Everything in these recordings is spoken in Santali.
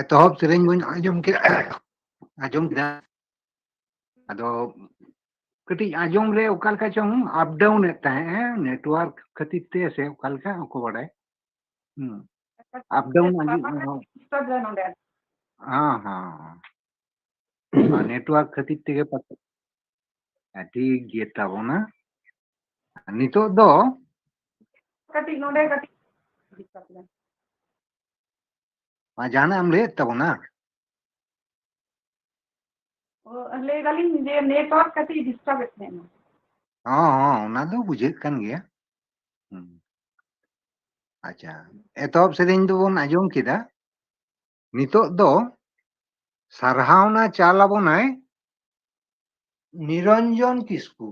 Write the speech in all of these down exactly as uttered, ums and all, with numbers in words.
ᱮᱛᱚᱦᱚᱵ ᱥᱮᱨᱮᱧ ᱵᱚᱱ ᱟᱸᱡᱚᱢ ᱠᱮᱫᱟ, ᱟᱸᱡᱚᱢ ᱠᱮᱫᱟ᱾ ᱟᱫᱚ ᱠᱟᱹᱴᱤᱡ ᱟᱸᱡᱚᱢ ᱨᱮ ᱚᱠᱟ ᱞᱮᱠᱟ ᱪᱚᱝ ᱟᱯ ᱰᱟᱣᱩᱱ ᱮᱫ ᱛᱟᱦᱮᱸᱫ, ᱦᱮᱸ, ᱱᱮᱴᱣᱟᱨᱠ ᱠᱷᱟᱹᱛᱤᱨ ᱛᱮ ᱥᱮ ᱚᱠᱟ ᱞᱮᱠᱟ, ᱚᱠᱚ ᱵᱟᱰᱟᱭ᱾ ᱦᱩᱸ᱾ ᱟᱯ ᱰᱟᱣᱩᱱ ᱟᱸᱡᱚᱢ, ᱰᱤᱥᱴᱟᱨᱵ ᱨᱮ ᱱᱚᱰᱮ᱾ ᱦᱮᱸ, ᱦᱮᱸ, ᱦᱮᱸ᱾ ᱟᱨ ᱱᱮᱴᱣᱟᱨᱠ ᱠᱷᱟᱹᱛᱤᱨ ᱛᱮᱜᱮ ᱯᱟᱪᱮᱫ᱾ ᱦᱮᱸ, ᱴᱷᱤᱠ ᱜᱮ ᱛᱟᱵᱚᱱᱟ᱾ ᱱᱤᱛᱚᱜ ᱫᱚ ᱠᱟᱹᱴᱤᱡ ᱱᱚᱰᱮ ᱠᱟᱹᱴᱤᱡ ᱰᱤᱥᱴᱟᱨᱵ ᱫᱟ᱾ ᱢᱟ ᱡᱟᱦᱟᱱᱟᱜ ᱮᱢ ᱞᱟᱹᱭᱮᱫ ᱛᱟᱵᱚᱱᱟ? ᱚ, ᱞᱟᱹᱭ ᱫᱟᱞᱤᱧ ᱡᱮ ᱱᱮᱴᱣᱟᱨᱠ ᱠᱟᱹᱴᱤᱡ ᱰᱤᱥᱴᱟᱨᱵ ᱮᱫ ᱛᱟᱦᱮᱸᱱᱟ᱾ ᱦᱚᱸ, ᱦᱚᱸ, ᱚᱱᱟ ᱫᱚ ᱵᱩᱡᱷᱟᱹᱜ ᱠᱟᱱ ᱜᱮᱭᱟ᱾ ᱦᱩᱸ᱾ ᱟᱪᱪᱷᱟ, ᱮᱛᱚᱦᱚᱵ ᱥᱮᱨᱮᱧ ᱫᱚᱵᱚᱱ ᱟᱸᱡᱚᱢ ᱠᱮᱫᱟ᱾ ᱱᱤᱛᱚᱜ ᱫᱚ ᱥᱟᱨᱦᱟᱣᱱᱟ ᱪᱟᱞ ᱟᱵᱚᱱᱟᱭ ᱱᱤᱨᱚᱧᱡᱚᱱ ᱠᱤᱥᱠᱩ᱾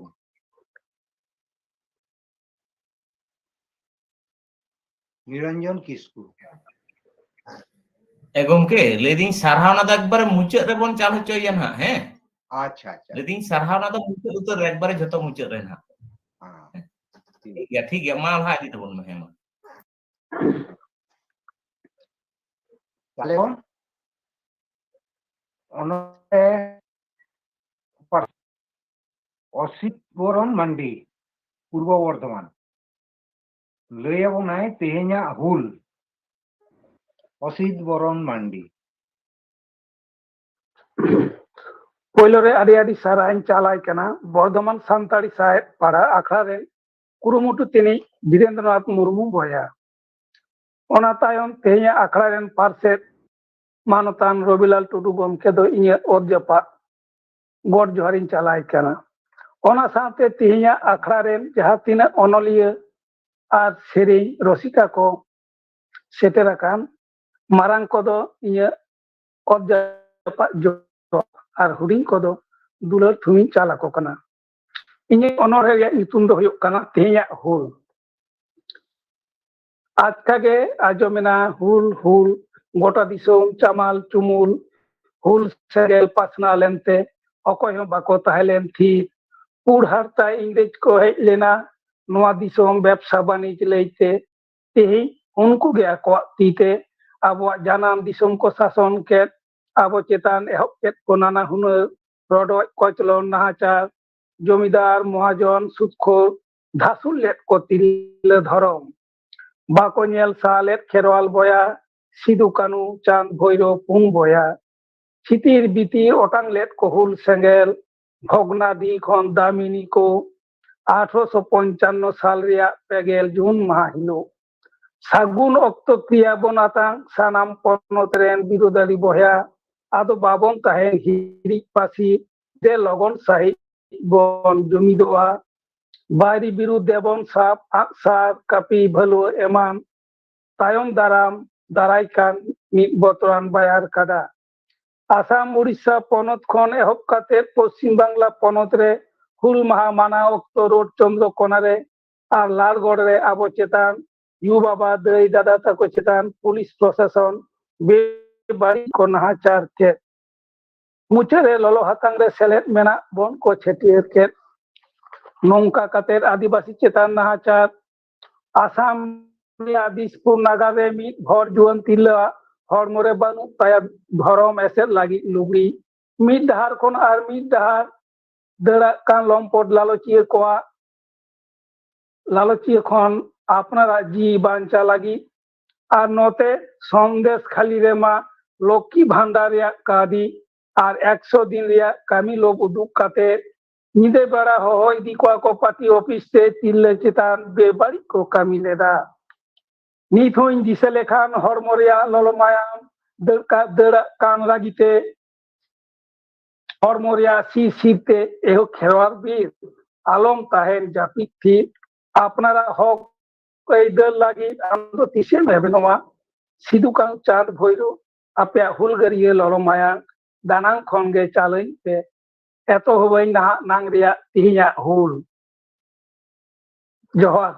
ᱱᱤᱨᱚᱧᱡᱚᱱ ᱠᱤᱥᱠᱩ᱾ ᱮ ᱜᱚᱢᱠᱮ, ᱞᱟᱹᱭᱫᱟᱹᱧ ᱥᱟᱨᱦᱟᱣᱱᱟ ᱫᱚ ᱮᱠᱵᱟᱨᱮ ᱢᱩᱪᱟᱹᱫ ᱨᱮᱵᱚᱱ ᱪᱟᱞ ᱦᱚᱪᱚᱭᱮᱭᱟ ᱱᱟᱦᱟᱜ, ᱦᱮᱸ? ᱟᱪᱪᱷᱟ, ᱟᱪᱪᱷᱟ᱾ ᱞᱟᱹᱭᱫᱟᱹᱧ ᱥᱟᱨᱦᱟᱣᱱᱟ ᱫᱚ ᱢᱩᱪᱟᱹᱫ ᱩᱛᱟᱹᱨ ᱨᱮ, ᱮᱠᱵᱟᱨᱮ ᱡᱷᱚᱛᱚ ᱢᱩᱪᱟᱹᱫ ᱨᱮ ᱱᱟᱦᱟᱜ᱾ ᱦᱮᱸ᱾ ᱴᱷᱤᱠ ᱜᱮᱭᱟ, ᱴᱷᱤᱠ ᱜᱮᱭᱟ, ᱢᱟ ᱞᱟᱦᱟ ᱤᱫᱤ ᱛᱟᱵᱚᱱ ᱢᱮ, ᱦᱮᱸ ᱢᱟ᱾ ᱛᱟᱦᱞᱮ ᱚᱱᱚᱬᱦᱮ ᱚᱥᱤᱛ ᱵᱚᱨᱚᱱ ᱢᱟᱱᱰᱤ, ᱯᱩᱨᱵᱚ ᱵᱚᱨᱫᱷᱚᱢᱟᱱ᱾ ᱞᱟᱹᱭ ᱟᱵᱚᱱᱟᱭ ᱛᱮᱦᱮᱧᱟᱜ ᱦᱩᱞ, ᱚᱥᱤᱛ ᱵᱚᱨᱚᱱ ᱢᱟᱱᱰᱤ᱾ ᱯᱳᱭᱞᱳ ᱨᱮ ᱟᱹᱰᱤ ᱟᱹᱰᱤ ᱥᱟᱨᱦᱟᱣ ᱤᱧ ᱪᱟᱞᱟᱭ ᱠᱟᱱᱟ ᱵᱚᱨᱫᱷᱚᱢᱟᱱ ᱥᱟᱱᱛᱟᱲᱤ ᱥᱟᱶᱦᱮᱫ ᱯᱟᱲᱦᱟ ᱟᱠᱷᱲᱟ ᱨᱮᱱ ᱠᱩᱨᱩᱢᱩᱴᱩ ᱛᱤᱱᱤᱡ ᱵᱤᱨᱮᱱᱫᱨᱚᱱᱟᱛᱷ ᱢᱩᱨᱢᱩ ᱵᱚᱭᱦᱟ᱾ ᱚᱱᱟ ᱛᱟᱭᱚᱢ ᱛᱮᱦᱮᱧᱟᱜ ᱟᱠᱷᱲᱟ ᱨᱮᱱ ᱯᱟᱨᱥᱮᱛ ᱢᱟᱱᱚᱛᱟᱱ ᱨᱚᱵᱤᱞᱟᱞ ᱴᱩᱰᱩ ᱜᱚᱢᱠᱮ ᱫᱚ ᱤᱧᱟᱹᱜ ᱚᱛ ᱡᱟᱯᱟᱜ ᱜᱚᱰ ᱡᱚᱦᱟᱨᱤᱧ ᱪᱟᱞᱟᱭ ᱠᱟᱱᱟ᱾ ᱚᱱᱟ ᱥᱟᱶᱛᱮ ᱛᱮᱦᱮᱧᱟᱜ ᱟᱠᱷᱲᱟ ᱨᱮᱱ ᱡᱟᱦᱟᱸ ᱛᱤᱱᱟᱹᱜ ᱚᱱᱚᱞᱤᱭᱟᱹ ᱟᱨ ᱥᱮᱨᱮᱧ ᱨᱚᱥᱤᱠᱟ ᱠᱚ ᱥᱮᱴᱮᱨ ᱟᱠᱟᱱ, ᱢᱟᱨᱟᱝ ᱠᱚᱫᱚ ᱤᱧᱟᱹᱜ ᱚᱛ ᱡᱟᱯᱟᱜ ᱡᱚᱦᱟᱨ ᱟᱨ ᱦᱩᱰᱤᱧ ᱠᱚᱫᱚ ᱫᱩᱞᱟᱹᱲ ᱛᱷᱩᱢᱤᱧ ᱪᱟᱞ ᱟᱠᱚ ᱠᱟᱱᱟ᱾ ᱤᱧᱟᱹᱜ ᱚᱱᱚᱬᱦᱮ ᱨᱮᱭᱟᱜ ᱧᱩᱛᱩᱢ ᱫᱚ ᱦᱩᱭᱩᱜ ᱠᱟᱱᱟ ᱛᱮᱦᱮᱧᱟᱜ ᱦᱩᱞ᱾ ᱟᱪᱠᱟ ᱜᱮ ᱟᱸᱡᱚᱢᱮᱱᱟ ᱦᱩᱞ, ᱦᱩᱞ, ᱜᱚᱴᱟ ᱫᱤᱥᱚᱢ ᱪᱟᱢᱟᱞ ᱪᱩᱢᱩᱞ, ᱦᱩᱞ ᱥᱮᱸᱜᱮᱞ ᱯᱟᱥᱱᱟᱣ ᱞᱮᱱᱛᱮ ᱚᱠᱚᱭ ᱦᱚᱸ ᱵᱟᱠᱚ ᱛᱟᱦᱮᱸ ᱞᱮᱱ ᱛᱷᱤᱨ᱾ ᱯᱩᱲ ᱦᱟᱨᱛᱟ ᱤᱝᱨᱮᱡᱽ ᱠᱚ ᱦᱮᱡ ᱞᱮᱱᱟ ᱱᱚᱣᱟ ᱫᱤᱥᱚᱢ ᱵᱮᱵᱽᱥᱟ ᱵᱟᱹᱱᱤᱡᱽ ᱞᱟᱹᱭᱛᱮ᱾ ᱛᱮᱦᱮᱧ ᱩᱱᱠᱩ ᱜᱮ ᱟᱠᱚᱣᱟᱜ ᱛᱤ ᱛᱮ ᱟᱵᱚᱣᱟᱜ ᱡᱟᱱᱟᱢ ᱫᱤᱥᱚᱢ ᱠᱚ ᱥᱟᱥᱚᱱ ᱠᱮᱫ, ᱟᱵᱚ ᱪᱮᱛᱟᱱ ᱮᱦᱚᱵ ᱠᱮᱫ ᱠᱚ ᱱᱟᱱᱟ ᱦᱩᱱᱟᱹᱨ ᱨᱚᱰᱚᱡ ᱠᱚᱪᱞᱚᱱ ᱱᱟᱦᱟᱪᱟᱨ, ᱡᱚᱢᱤᱫᱟᱨ ᱢᱚᱦᱟᱡᱚᱱ ᱥᱩᱫᱽᱠᱷᱳᱨ ᱫᱷᱟᱥᱩᱲ ᱞᱮᱫ ᱠᱚ ᱛᱤᱨᱞᱟᱹ ᱫᱷᱚᱨᱚᱢ᱾ ᱵᱟᱠᱚ ᱧᱮᱞ ᱥᱟᱦᱟ ᱞᱮᱫ ᱠᱷᱮᱨᱣᱟᱞ ᱵᱚᱭᱟ, ᱥᱤᱫᱩ ᱠᱟᱹᱱᱩ ᱪᱟᱸᱫᱽ ᱵᱷᱳᱭᱨᱳ ᱯᱩᱱ ᱵᱚᱭᱟ᱾ ᱪᱷᱤᱛᱤᱨ ᱵᱤᱛᱤᱨ ᱚᱴᱟᱝ ᱞᱮᱫ ᱠᱚ ᱦᱩᱞ ᱥᱮᱸᱜᱮᱞ, ᱵᱷᱚᱜᱽᱱᱟᱰᱤ ᱠᱷᱚᱱ ᱫᱟᱢᱤᱱᱤ ᱠᱚ, ᱟᱴᱷᱨᱚᱥᱚ ᱯᱚᱧᱪᱟᱱᱱᱚ ᱥᱟᱞ ᱨᱮᱭᱟᱜ ᱯᱮ ᱜᱮᱞ ᱡᱩᱱ ᱢᱟᱦᱟ ᱦᱤᱞᱳᱜ᱾ ᱥᱟᱹᱜᱩᱱ ᱚᱠᱛᱚ ᱠᱨᱤᱭᱟ ᱵᱚᱱ ᱟᱛᱟᱝ ᱥᱟᱱᱟᱢ ᱯᱚᱱᱚᱛ ᱨᱮᱱ ᱵᱤᱨᱳᱫᱟᱞᱤ ᱵᱚᱭᱦᱟ, ᱟᱫᱚ ᱵᱟᱵᱚᱱ ᱛᱟᱦᱮᱱ ᱦᱤᱨᱤᱡ ᱯᱟᱹᱥᱤ, ᱫᱮ ᱞᱚᱜᱚᱱ ᱥᱟᱹᱦᱤᱡ ᱵᱚᱱ ᱡᱩᱢᱤᱫᱚᱜᱼᱟ᱾ ᱵᱟᱹᱭᱨᱤ ᱵᱤᱨᱩᱫᱷ ᱫᱮᱵᱚᱱ ᱥᱟᱵ ᱟᱜᱼᱥᱟᱨ, ᱠᱟᱹᱯᱤ, ᱵᱷᱟᱹᱞᱩᱣᱟᱹ ᱮᱢᱟᱱ ᱛᱟᱭᱚᱢ ᱫᱟᱨᱟᱢ ᱫᱟᱨᱟᱭ ᱠᱟᱱ ᱢᱤᱫ ᱵᱚᱛᱚᱨᱟᱱ ᱵᱟᱭᱟᱨ ᱠᱟᱰᱟ᱾ ᱟᱥᱟᱢ, ᱩᱲᱤᱥᱥᱟ ᱯᱚᱱᱚᱛ ᱠᱷᱚᱱ ᱮᱦᱚᱵ ᱠᱟᱛᱮ ᱯᱚᱥᱪᱤᱢ ᱵᱟᱝᱞᱟ ᱯᱚᱱᱚᱛ ᱨᱮ ᱦᱩᱞ ᱢᱟᱦᱟ ᱢᱟᱱᱟᱣ ᱚᱠᱛᱚ ᱨᱳᱰ ᱪᱚᱱᱫᱨᱚ ᱠᱚᱱᱟ ᱨᱮ ᱟᱨ ᱞᱟᱞᱜᱚᱲ ᱨᱮ ᱟᱵᱚ ᱪᱮᱛᱟᱱ ᱭᱩ ᱵᱟᱵᱟ, ᱫᱟᱹᱭ ᱫᱟᱫᱟ ᱛᱟᱠᱚ ᱪᱮᱛᱟᱱ ᱯᱩᱞᱤᱥ ᱯᱨᱚᱥᱟᱥᱚᱱ ᱵᱮᱵᱟᱹᱲᱤᱡ ᱠᱚ ᱱᱟᱦᱟᱪᱟᱨ ᱠᱮᱫ᱾ ᱢᱩᱪᱟᱹᱫ ᱨᱮ ᱞᱚᱞᱚ ᱦᱟᱛᱟᱝ ᱨᱮ ᱥᱮᱞᱮᱫ ᱢᱮᱱᱟᱜ ᱵᱚᱱ ᱠᱚ ᱪᱷᱟᱹᱴᱭᱟᱹᱨ ᱠᱮᱫ᱾ ᱱᱚᱝᱠᱟ ᱠᱟᱛᱮ ᱟᱹᱫᱤᱵᱟᱹᱥᱤ ᱪᱮᱛᱟᱱ ᱱᱟᱦᱟᱪᱟᱨ᱾ ᱟᱥᱟᱢ ᱨᱮᱭᱟᱜ ᱫᱤᱥᱯᱩᱨ ᱱᱟᱜᱟᱨ ᱨᱮ ᱢᱤᱫ ᱦᱚᱲ ᱡᱩᱣᱟᱹᱱ ᱛᱤᱨᱞᱟᱹᱣᱟᱜ ᱦᱚᱲᱢᱚ ᱨᱮ ᱵᱟᱹᱱᱩᱜ ᱛᱟᱭᱟ ᱫᱷᱚᱨᱚᱢ ᱮᱥᱮᱫ ᱞᱟᱹᱜᱤᱫ ᱞᱩᱜᱽᱲᱤ᱾ ᱢᱤᱫ ᱰᱟᱦᱟᱨ ᱠᱷᱚᱱ ᱟᱨ ᱢᱤᱫ ᱰᱟᱦᱟᱨ ᱫᱟᱹᱲᱟᱜ ᱠᱟᱱ ᱞᱚᱢᱯᱚᱴ ᱞᱟᱞᱚᱪᱤᱭᱟᱹ ᱠᱚᱣᱟᱜ, ᱞᱟᱞᱚᱪᱤᱭᱟᱹ ᱠᱷᱚᱱ ᱟᱯᱱᱟᱨᱟᱜ ᱡᱤᱣᱤ ᱵᱟᱧᱪᱟᱣ ᱞᱟᱹᱜᱤᱫ᱾ ᱟᱨ ᱱᱚᱛᱮ ᱥᱚᱱᱫᱮᱥ ᱠᱷᱟᱹᱞᱤ ᱨᱮᱢᱟ ᱞᱚᱠᱠᱷᱤ ᱵᱷᱟᱱᱰᱟᱨ ᱨᱮᱭᱟᱜ ᱠᱟᱹᱣᱰᱤ ᱟᱨ ᱮᱠᱥᱚ ᱫᱤᱱ ᱨᱮᱭᱟᱜ ᱠᱟᱹᱢᱤ ᱞᱳᱵᱷ ᱩᱫᱩᱜ ᱠᱟᱛᱮ ᱧᱤᱫᱟᱹ ᱵᱮᱲᱟ ᱦᱚᱦᱚ ᱤᱫᱤ ᱠᱚᱣᱟ ᱠᱚ ᱯᱟᱨᱴᱤ ᱚᱯᱷᱤᱥ ᱛᱮ ᱛᱤᱨᱞᱟᱹ ᱪᱮᱛᱟᱱ ᱵᱮᱵᱟᱹᱲᱤᱡ ᱠᱚ ᱠᱟᱹᱢᱤ ᱞᱮᱫᱟ᱾ ᱱᱤᱛ ᱦᱚᱸᱧ ᱫᱤᱥᱟᱹ ᱞᱮᱠᱷᱟᱱ ᱦᱚᱲᱢᱚ ᱨᱮᱭᱟᱜ ᱞᱚᱞᱚ ᱢᱟᱭᱟᱢ ᱫᱟᱹᱲ ᱠᱟ-, ᱫᱟᱹᱲᱟᱜ ᱠᱟᱱ ᱨᱟᱹᱜᱤ ᱛᱮ ᱦᱚᱲᱢᱚ ᱨᱮᱭᱟᱜ ᱥᱤᱨ ᱥᱤᱨ ᱛᱮ, ᱮᱦᱳ ᱠᱷᱮᱨᱣᱟᱲ ᱵᱤᱨ, ᱟᱞᱚᱢ ᱛᱟᱦᱮᱱ ᱡᱟᱹᱯᱤᱫ ᱛᱷᱤᱨ᱾ ᱟᱯᱱᱟᱨᱟᱜ ᱦᱚᱠ ᱟᱹᱭᱫᱟᱹᱨ ᱞᱟᱹᱜᱤᱫ ᱟᱢ ᱫᱚ ᱛᱤᱥᱮᱢ ᱮᱵᱷᱮᱱᱚᱜᱼᱟ? ᱥᱤᱫᱩ ᱠᱟᱹᱱᱦᱩ ᱪᱟᱸᱫᱽ ᱵᱷᱳᱭᱨᱳ, ᱟᱯᱮᱭᱟᱜ ᱦᱩᱞᱜᱟᱹᱨᱤᱭᱟᱹ ᱞᱚᱞᱚ ᱢᱟᱭᱟᱝ ᱫᱟᱱᱟᱝ ᱠᱷᱚᱱ ᱜᱮ ᱪᱟᱞᱟᱹᱧ ᱯᱮ᱾ ᱮᱛᱚᱦᱚᱵᱟᱹᱧ ᱱᱟᱦᱟᱜ ᱱᱟᱝ ᱨᱮᱭᱟᱜ ᱛᱤᱦᱤᱧᱟᱜ ᱦᱩᱞ᱾ ᱡᱚᱦᱟᱨ᱾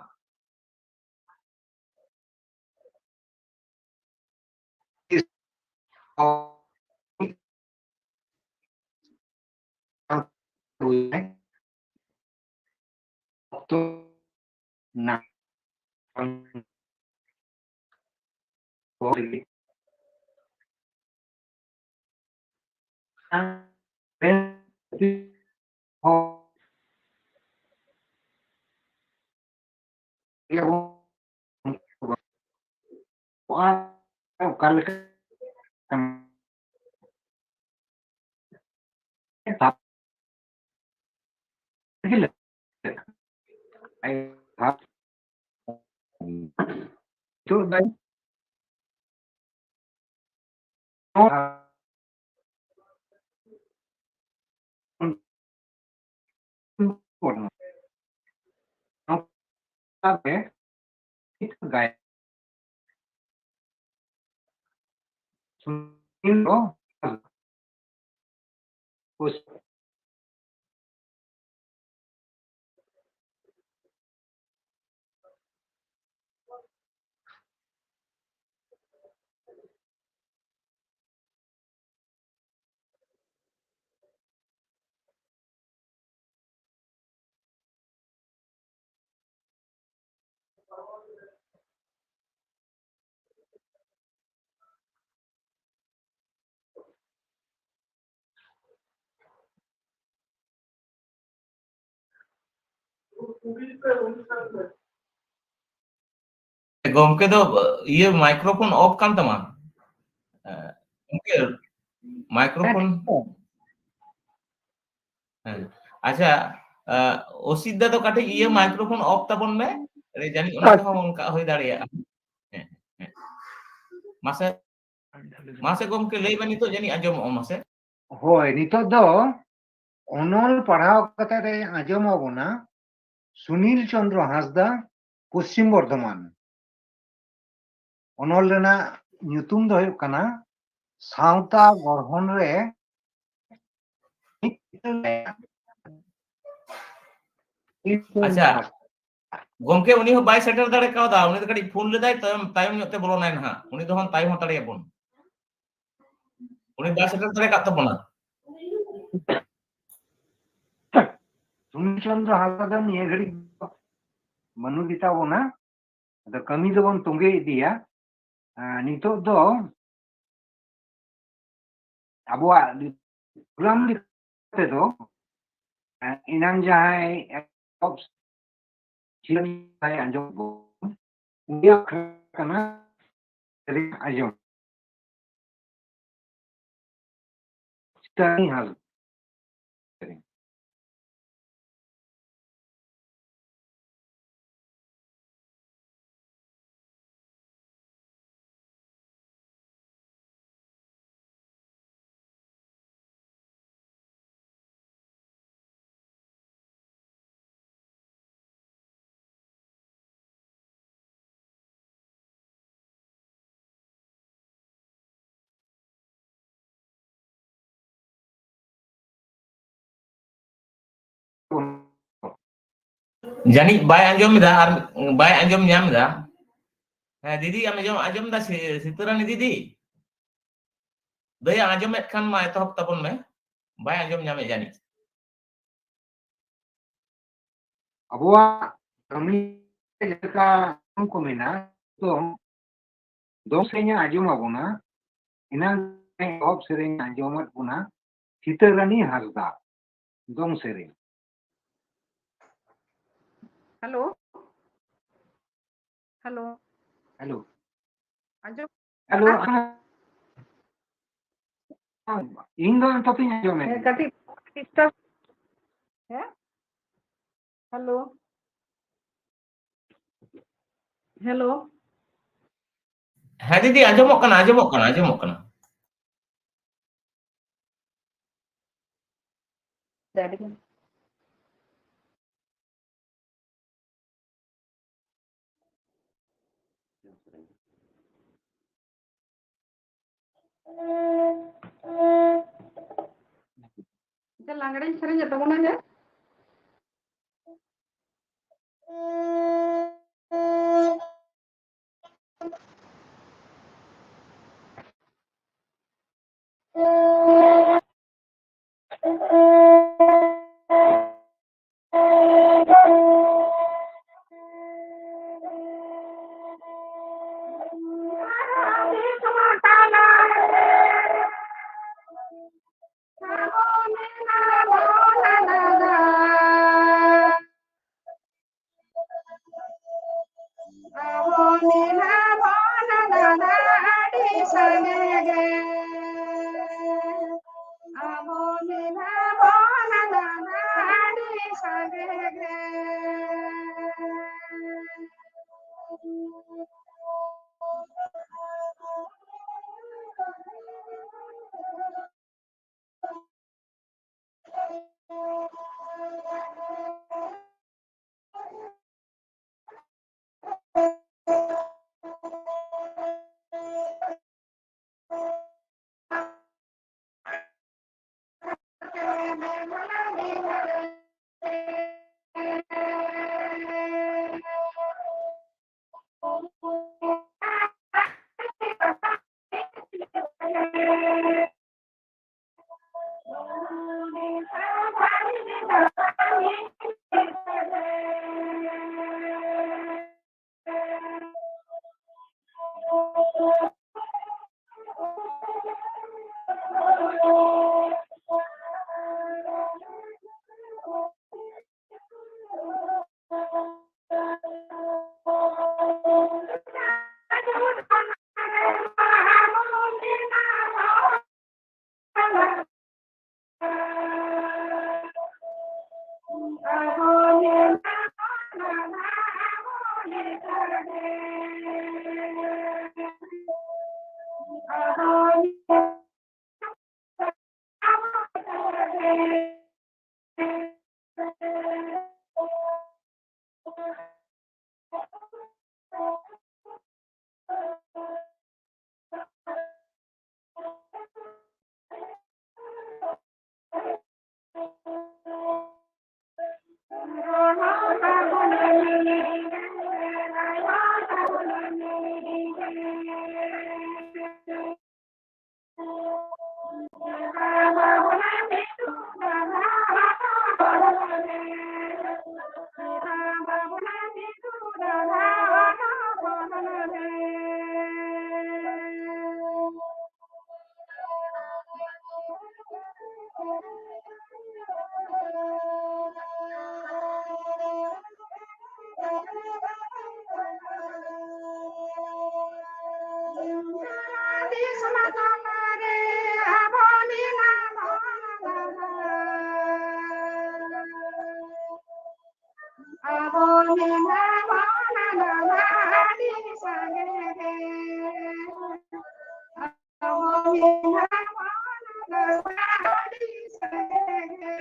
ᱚᱠᱟ ᱞᱮᱠᱟ ᱜᱚᱢᱠᱮ ᱫᱚ ᱤᱭᱟᱹ microphone off ᱠᱟᱱ ᱛᱟᱢᱟ᱾ ᱜᱚᱢᱠᱮ, microphone᱾ ᱦᱮᱸ᱾ ᱟᱪᱪᱷᱟ, ᱚᱥᱤᱛ ᱫᱟ ᱫᱚ ᱠᱟᱹᱴᱤᱡ ᱤᱭᱟᱹ microphone off ᱛᱟᱵᱚᱱ ᱢᱮ᱾ ᱡᱟᱹᱱᱤᱡ ᱚᱱᱟ ᱛᱮᱦᱚᱸ ᱚᱱᱠᱟ ᱦᱩᱭ ᱫᱟᱲᱮᱭᱟᱜᱼᱟ᱾ ᱦᱮᱸ, ᱦᱮᱸ᱾ ᱢᱟᱥᱮ, ᱢᱟᱥᱮ ᱜᱚᱢᱠᱮ ᱞᱟᱹᱭ ᱢᱮ, ᱱᱤᱛᱚᱜ ᱡᱟᱹᱱᱤᱡ ᱟᱸᱡᱚᱢᱚᱜᱼᱟ, ᱢᱟᱥᱮ᱾ ᱦᱳᱭ, ᱱᱤᱛᱚᱜ ᱫᱚ ᱚᱱᱚᱞ ᱯᱟᱲᱦᱟᱣ ᱠᱟᱛᱮ ᱨᱮ ᱟᱸᱡᱚᱢ ᱟᱵᱚᱱᱟ ᱥᱩᱱᱤᱞ ᱪᱚᱸᱫᱽᱨᱚ ᱦᱟᱸᱥᱫᱟ, ᱯᱚᱥᱪᱤᱢ ᱵᱚᱨᱫᱷᱚᱢᱟᱱ᱾ ᱚᱱᱚᱞ ᱨᱮᱱᱟᱜ ᱧᱩᱛᱩᱢ ᱫᱚ ᱦᱩᱭᱩᱜ ᱠᱟᱱᱟ ᱥᱟᱶᱛᱟ ᱜᱚᱲᱦᱚᱱ ᱨᱮ ᱟᱪᱪᱷᱟ, ᱜᱚᱢᱠᱮ ᱩᱱᱤ ᱦᱚᱸ ᱵᱟᱭ ᱥᱮᱴᱮᱨ ᱫᱟᱲᱮ ᱠᱟᱣᱫᱟ, ᱩᱱᱤ ᱫᱚ ᱠᱟᱹᱴᱤᱡ ᱯᱷᱳᱱ ᱞᱮᱫᱟᱭ, ᱛᱟᱭᱚᱢ, ᱛᱟᱭᱚᱢ ᱧᱚᱜ ᱛᱮ ᱵᱚᱞᱚᱱᱟᱭ ᱱᱟᱦᱟᱜ, ᱩᱱᱤ ᱫᱚ ᱦᱚᱸ ᱛᱟᱭᱚᱢ ᱦᱟᱛᱟᱲᱮᱭᱟ ᱵᱚᱱ᱾ ᱩᱱᱤ ᱵᱟᱭ ᱥᱮᱴᱮᱨ ᱫᱟᱲᱮ ᱠᱟᱜ ᱛᱟᱵᱚᱱᱟ᱾ ᱥᱩᱱᱤᱞ ᱪᱚᱸᱫᱽᱨᱚ ᱦᱟᱸᱥᱫᱟ ᱫᱚ ᱱᱤᱭᱟᱹ ᱜᱷᱟᱹᱲᱤᱡ ᱫᱚ ᱵᱟᱹᱱᱩᱜ ᱜᱮᱛᱟ ᱵᱚᱱᱟ᱾ ᱟᱫᱚ ᱠᱟᱹᱢᱤ ᱫᱚᱵᱚᱱ ᱛᱚᱸᱜᱮ ᱤᱫᱤᱭᱟ᱾ ᱟᱨ ᱱᱤᱛᱚᱜ ᱫᱚ ᱟᱵᱚᱣᱟᱜ ᱯᱨᱳᱜᱨᱟᱢ ᱞᱮᱠᱟ ᱛᱮᱫᱚ, ᱮ, ᱮᱱᱟᱝ ᱡᱟᱦᱟᱸᱭ ᱮᱛᱚᱦᱚᱵ ᱥᱮᱨᱮᱧ ᱟᱸᱡᱚᱢ ᱵᱚᱱ, ᱩᱱᱤᱭᱟᱜ ᱠᱟᱱᱟ ᱥᱮᱨᱮᱧ ᱟᱸᱡᱚᱢ᱾ ᱥᱤᱛᱟᱹᱨᱟᱹᱱᱤ ᱦᱟᱸᱥᱫᱟ ᱥᱮᱨᱮᱧ᱾ ᱡᱟᱹᱱᱤᱡ ᱵᱟᱭ ᱟᱸᱡᱚᱢ ᱮᱫᱟ, ᱟᱨ ᱵᱟᱭ ᱟᱸᱡᱚᱢ ᱧᱟᱢ ᱮᱫᱟ᱾ ᱦᱮᱸ, ᱫᱤᱫᱤ, ᱟᱢ ᱟᱸᱡᱚᱢ, ᱟᱸᱡᱚᱢ ᱮᱫᱟ ᱥᱤ-, ᱥᱤᱛᱟᱹᱨᱟᱹᱱᱤ ᱫᱤᱫᱤ? ᱫᱟᱹᱭᱟ, ᱟᱸᱡᱚᱢᱮᱫ ᱠᱷᱟᱱ ᱢᱟ ᱮᱛᱚᱦᱚᱵ ᱛᱟᱵᱚᱱ ᱢᱮ᱾ ᱵᱟᱭ ᱟᱸᱡᱚᱢ ᱧᱟᱢᱮᱫ ᱡᱟᱹᱱᱤᱡ᱾ ᱟᱵᱚᱣᱟᱜ ᱠᱟᱹᱢᱤ ᱡᱮᱞᱮᱠᱟ ᱠᱚ ᱢᱮᱱᱟ, ᱫᱚ ᱫᱚᱝ ᱥᱮᱨᱮᱧ ᱮ ᱟᱸᱡᱚᱢ ᱟᱵᱚᱱᱟ, ᱮᱱᱟᱝ ᱮᱦᱚᱵ ᱥᱮᱨᱮᱧ ᱟᱸᱡᱚᱢᱟᱫ ᱵᱚᱱᱟ ᱥᱤᱛᱟᱹᱨᱟᱹᱱᱤ ᱦᱟᱸᱥᱫᱟ ᱫᱚᱝ ᱥᱮᱨᱮᱧ᱾ Hello, hello. ᱦᱮᱞᱳ᱾ ᱟᱸᱡᱚᱢ ᱦᱮᱞᱳ, ᱠᱟᱱᱟ? ᱤᱧ ᱫᱚ ᱱᱤᱛᱚᱜ ᱤᱧ ᱟᱸᱡᱚᱢᱮᱫ ᱦᱮᱸ, ᱜᱮᱭᱟ᱾ ᱠᱟᱹᱴᱤᱡ ᱰᱤᱥᱴᱟᱨᱵ᱾ ᱦᱮᱸ? ᱦᱮᱞᱳ? ᱦᱮᱞᱳ? ᱦᱮᱸ ᱫᱤᱫᱤ, ᱟᱸᱡᱚᱢᱚᱜ ᱠᱟᱱᱟ, ᱟᱸᱡᱚᱢᱚᱜ ᱠᱟᱱᱟ, ᱟᱸᱡᱚᱢᱚᱜ ᱠᱟᱱᱟ᱾ ᱟᱪᱪᱷᱟ, ᱞᱟᱜᱽᱲᱮᱧ ᱥᱮᱨᱮᱧᱮᱫ ᱛᱟᱵᱚᱱᱟ ᱡᱮ᱾ ᱥᱟᱸᱜᱮ ᱜᱮ, ᱟᱵᱚ ᱢᱮᱱᱟ ᱵᱚᱱ ᱫᱟᱫᱟ ᱟᱹᱰᱤ ᱥᱟᱸᱜᱮ ᱜᱮ᱾ ᱛᱟᱞᱟᱨᱮ ᱟᱵᱚ ᱢᱮᱱᱟᱜ ᱵᱚᱱᱟ ᱫᱟᱫᱟ᱾ ᱟᱵᱚ ᱢᱮᱱᱟᱜ ᱵᱚᱱᱟ ᱫᱟᱫᱟ ᱟᱹᱰᱤ ᱥᱟᱸᱜᱮ ᱜᱮ᱾ ᱟᱵᱚ ᱢᱮᱱᱟᱜ ᱵᱚᱱᱟ ᱫᱟᱫᱟ ᱟᱹᱰᱤ ᱥᱟᱸᱜᱮ ᱜᱮ᱾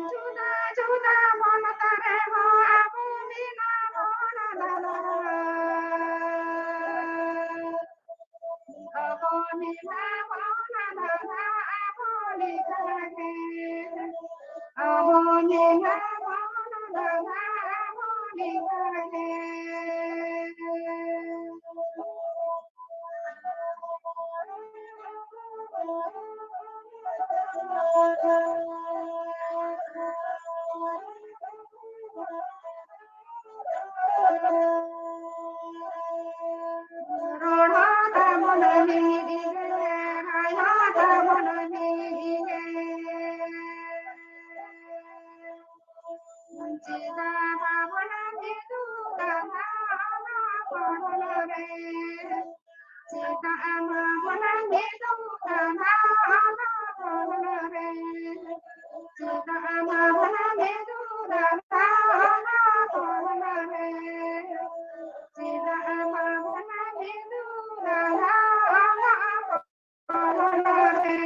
ᱡᱩᱫᱟᱹ ᱡᱩᱫᱟᱹ ᱵᱚᱱ ᱛᱟᱦᱮᱸ ᱦᱚᱸ ᱟᱵᱚ ᱢᱮᱱᱟᱜ ᱵᱚᱱᱟ ᱫᱟᱫᱟ᱾ ᱟᱵᱚ ᱢᱮᱱᱟᱜ ᱵᱚᱱᱟ ᱫᱟᱫᱟ ᱟᱵᱚ ᱞᱮᱠᱟ ᱜᱮ᱾ ᱟᱵᱚ ᱢᱮᱱᱟᱜ ᱵᱚᱱᱟ ᱫᱟᱫᱟ ᱟᱵᱚ ᱞᱮᱠᱟ ᱜᱮ᱾ ᱨᱚᱲ ᱛᱟᱵᱚᱱ ᱢᱤᱫ ᱜᱮ, ᱨᱟᱭᱟ ᱛᱟᱵᱚᱱ ᱢᱤᱫ ᱜᱮ᱾ ᱪᱮᱫᱟᱜ ᱵᱟᱵᱚᱱ ᱢᱤᱫᱚᱜ ᱠᱟᱱᱟ ᱚᱱᱟ ᱯᱚᱨᱚᱵᱽ ᱨᱮ? ᱪᱮᱫᱟᱜ ᱵᱟᱵᱚᱱ ᱢᱤᱫᱚᱜ ᱠᱟᱱᱟ ᱚᱱᱟ ᱯᱚᱨᱚᱵᱽ ᱨᱮ? ᱪᱮᱫᱟᱜ ᱵᱟᱵᱚᱱ ᱢᱤᱫᱚᱜ ᱠᱟᱱᱟ ᱚᱱᱟ ᱯᱚᱨᱚᱵᱽ ᱨᱮ? ᱪᱮᱫᱟᱜ ᱵᱟᱵᱚᱱ ᱢᱤᱫᱚᱜ ᱠᱟᱱᱟ ᱚᱱᱟ ᱯᱚᱨᱚᱵᱽ ᱨᱮ?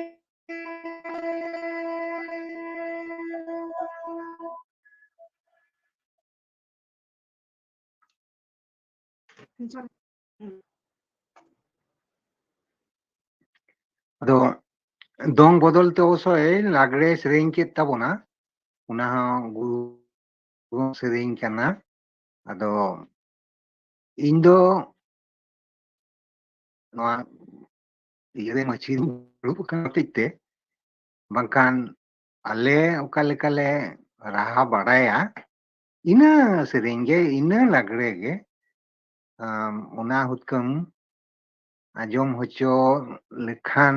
ᱟᱫᱚ ᱫᱚᱝ ᱵᱚᱫᱚᱞ ᱛᱮ ᱚᱵᱚᱥᱥᱳᱭ ᱞᱟᱜᱽᱲᱮ ᱥᱮᱨᱮᱧ ᱠᱮᱫ ᱛᱟᱵᱚᱱᱟ, ᱚᱱᱟ ᱦᱚᱸ ᱜᱩᱨᱩ ᱥᱮᱨᱮᱧ ᱠᱟᱱᱟ᱾ ᱟᱫᱚ ᱤᱧ ᱫᱚ ᱱᱚᱣᱟ ᱤᱭᱟᱹ ᱨᱮ ᱢᱟᱹᱪᱷᱤ ᱫᱩᱲᱩᱵ ᱟᱠᱟᱱ ᱦᱚᱛᱮᱡ ᱛᱮ, ᱵᱟᱝᱠᱷᱟᱱ ᱟᱞᱮ ᱚᱠᱟ ᱞᱮᱠᱟᱞᱮ ᱨᱟᱦᱟ ᱵᱟᱲᱟᱭᱟ, ᱤᱱᱟᱹ ᱥᱮᱨᱮᱧ ᱜᱮ, ᱤᱱᱟᱹ ᱞᱟᱜᱽᱲᱮ ᱜᱮ, ᱟᱢ, ᱚᱱᱟ ᱦᱩᱛᱠᱟᱹᱢ ᱟᱸᱡᱚᱢ ᱦᱚᱪᱚ ᱞᱮᱠᱷᱟᱱ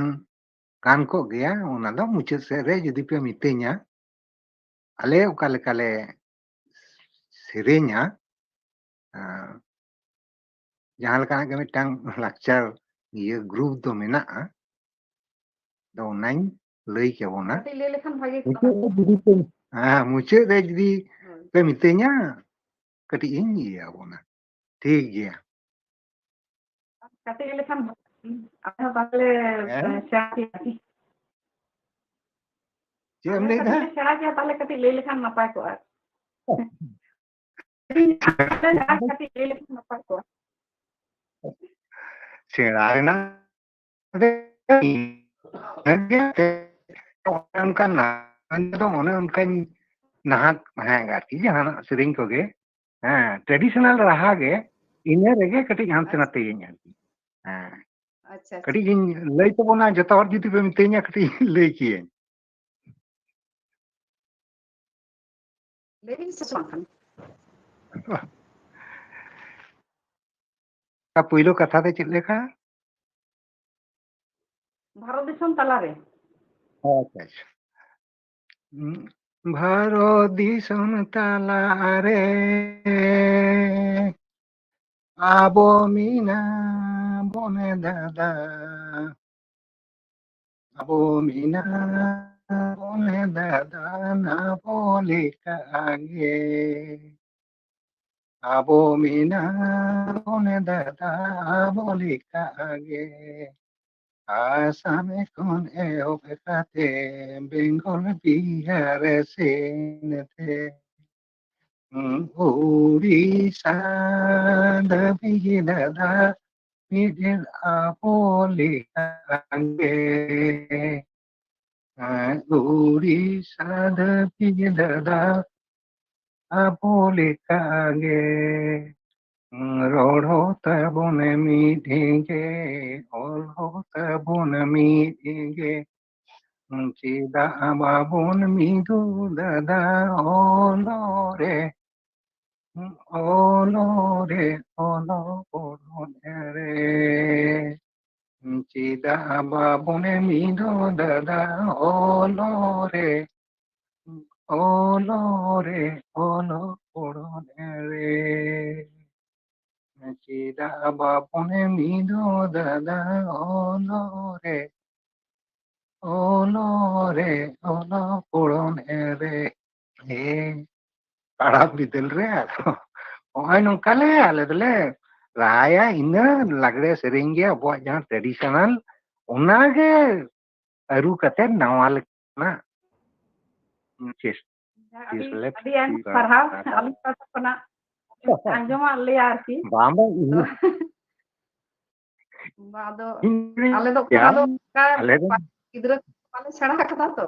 ᱜᱟᱱ ᱠᱚᱜ ᱜᱮᱭᱟ᱾ ᱚᱱᱟ ᱫᱚ ᱢᱩᱪᱟᱹᱫ ᱥᱮᱫ ᱨᱮ ᱡᱩᱫᱤ ᱯᱮ ᱢᱤᱛᱟᱹᱧᱟ, ᱟᱞᱮ ᱚᱠᱟ ᱞᱮᱠᱟᱞᱮ ᱥᱮᱨᱮᱧᱟ, ᱟᱸ, ᱡᱟᱦᱟᱸ ᱞᱮᱠᱟᱱᱟᱜ ᱜᱮ ᱢᱤᱫᱴᱟᱝ ᱞᱟᱠᱪᱟᱨ ᱤᱭᱟᱹ ᱜᱨᱩᱯ ᱫᱚ ᱢᱮᱱᱟᱜᱼᱟ, ᱫᱚ ᱚᱱᱟᱧ ᱞᱟᱹᱭ ᱠᱮᱵᱚᱱᱟ᱾ ᱠᱟᱹᱴᱤᱡ ᱞᱟᱹᱭ ᱞᱮᱠᱷᱟᱱ ᱵᱷᱟᱜᱮ ᱠᱚᱜᱼᱟ᱾ ᱢᱩᱪᱟᱹᱫ ᱨᱮ ᱡᱩᱫᱤ ᱯᱮ, ᱦᱮᱸ, ᱢᱩᱪᱟᱹᱫ ᱨᱮ ᱡᱩᱫᱤ ᱦᱳᱭ᱾ ᱯᱮ ᱢᱤᱛᱟᱹᱧᱟ, ᱠᱟᱹᱴᱤᱡ ᱤᱧ ᱤᱭᱟᱹ ᱟᱵᱚᱱᱟ᱾ ᱴᱷᱤᱠ ᱜᱮᱭᱟ᱾ ᱠᱟᱹᱴᱤᱡ ᱞᱟᱹᱭ ᱞᱮᱠᱷᱟᱱ ᱟᱞᱮ ᱦᱚᱸ ᱛᱟᱦᱞᱮ ᱦᱮᱸ? ᱥᱮᱬᱟ ᱠᱮᱭᱟ᱾ ᱪᱮᱫ ᱮᱢ ᱟᱞᱮ ᱞᱟᱹᱭ ᱠᱟᱹᱴᱤᱡ ᱫᱟ? ᱞᱮ ᱥᱮᱬᱟ ᱠᱮᱭᱟ, ᱛᱟᱦᱞᱮ ᱠᱟᱹᱴᱤᱡ ᱞᱟᱹᱭ ᱞᱮᱠᱷᱟᱱ ᱱᱟᱯᱟᱭ ᱠᱚᱜᱼᱟ᱾ ᱟᱞᱮ ᱥᱮᱬᱟ ᱠᱟᱹᱴᱤᱡ ᱞᱟᱹᱭ ᱞᱮᱠᱷᱟᱱ ᱱᱟᱯᱟᱭ ᱠᱚᱜᱼᱟ᱾ ᱥᱮᱬᱟ ᱨᱮᱱᱟᱜ ᱚᱱᱠᱟᱱ ᱫᱚ ᱚᱱᱮ ᱚᱱᱠᱟᱧ ᱱᱟᱦᱟᱜ, ᱦᱮᱸ, ᱟᱨᱠᱤ ᱡᱟᱦᱟᱱᱟᱜ ᱥᱮᱨᱮᱧ ᱠᱚᱜᱮ, ᱦᱮᱸ, traditional ᱨᱟᱦᱟ ᱜᱮ, ᱤᱱᱟᱹ ᱨᱮᱜᱮ ᱠᱟᱹᱴᱤᱡ ᱦᱟᱱᱛᱮ ᱟᱪᱪᱷᱟ᱾ ᱱᱟᱛᱮᱭᱟᱹᱧ ᱟᱨᱠᱤ᱾ ᱦᱮᱸ᱾ ᱟᱪᱪᱷᱟ, ᱟᱪᱪᱷᱟ᱾ ᱠᱟᱹᱴᱤᱡ ᱤᱧ ᱞᱟᱹᱭ ᱛᱟᱵᱚᱱᱟ, ᱡᱚᱛᱚ ᱦᱚᱲ ᱡᱩᱫᱤ ᱯᱮ ᱢᱤᱛᱟᱹᱧᱟ, ᱠᱟᱹᱴᱤᱡ ᱤᱧ ᱞᱟᱹᱭ ᱠᱤᱭᱟᱹᱧ᱾ ᱞᱟᱹᱭ ᱵᱤᱱ ᱥᱮ ᱵᱟᱝ ᱠᱷᱟᱱ᱾ ᱟᱨ ᱯᱩᱭᱞᱩ ᱠᱟᱛᱷᱟ ᱫᱚ ᱪᱮᱫ ᱞᱮᱠᱟ? ᱵᱷᱟᱨᱚᱛ ᱫᱤᱥᱚᱢ ᱛᱟᱞᱟᱨᱮ᱾ ᱟᱪᱪᱷᱟ, ᱟᱪᱪᱷᱟ᱾ ᱩᱸ, ᱵᱷᱟᱨᱚᱛ ᱫᱤᱥᱚᱢ ᱛᱟᱞᱟᱨᱮ ᱟᱵᱚ ᱢᱮᱱᱟᱜ ᱵᱚᱱ ᱫᱟᱫᱟ, ᱟᱵᱚ ᱢᱮᱱᱟᱜ ᱵᱚᱱ ᱫᱟᱫᱟ, ᱟᱵᱚ ᱞᱮᱠᱟ ᱜᱮ᱾ ᱟᱵᱚ ᱢᱮᱱᱟᱜ ᱵᱚᱱ ᱫᱟᱫᱟ, ᱟᱵᱚ ᱞᱮᱠᱟ ᱜᱮ᱾ ᱟᱥᱟᱢ ᱠᱷᱚᱱ ᱮᱦᱚᱵ ᱠᱟᱛᱮ ᱵᱮᱝᱜᱚᱞ, ᱵᱤᱦᱟᱨ ᱥᱮᱱ ᱛᱮ᱾ ᱩᱲᱤᱥᱥᱟ ᱫᱷᱟᱹᱵᱤᱡ ᱫᱟᱫᱟ ᱢᱤᱫ ᱟᱵᱚ ᱞᱮᱠᱟᱜᱮ᱾ ᱩᱲᱤᱥᱥᱟ ᱫᱷᱟᱹᱵᱤᱡ ᱫᱟᱫᱟ ᱟᱵᱚ ᱞᱮᱠᱟᱜᱮ᱾ ᱨᱚᱲ ᱦᱚᱸ ᱛᱟᱵᱚᱱ ᱢᱤᱫ ᱜᱮ, ᱚᱞ ᱦᱚᱸ ᱛᱟᱵᱚᱱ ᱢᱤᱫ ᱜᱮ᱾ ᱪᱮᱫᱟᱜ ᱵᱟᱵᱚᱱ ᱢᱤᱫᱚᱜ ᱫᱟᱫᱟ ᱚᱞ ᱨᱮ, ᱚᱞ ᱨᱮ, ᱚᱞ ᱯᱚᱲᱦᱚᱱ ᱨᱮ? ᱪᱮᱫᱟᱜ ᱵᱟᱵᱚᱱ ᱢᱤᱫᱚᱜ ᱫᱟᱫᱟ ᱚᱞ ᱨᱮ, ᱚᱞ ᱨᱮ, ᱚᱞ ᱯᱚᱲᱦᱚᱱ ᱨᱮ? ᱪᱮᱫᱟᱜ ᱵᱟᱵᱚᱱ ᱢᱤᱫᱚᱜ ᱫᱟᱫᱟ ᱚᱞ ᱨᱮ, ᱚᱞ ᱨᱮ, ᱚᱞ ᱯᱚᱲᱦᱚᱱ ᱨᱮ? ᱦᱮ ᱯᱟᱲᱦᱟᱣ ᱵᱤᱫᱟᱹᱞ ᱨᱮ ᱟᱫᱚ ᱱᱚᱜᱼᱚᱭ ᱱᱚᱝᱠᱟ ᱞᱮ ᱟᱞᱮ ᱫᱚᱞᱮ ᱨᱟᱦᱟᱭᱟ, ᱤᱱᱟᱹ ᱞᱟᱜᱽᱲᱮ ᱥᱮᱨᱮᱧ ᱜᱮ ᱟᱵᱚᱣᱟᱜ ᱡᱟᱦᱟᱸ traditional, ᱚᱱᱟᱜᱮ ᱟᱹᱨᱩ ᱠᱟᱛᱮ ᱱᱟᱣᱟ ᱞᱮᱠᱟᱱᱟᱜ ᱪᱮᱥ-, ᱟᱹᱰᱤ, ᱪᱮᱥ ᱞᱮ ᱟᱹᱰᱤ ᱟᱭᱢᱟ ᱪᱮᱥᱴᱟᱭᱟ᱾ ᱥᱟᱨᱦᱟᱣ ᱟᱹᱞᱤᱧ ᱯᱟᱦᱴᱟ ᱠᱷᱚᱱᱟᱜ ᱟᱸᱡᱚᱢᱟᱜ ᱞᱮᱭᱟ ᱟᱨᱠᱤ᱾ ᱵᱟᱝ, ᱵᱟᱝ, ᱤᱧ ᱛᱚ, ᱵᱟ, ᱟᱫᱚ ᱤᱧ ᱟᱞᱮ ᱫᱚ ᱚᱱᱠᱟ ᱫᱚ ᱟᱞᱮ ᱫᱚ ᱜᱤᱫᱽᱨᱟᱹ ᱠᱚ ᱵᱟᱞᱮ ᱥᱮᱬᱟ ᱟᱠᱟᱫᱟ ᱛᱚ᱾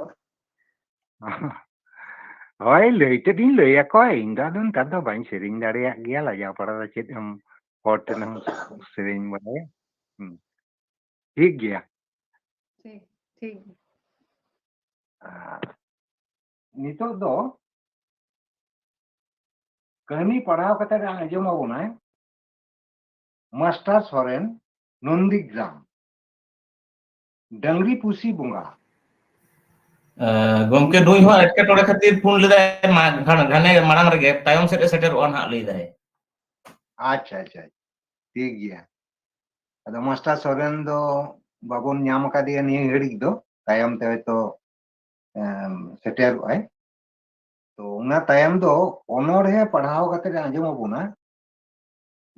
ᱦᱳᱭ, ᱞᱟᱹᱭ ᱛᱮᱫ ᱤᱧ ᱞᱟᱹᱭ ᱟᱠᱚᱣᱟ, ᱤᱧ ᱫᱚ ᱟᱫᱚ ᱱᱮᱛᱟᱨ ᱫᱚ ᱵᱟᱹᱧ ᱥᱮᱨᱮᱧ ᱫᱟᱲᱮᱭᱟᱜ ᱜᱮᱭᱟ, ᱞᱟᱡᱟᱣ ᱯᱟᱲᱟ ᱫᱚ ᱪᱮᱫ ᱮᱢ ᱦᱚᱲ ᱴᱷᱮᱱ ᱮᱢ ᱥᱮᱨᱮᱧ ᱵᱟᱲᱟᱭᱟ᱾ ᱦᱩᱸ᱾ ᱴᱷᱤᱠ ᱜᱮᱭᱟ᱾ ᱴᱷᱤᱠ, ᱴᱷᱤᱠ ᱜᱮᱭᱟ᱾ ᱟᱨ ᱱᱤᱛᱚᱜ ᱫᱚ ᱠᱟᱹᱦᱱᱤ ᱯᱟᱲᱦᱟᱣ ᱠᱟᱛᱮ ᱟᱸᱡᱚᱢ ᱟᱵᱚᱱᱟᱭ ᱢᱟᱥᱴᱟᱨ ᱥᱚᱨᱮᱱ, ᱱᱚᱱᱫᱤᱜᱨᱟᱢ, ᱰᱟᱝᱨᱤ ᱯᱩᱥᱤ ᱵᱚᱸᱜᱟ᱾ ᱮ, ᱜᱚᱢᱠᱮ, ᱱᱩᱭ ᱦᱚᱸ ᱮᱴᱠᱮᱴᱚᱬᱮ ᱠᱷᱟᱹᱛᱤᱨ ᱯᱷᱳᱱ ᱞᱮᱫᱟᱭ ᱢᱟ-, ᱜᱷᱟᱱ-, ᱜᱷᱟᱱᱮ ᱢᱟᱲᱟᱝ ᱨᱮᱜᱮ, ᱛᱟᱭᱚᱢ ᱥᱮᱫ ᱮ ᱥᱮᱴᱮᱨᱚᱜᱼᱟ ᱱᱟᱦᱟᱜ, ᱞᱟᱹᱭ ᱫᱟᱭ᱾ ᱟᱪᱪᱷᱟ, ᱟᱪᱪᱷᱟ, ᱴᱷᱤᱠ ᱜᱮᱭᱟ᱾ ᱟᱫᱚ ᱢᱟᱥᱴᱟᱨ ᱥᱚᱨᱮᱱ ᱫᱚ ᱵᱟᱵᱚᱱ ᱧᱟᱢ ᱟᱠᱟᱫᱮᱭᱟ ᱱᱤᱭᱟᱹ ᱜᱷᱟᱹᱲᱤᱡ ᱫᱚ, ᱛᱟᱭᱚᱢ ᱛᱮ ᱦᱚᱭᱛᱚ, ᱮᱢ, ᱥᱮᱴᱮᱨᱚᱜᱼᱟᱭ᱾ ᱛᱚ ᱚᱱᱟ ᱛᱟᱭᱚᱢ ᱫᱚ ᱚᱱᱚᱬᱦᱮ ᱯᱟᱲᱦᱟᱣ ᱠᱟᱛᱮ ᱟᱸᱡᱚᱢ ᱟᱵᱚᱱᱟ᱾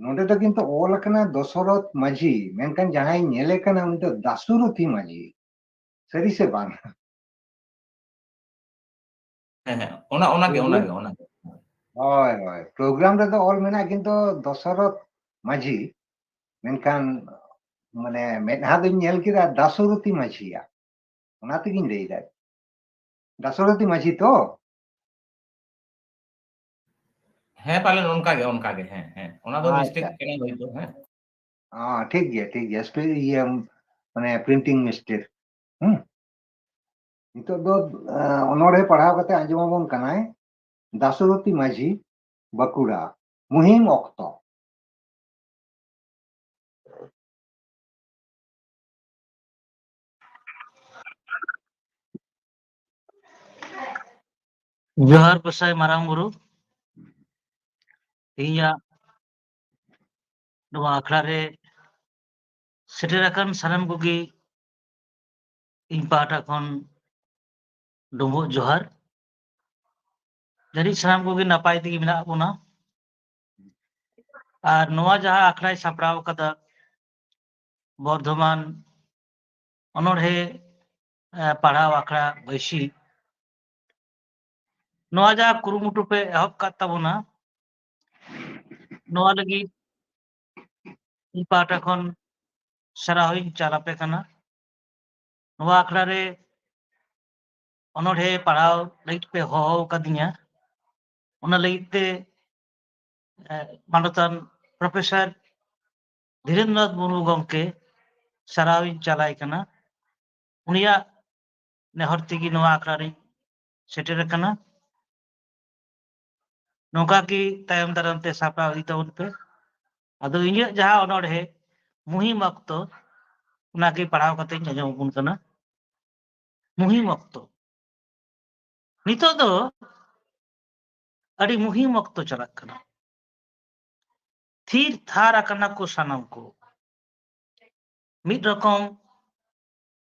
ᱱᱚᱰᱮ ᱫᱚ ᱠᱤᱱᱛᱩ ᱚᱞ ᱟᱠᱟᱱᱟ ᱫᱚᱥᱚᱨᱚᱛᱷ ᱢᱟᱹᱡᱷᱤ, ᱢᱮᱱᱠᱷᱟᱱ ᱡᱟᱦᱟᱸᱭ ᱧᱮᱞᱮ ᱠᱟᱱᱟ ᱩᱱᱤ ᱫᱚ ᱫᱟᱥᱩᱨᱚᱛᱷᱤ ᱢᱟᱹᱡᱷᱤ᱾ ᱥᱟᱹᱨᱤ ᱥᱮ ᱵᱟᱝ? ᱦᱮᱸ, ᱦᱮᱸ, ᱚᱱᱟ, ᱚᱱᱟᱜᱮ, ᱴᱷᱤᱠ ᱜᱮᱭᱟ᱾ ᱚᱱᱟᱜᱮ, ᱚᱱᱟᱜᱮ᱾ ᱦᱳᱭ, ᱦᱳᱭ, ᱯᱨᱳᱜᱨᱟᱢ ᱨᱮᱫᱚ ᱚᱞ ᱢᱮᱱᱟᱜᱼᱟ, ᱠᱤᱱᱛᱩ ᱫᱚᱥᱚᱨᱚᱛᱷ ᱢᱟᱹᱡᱷᱤ, ᱢᱮᱱᱠᱷᱟᱱ ᱢᱟᱱᱮ ᱢᱮᱫᱦᱟ ᱫᱚᱧ ᱧᱮᱞ ᱠᱮᱫᱟ ᱫᱟᱥᱚᱨᱚᱛᱷᱤ ᱢᱟᱹᱡᱷᱤᱭᱟᱜ, ᱚᱱᱟ ᱛᱮᱜᱤᱧ ᱞᱟᱹᱭᱫᱟ᱾ ᱫᱟᱥᱚᱨᱚᱛᱷᱤ ᱢᱟᱹᱡᱷᱤ ᱛᱚ? ᱦᱮᱸ, ᱯᱟᱞᱮᱱ ᱚᱱᱠᱟ ᱜᱮ, ᱚᱱᱠᱟ ᱜᱮ᱾ ᱦᱮᱸ, ᱦᱮᱸ, ᱚᱱᱟ ᱫᱚ ᱢᱤᱥᱴᱮᱠ ᱠᱟᱱᱟ ᱦᱚᱭᱛᱳ᱾ ᱦᱮᱸ, ᱦᱮᱸ, ᱴᱷᱤᱠ ᱜᱮᱭᱟ, ᱴᱷᱤᱠ ᱜᱮᱭᱟ᱾ ᱥᱯᱮ-, ᱤᱭᱟᱹ, ᱢᱟᱱᱮ ᱯᱨᱤᱱᱴᱤᱝ ᱢᱤᱥᱴᱮᱠ᱾ ᱦᱩᱸ᱾ ᱱᱤᱛᱚᱜ ᱫᱚ, ᱮ, ᱚᱱᱚᱬᱦᱮ ᱯᱟᱲᱦᱟᱣ ᱠᱟᱛᱮ ᱟᱸᱡᱚᱢ ᱟᱵᱚᱱ ᱠᱟᱱᱟᱭ ᱫᱟᱥᱚᱨᱚᱛᱷᱤ ᱢᱟᱹᱡᱷᱤ, ᱵᱟᱸᱠᱩᱲᱟ, ᱢᱩᱦᱤᱢ ᱚᱠᱛᱚ᱾ ᱡᱚᱦᱟᱨ ᱜᱚᱸᱥᱟᱭ ᱢᱟᱨᱟᱝ ᱵᱩᱨᱩ, ᱤᱧᱟᱜ ᱱᱚᱣᱟ ᱟᱠᱷᱲᱟ ᱨᱮ ᱥᱮᱴᱮᱨ ᱟᱠᱟᱱ ᱥᱟᱱᱟᱢ ᱠᱚᱜᱮ ᱤᱧ ᱯᱟᱦᱴᱟ ᱠᱷᱚᱱ ᱰᱩᱢᱵᱩᱜ ᱡᱚᱦᱟᱨ᱾ ᱡᱟᱹᱱᱤᱡ ᱥᱟᱱᱟᱢ ᱠᱚᱜᱮ ᱱᱟᱯᱟᱭ ᱛᱮᱜᱮ ᱢᱮᱱᱟᱜ ᱵᱚᱱᱟ᱾ ᱟᱨ ᱱᱚᱣᱟ ᱡᱟᱦᱟᱸ ᱟᱠᱷᱲᱟᱭ ᱥᱟᱯᱲᱟᱣ ᱟᱠᱟᱫᱟ ᱵᱚᱨᱫᱷᱚᱢᱟᱱ ᱚᱱᱚᱬᱦᱮ, ᱮ, ᱯᱟᱲᱦᱟᱣ ᱟᱠᱷᱲᱟ ᱵᱟᱹᱭᱥᱤ, ᱱᱚᱣᱟ ᱡᱟᱦᱟᱸ ᱠᱩᱨᱩᱢᱩᱴᱩ ᱯᱮ ᱮᱦᱚᱵ ᱠᱟᱫ ᱛᱟᱵᱚᱱᱟ, ᱱᱚᱣᱟ ᱞᱟᱹᱜᱤᱫ ᱤᱧ ᱯᱟᱦᱴᱟ ᱠᱷᱚᱱ ᱥᱟᱨᱦᱟᱣ ᱤᱧ ᱪᱟᱞ ᱟᱯᱮ ᱠᱟᱱᱟ᱾ ᱱᱚᱣᱟ ᱟᱠᱷᱲᱟ ᱨᱮ ᱚᱱᱚᱬᱦᱮ ᱯᱟᱲᱦᱟᱣ ᱞᱟᱹᱜᱤᱫ ᱯᱮ ᱦᱚᱦᱚ ᱟᱠᱟᱫᱤᱧᱟ, ᱚᱱᱟ ᱞᱟᱹᱜᱤᱫ ᱛᱮ, ᱮ, ᱢᱟᱱᱚᱛᱟᱱ ᱯᱨᱚᱯᱷᱮᱥᱚᱨ ᱫᱷᱤᱨᱮᱱᱫᱨᱚᱱᱟᱛᱷ ᱢᱩᱨᱢᱩ ᱜᱚᱢᱠᱮ ᱥᱟᱨᱦᱟᱣ ᱤᱧ ᱪᱟᱞᱟᱭ ᱠᱟᱱᱟ᱾ ᱩᱱᱤᱭᱟᱜ ᱱᱮᱦᱚᱨ ᱛᱮᱜᱮ ᱱᱚᱣᱟ ᱟᱠᱷᱲᱟ ᱨᱤᱧ ᱥᱮᱴᱮᱨ ᱟᱠᱟᱱᱟ᱾ ᱱᱚᱝᱠᱟ ᱜᱮ ᱛᱟᱭᱚᱢ ᱫᱟᱨᱟᱢ ᱛᱮ ᱥᱟᱯᱲᱟᱣ ᱤᱫᱤ ᱛᱟᱵᱚᱱ ᱯᱮ᱾ ᱟᱫᱚ ᱤᱧᱟᱹᱜ ᱡᱟᱦᱟᱸ ᱚᱱᱚᱬᱦᱮ ᱢᱩᱦᱤᱢ ᱚᱠᱛᱚ, ᱚᱱᱟᱜᱮ ᱯᱟᱲᱦᱟᱣ ᱠᱟᱛᱮ ᱤᱧ ᱟᱸᱡᱚᱢ ᱟᱵᱚᱱ ᱠᱟᱱᱟ᱾ ᱢᱩᱦᱤᱢ ᱚᱠᱛᱚ᱾ ᱱᱤᱛᱚᱜ ᱫᱚ ᱟᱹᱰᱤ ᱢᱩᱦᱤᱢ ᱚᱠᱛᱚ ᱪᱟᱞᱟᱜ ᱠᱟᱱᱟ᱾ ᱛᱷᱤᱨ ᱛᱷᱟᱨ ᱟᱠᱟᱱᱟ ᱠᱚ ᱥᱟᱱᱟᱢ ᱠᱚ᱾ ᱢᱤᱫ ᱨᱚᱠᱚᱢ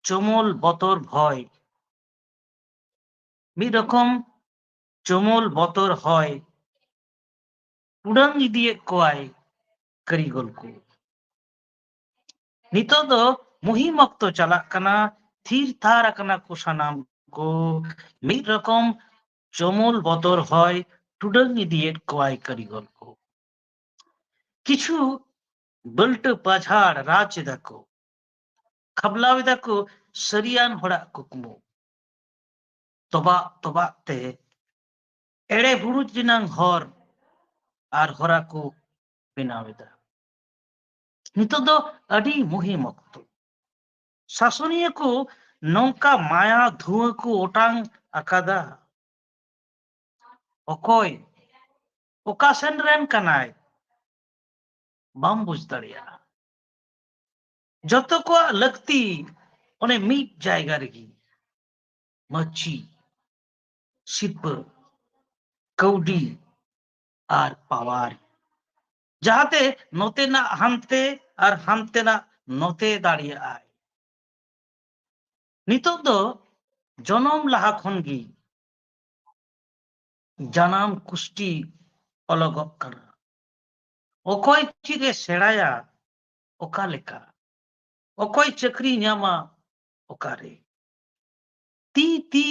ᱪᱩᱢᱩᱞ ᱵᱚᱛᱚᱨ ᱵᱷᱚᱭ, ᱢᱤᱫ ᱨᱚᱠᱚᱢ ᱪᱩᱢᱩᱞ ᱵᱚᱛᱚᱨ ᱦᱚᱭ ᱩᱰᱟᱹᱝ ᱤᱫᱤᱭᱮᱫ ᱠᱚᱣᱟᱭ ᱠᱟᱹᱨᱤᱜᱚᱞ ᱠᱚ᱾ ᱱᱤᱛᱚᱜ ᱫᱚ ᱢᱩᱦᱤᱢ ᱚᱠᱛᱚ ᱪᱟᱞᱟᱜ ᱠᱟᱱᱟ, ᱛᱷᱤᱨ ᱛᱷᱟᱨ ᱟᱠᱟᱱᱟ ᱠᱚ ᱥᱟᱱᱟᱢ ᱠᱚ᱾ ᱢᱤᱫ ᱨᱚᱠᱚᱢ ᱪᱩᱢᱩᱞ ᱵᱚᱛᱚᱨ ᱦᱚᱭ ᱴᱩᱰᱟᱹᱝ ᱤᱫᱤᱭᱮᱫ ᱠᱚᱣᱟᱭ ᱠᱟᱹᱨᱤᱜᱚᱞ ᱠᱚ᱾ ᱠᱤᱪᱷᱩ ᱵᱟᱹᱞᱴᱟᱹ ᱯᱟᱡᱷᱟᱲ ᱨᱟᱡᱽ ᱮᱫᱟ ᱠᱚ, ᱠᱷᱟᱵᱞᱟᱣ ᱮᱫᱟ ᱠᱚ ᱥᱟᱹᱨᱤᱭᱟᱱ ᱦᱚᱲᱟᱜ ᱠᱩᱠᱢᱩ᱾ ᱛᱚᱵᱟᱜ ᱛᱚᱵᱟᱜ ᱛᱮ ᱮᱲᱮ ᱵᱩᱲᱩᱡ ᱨᱮᱱᱟᱝ ᱦᱚᱨ ᱟᱨ ᱦᱚᱨᱟ ᱠᱚ ᱵᱮᱱᱟᱣ ᱮᱫᱟ᱾ ᱱᱤᱛᱚᱜ ᱫᱚ ᱟᱹᱰᱤ ᱢᱩᱦᱤᱢ ᱚᱠᱛᱚ᱾ ᱥᱟᱥᱚᱱᱤᱭᱟᱹ ᱠᱚ ᱱᱚᱝᱠᱟ ᱢᱟᱭᱟ ᱫᱷᱩᱣᱟᱹ ᱠᱚ ᱚᱴᱟᱝ ᱟᱠᱟᱫᱟ᱾ ᱚᱠᱚᱭ ᱚᱠᱟ ᱥᱮᱱ ᱨᱮᱱ ᱠᱟᱱᱟᱭ, ᱵᱟᱢ ᱵᱩᱡᱽ ᱫᱟᱲᱮᱭᱟᱜᱼᱟ᱾ ᱡᱚᱛᱚ ᱠᱚᱣᱟᱜ ᱞᱟᱹᱠᱛᱤ ᱚᱱᱮ ᱢᱤᱫ ᱡᱟᱭᱜᱟ ᱨᱮᱜᱮ, ᱢᱟᱹᱪᱤ, ᱥᱤᱨᱯᱟᱹ, ᱠᱟᱹᱣᱰᱤ ᱟᱨ ᱯᱟᱣᱟᱨ, ᱡᱟᱦᱟᱸᱛᱮ ᱱᱚᱛᱮᱱᱟᱜ ᱦᱟᱱᱛᱮ ᱟᱨ ᱦᱟᱱᱛᱮᱱᱟᱜ ᱱᱚᱛᱮ ᱫᱟᱲᱮᱭᱟᱜᱼᱟᱭ᱾ ᱱᱤᱛᱚᱜ ᱫᱚ ᱡᱚᱱᱚᱢ ᱞᱟᱦᱟ ᱠᱷᱚᱱ ᱜᱮ ᱡᱟᱱᱟᱢ ᱠᱩᱥᱴᱤ ᱚᱞᱚᱜᱚᱜ ᱠᱟᱱᱟ᱾ ᱚᱠᱚᱭ ᱪᱮᱫ ᱮ ᱥᱮᱬᱟᱭᱟ, ᱚᱠᱟ ᱞᱮᱠᱟ, ᱚᱠᱚᱭ ᱪᱟᱹᱠᱨᱤ ᱧᱟᱢᱟ, ᱚᱠᱟᱨᱮ᱾ ᱛᱤ ᱛᱤ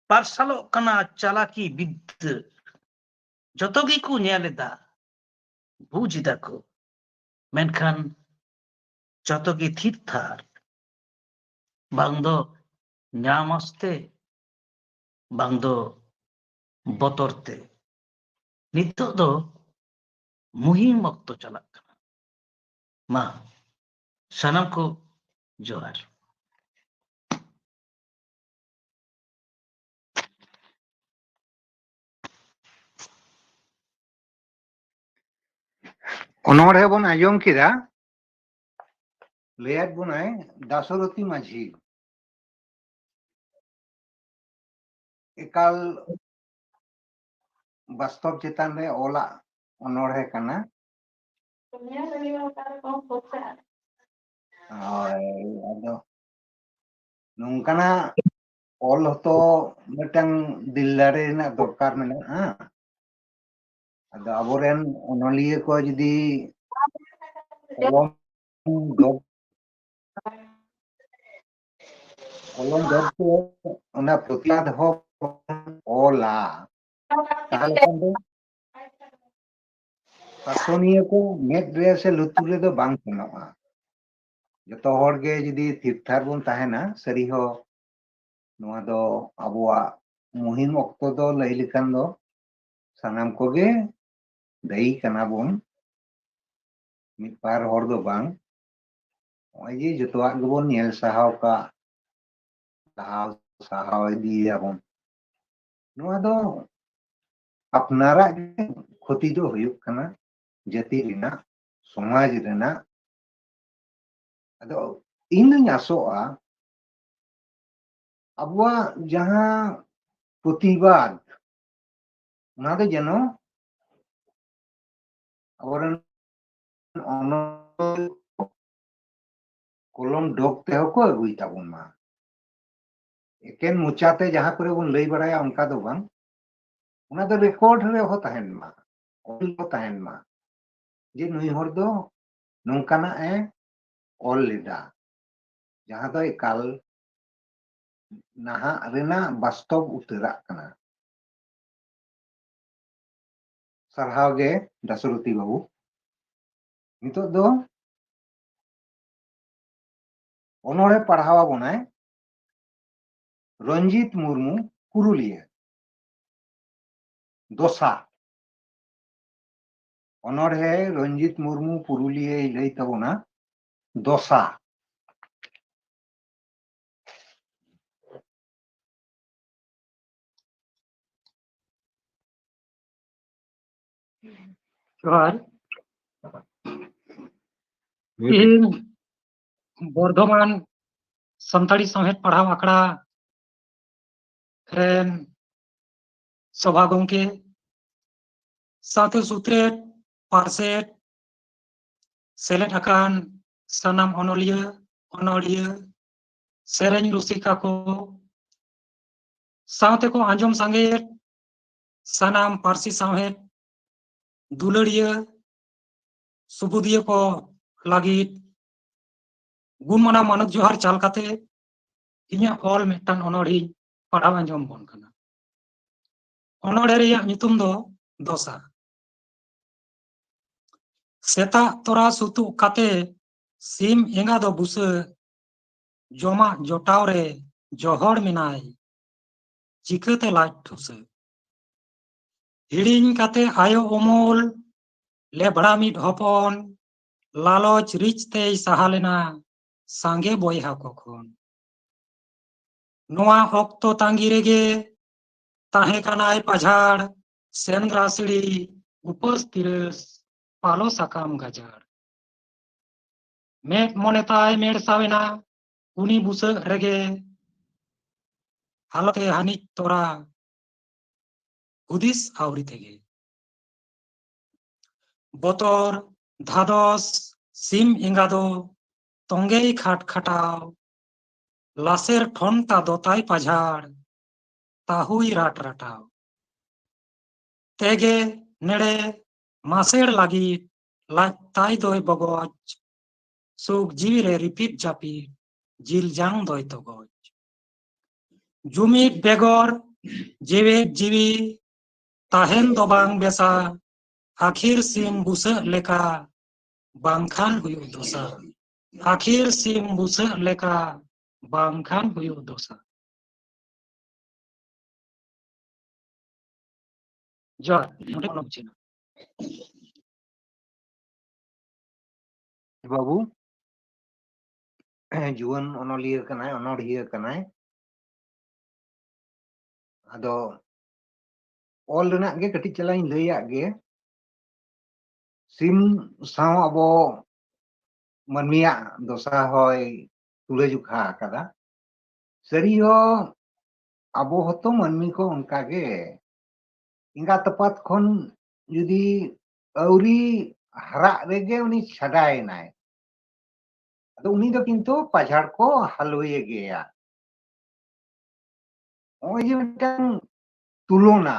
ᱯᱟᱨᱥᱟᱞᱚᱜ ᱠᱟᱱᱟ ᱪᱟᱞᱟᱠᱤ ᱵᱤᱫᱽᱫᱟᱹ᱾ ᱡᱚᱛᱚ ᱜᱮᱠᱚ ᱧᱮᱞ ᱮᱫᱟ, ᱵᱩᱡᱽ ᱮᱫᱟ ᱠᱚ, ᱢᱮᱱᱠᱷᱟᱱ ᱡᱚᱛᱚ ᱜᱮ ᱛᱷᱤᱨ ᱛᱷᱟᱨ᱾ ᱵᱟᱝ ᱫᱚ ᱧᱟᱢ ᱟᱥᱛᱮ, ᱵᱟᱝ ᱫᱚ ᱵᱚᱛᱚᱨ ᱛᱮ᱾ ᱱᱤᱛᱚᱜ ᱫᱚ ᱢᱩᱦᱤᱢ ᱚᱠᱛᱚ ᱪᱟᱞᱟᱜ ᱠᱟᱱᱟ᱾ ᱢᱟ, ᱥᱟᱱᱟᱢ ᱠᱚ ᱡᱚᱦᱟᱨ᱾ ᱚᱱᱚᱬᱦᱮ ᱵᱚᱱ ᱟᱸᱡᱚᱢ ᱠᱮᱫᱟ, ᱞᱟᱹᱭᱟᱫ ᱵᱚᱱᱟᱭ ᱫᱟᱥᱚᱨᱚᱛᱷᱤ ᱢᱟᱹᱡᱷᱤ᱾ ᱮᱠᱟᱞ ᱵᱟᱥᱛᱚᱵ ᱪᱮᱛᱟᱱ ᱨᱮ ᱚᱞᱟᱜ ᱚᱱᱚᱬᱦᱮ ᱠᱟᱱᱟ᱾ ᱦᱳᱭ, ᱟᱫᱚ ᱱᱚᱝᱠᱟᱱᱟᱜ ᱚᱞ ᱦᱚᱸᱛᱚ ᱢᱤᱫᱴᱟᱝ ᱫᱤᱞ ᱫᱟᱲᱮ ᱨᱮᱱᱟᱜ ᱫᱚᱨᱠᱟᱨ ᱢᱮᱱᱟᱜᱼᱟ᱾ ᱟᱫᱚ ᱟᱵᱚᱨᱮᱱ ᱚᱱᱚᱞᱤᱭᱟᱹ ᱠᱚ ᱡᱩᱫᱤ ᱠᱚᱞᱚᱢ ᱫᱚᱨ-, ᱠᱚᱞᱚᱢ ᱫᱚᱨ ᱛᱮ ᱚᱱᱟ ᱯᱨᱚᱛᱤᱵᱟᱫ ᱦᱚᱸ ᱚᱞᱟ, ᱛᱟᱦᱚᱞᱮ ᱠᱷᱟᱱ ᱫᱚ ᱥᱟᱥᱚᱱᱤᱭᱟᱹ ᱠᱚ ᱢᱮᱫ ᱨᱮ ᱥᱮ ᱞᱩᱛᱩᱨ ᱨᱮᱫᱚ ᱵᱟᱝ ᱥᱮᱱᱚᱜᱼᱟ᱾ ᱡᱚᱛᱚ ᱦᱚᱲ ᱜᱮ ᱡᱩᱫᱤ ᱛᱷᱤᱨ ᱛᱷᱟᱨ ᱵᱚᱱ ᱛᱟᱦᱮᱱᱟ, ᱥᱟᱹᱨᱤ ᱦᱚᱸ ᱱᱚᱣᱟ ᱫᱚ ᱟᱵᱚᱣᱟᱜ ᱢᱩᱦᱤᱢ ᱚᱠᱛᱚ ᱫᱚ ᱞᱟᱹᱭ ᱞᱮᱠᱷᱟᱱ ᱫᱚ ᱥᱟᱱᱟᱢ ᱠᱚᱜᱮ ᱫᱟᱹᱭᱤ ᱠᱟᱱᱟ ᱵᱚᱱ᱾ ᱢᱤᱫ ᱵᱟᱨ ᱦᱚᱲ ᱫᱚ ᱵᱟᱝ᱾ ᱱᱚᱜᱼᱚᱭ ᱡᱮ ᱡᱚᱛᱚᱣᱟᱜ ᱜᱮᱵᱚᱱ ᱧᱮᱞ ᱥᱟᱦᱟᱣ ᱠᱟᱜ, ᱥᱟᱦᱟᱣ, ᱥᱟᱦᱟᱣ ᱤᱫᱤᱭᱟᱵᱚᱱ, ᱱᱚᱣᱟ ᱫᱚ ᱟᱯᱱᱟᱨᱟᱜ ᱜᱮ ᱠᱷᱚᱛᱤ ᱫᱚ ᱦᱩᱭᱩᱜ ᱠᱟᱱᱟ, ᱡᱟᱹᱛᱤ ᱨᱮᱱᱟᱜ, ᱥᱚᱢᱟᱡᱽ ᱨᱮᱱᱟᱜ᱾ ᱟᱫᱚ ᱤᱧ ᱫᱩᱧ ᱟᱥᱚᱜᱼᱟ, ᱟᱵᱚᱣᱟᱜ ᱡᱟᱦᱟᱸ ᱯᱨᱚᱛᱤᱵᱟᱫ, ᱚᱱᱟ ᱫᱚ ᱡᱮᱱᱚ ᱟᱵᱚᱨᱮᱱ ᱚᱱᱚᱞ ᱠᱚᱞᱚᱢ ᱰᱚᱜ ᱛᱮᱦᱚᱸ ᱠᱚ ᱟᱹᱜᱩᱭ ᱛᱟᱵᱚᱱ ᱢᱟ᱾ ᱮᱠᱮᱱ ᱢᱚᱪᱟᱛᱮ ᱡᱟᱦᱟᱸ ᱠᱚᱨᱮ ᱵᱚᱱ ᱞᱟᱹᱭ ᱵᱟᱲᱟᱭᱟ, ᱚᱱᱠᱟ ᱫᱚ ᱵᱟᱝ, ᱚᱱᱟ ᱫᱚ ᱨᱮᱠᱚᱨᱰ ᱨᱮᱦᱚᱸ ᱛᱟᱦᱮᱱ ᱢᱟ, ᱚᱞ ᱦᱚᱸ ᱛᱟᱦᱮᱱ ᱢᱟ, ᱡᱮ ᱱᱩᱭ ᱦᱚᱲ ᱫᱚ ᱱᱚᱝᱠᱟᱱᱟᱜ ᱮ ᱚᱞ ᱞᱮᱫᱟ, ᱡᱟᱦᱟᱸ ᱫᱚ ᱮᱠᱟᱞ ᱱᱟᱦᱟᱜ ᱨᱮᱱᱟᱜ ᱵᱟᱥᱛᱚᱵ ᱩᱛᱟᱹᱨᱟᱜ ᱠᱟᱱᱟ᱾ ᱥᱟᱨᱦᱟᱣ ᱜᱮ ᱫᱟᱥᱨᱚᱛᱤ ᱵᱟᱹᱵᱩ᱾ ᱱᱤᱛᱚᱜ ᱫᱚ ᱚᱱᱚᱬᱦᱮ ᱯᱟᱲᱦᱟᱣ ᱟᱵᱚᱱᱟᱭ ᱨᱚᱧᱡᱤᱛ ᱢᱩᱨᱢᱩ, ᱯᱩᱨᱩᱞᱤᱭᱟᱹ᱾ ᱫᱚᱥᱟ᱾ ᱚᱱᱚᱬᱦᱮ ᱨᱚᱧᱡᱤᱛ ᱢᱩᱨᱢᱩ, ᱯᱩᱨᱩᱞᱤᱭᱟᱹᱭ ᱞᱟᱹᱭ ᱛᱟᱵᱚᱱᱟ ᱫᱚᱥᱟ᱾ ᱡᱚᱦᱟᱨ᱾ ᱛᱤᱦᱤᱧ ᱵᱚᱨᱫᱷᱚᱢᱟᱱ ᱥᱟᱱᱛᱟᱲᱤ ᱥᱟᱶᱦᱮᱫ ᱯᱟᱲᱦᱟᱣ ᱟᱠᱷᱲᱟ ᱨᱮᱱ ᱥᱚᱵᱷᱟ ᱜᱚᱢᱠᱮ, ᱥᱟᱶᱛᱮ ᱥᱩᱛᱨᱮᱛ, ᱯᱟᱨᱥᱮᱛ, ᱥᱮᱞᱮᱫ ᱟᱠᱟᱱ ᱥᱟᱱᱟᱢ ᱚᱱᱚᱞᱤᱭᱟᱹ, ᱚᱱᱚᱲᱦᱤᱭᱟᱹ, ᱥᱮᱨᱮᱧ ᱨᱩᱥᱤᱠᱟ ᱠᱚ, ᱥᱟᱶᱛᱮ ᱠᱚ ᱟᱸᱡᱚᱢ ᱥᱟᱸᱜᱮᱭᱮᱫ ᱥᱟᱱᱟᱢ ᱯᱟᱹᱨᱥᱤ ᱥᱟᱶᱦᱮᱫ ᱫᱩᱞᱟᱹᱲᱤᱭᱟᱹ, ᱥᱩᱵᱩᱫᱤᱭᱟᱹ ᱠᱚ ᱞᱟᱹᱜᱤᱫ ᱜᱩᱱᱢᱟᱱᱟᱣ ᱢᱟᱱᱚᱛ ᱡᱚᱦᱟᱨ ᱪᱟᱞ ᱠᱟᱛᱮ ᱤᱧᱟᱹᱜ ᱚᱞ ᱢᱤᱫᱴᱟᱝ ᱚᱱᱚᱬᱦᱮᱧ ᱯᱟᱲᱦᱟᱣ ᱟᱸᱡᱚᱢ ᱵᱚᱱ ᱠᱟᱱᱟ᱾ ᱚᱱᱚᱬᱦᱮ ᱨᱮᱭᱟᱜ ᱧᱩᱛᱩᱢ ᱫᱚ ᱫᱚᱥᱟ᱾ ᱥᱮᱛᱟᱜ ᱛᱚᱨᱟ ᱥᱩᱛᱩᱜ ᱠᱟᱛᱮ ᱥᱤᱢ ᱮᱸᱜᱟ ᱫᱚ ᱵᱩᱥᱟᱹᱜ, ᱡᱚᱢᱟᱜ ᱡᱚᱴᱟᱣ ᱨᱮ ᱡᱚᱦᱚᱲ ᱢᱮᱱᱟᱭ, ᱪᱤᱠᱟᱹᱛᱮ ᱞᱟᱡ ᱴᱷᱩᱥᱟᱹᱜ? ᱦᱤᱲᱤᱧ ᱠᱟᱛᱮ ᱟᱭᱳ ᱩᱢᱩᱞ, ᱞᱮᱵᱲᱟ ᱢᱤᱫ ᱦᱚᱯᱚᱱ, ᱞᱟᱞᱚᱪ ᱨᱤᱪ ᱛᱮᱭ ᱥᱟᱦᱟ ᱞᱮᱱᱟ ᱥᱟᱸᱜᱮ ᱵᱚᱭᱦᱟ ᱠᱚ ᱠᱷᱚᱱ᱾ ᱱᱚᱣᱟ ᱚᱠᱛᱚ ᱛᱟᱺᱜᱤ ᱨᱮᱜᱮ ᱛᱟᱦᱮᱸ ᱠᱟᱱᱟᱭ ᱯᱟᱡᱷᱟᱲ, ᱥᱮᱸᱫᱽᱨᱟ ᱥᱤᱲᱤ, ᱩᱯᱟᱹᱥ ᱛᱤᱨᱟᱹᱥ, ᱯᱟᱞᱚ ᱥᱟᱠᱟᱢ ᱜᱟᱡᱟᱲ᱾ ᱢᱮᱫ ᱢᱚᱱᱮ ᱛᱟᱭ ᱢᱮᱲᱥᱟᱣ ᱮᱱᱟ ᱩᱱᱤ ᱵᱩᱥᱟᱹᱜ ᱨᱮᱜᱮ, ᱦᱟᱞᱚᱛᱮ ᱦᱟᱹᱱᱤᱡ ᱛᱚᱨᱟ ᱦᱩᱫᱤᱥ ᱟᱹᱣᱨᱤ ᱛᱮᱜᱮ᱾ ᱵᱚᱛᱚᱨ ᱫᱷᱟᱫᱚᱥ ᱥᱤᱢ ᱮᱸᱜᱟ ᱫᱚ ᱛᱚᱸᱜᱮᱭ ᱠᱷᱟᱴ ᱠᱷᱟᱴᱟᱣ, ᱞᱟᱥᱮᱨ ᱴᱷᱚᱱᱴᱟ ᱫᱚ ᱛᱟᱭ ᱯᱟᱡᱷᱟᱲ, ᱛᱟᱹᱦᱩᱭ ᱨᱟᱴ ᱨᱟᱴᱟᱣ᱾ ᱛᱮᱜᱮ ᱱᱮᱲᱮ ᱢᱟᱥᱮᱲ ᱞᱟᱹᱜᱤᱫ ᱞᱟᱡ ᱛᱟᱭ ᱫᱚᱭ ᱵᱚᱜᱚᱡ, ᱥᱩᱠ ᱡᱤᱣᱤ ᱨᱮ ᱨᱤᱯᱤᱫ ᱡᱟᱹᱯᱤᱫ ᱡᱤᱞ ᱡᱟᱝ ᱫᱚᱭ ᱛᱚᱜᱚᱡ᱾ ᱡᱩᱢᱤᱫ ᱵᱮᱜᱚᱨ ᱡᱮᱣᱮᱫ ᱡᱤᱣᱤ ᱛᱟᱦᱮᱱ ᱫᱚ ᱵᱟᱝ ᱵᱮᱥᱟ, ᱟᱹᱠᱷᱤᱨ ᱥᱤᱢ ᱵᱩᱥᱟᱹᱜ ᱞᱮᱠᱟ ᱵᱟᱝᱠᱷᱟᱱ ᱦᱩᱭᱩᱜ ᱫᱚᱥᱟ᱾ ᱟᱹᱠᱷᱤᱨ ᱥᱤᱢ ᱵᱩᱥᱟᱹᱜ ᱞᱮᱠᱟ ᱵᱟᱝᱠᱷᱟᱱ ᱦᱩᱭᱩᱜ ᱫᱚᱥᱟ᱾ ᱡᱚᱦᱟᱨ, ᱱᱚᱰᱮ ᱠᱷᱚᱱ ᱢᱩᱪᱟᱹᱫ ᱮᱱᱟ᱾ ᱵᱟᱹᱵᱩ ᱡᱩᱣᱟᱹᱱ ᱚᱱᱚᱞᱤᱭᱟᱹ ᱠᱟᱱᱟᱭ, ᱚᱱᱚᱬᱦᱤᱭᱟᱹ ᱠᱟᱱᱟᱭ᱾ ᱟᱫᱚ ᱚᱞ ᱨᱮᱱᱟᱜ ᱜᱮ ᱠᱟᱹᱴᱤᱡ ᱪᱟᱞᱟᱝ ᱤᱧ ᱞᱟᱹᱭᱟᱜ ᱜᱮ᱾ ᱥᱤᱢ ᱥᱟᱶ ᱟᱵᱚ ᱢᱟᱹᱱᱢᱤᱭᱟᱜ ᱫᱚᱥᱟ ᱦᱚᱸᱭ ᱛᱩᱞᱟᱹᱡᱚᱠᱷᱟ ᱟᱠᱟᱫᱟ᱾ ᱥᱟᱹᱨᱤ ᱦᱚᱸ ᱟᱵᱚ ᱦᱚᱸᱛᱚ ᱢᱟᱹᱱᱢᱤ ᱠᱚ ᱚᱱᱠᱟ ᱜᱮ, ᱮᱸᱜᱟᱛ ᱟᱯᱟᱛ ᱠᱷᱚᱱ ᱡᱩᱫᱤ ᱟᱹᱣᱨᱤ ᱦᱟᱨᱟᱜ ᱨᱮᱜᱮ ᱩᱱᱤ ᱪᱷᱟᱰᱟᱭᱮᱱᱟᱭ, ᱟᱫᱚ ᱩᱱᱤ ᱫᱚ ᱠᱤᱱᱛᱩ ᱯᱟᱡᱷᱟᱲ ᱠᱚ ᱦᱟᱞᱚᱭᱮ ᱜᱮᱭᱟ᱾ ᱱᱚᱜᱼᱚᱭ ᱡᱮ ᱢᱤᱫᱴᱟᱝ ᱛᱩᱞᱚᱱᱟ,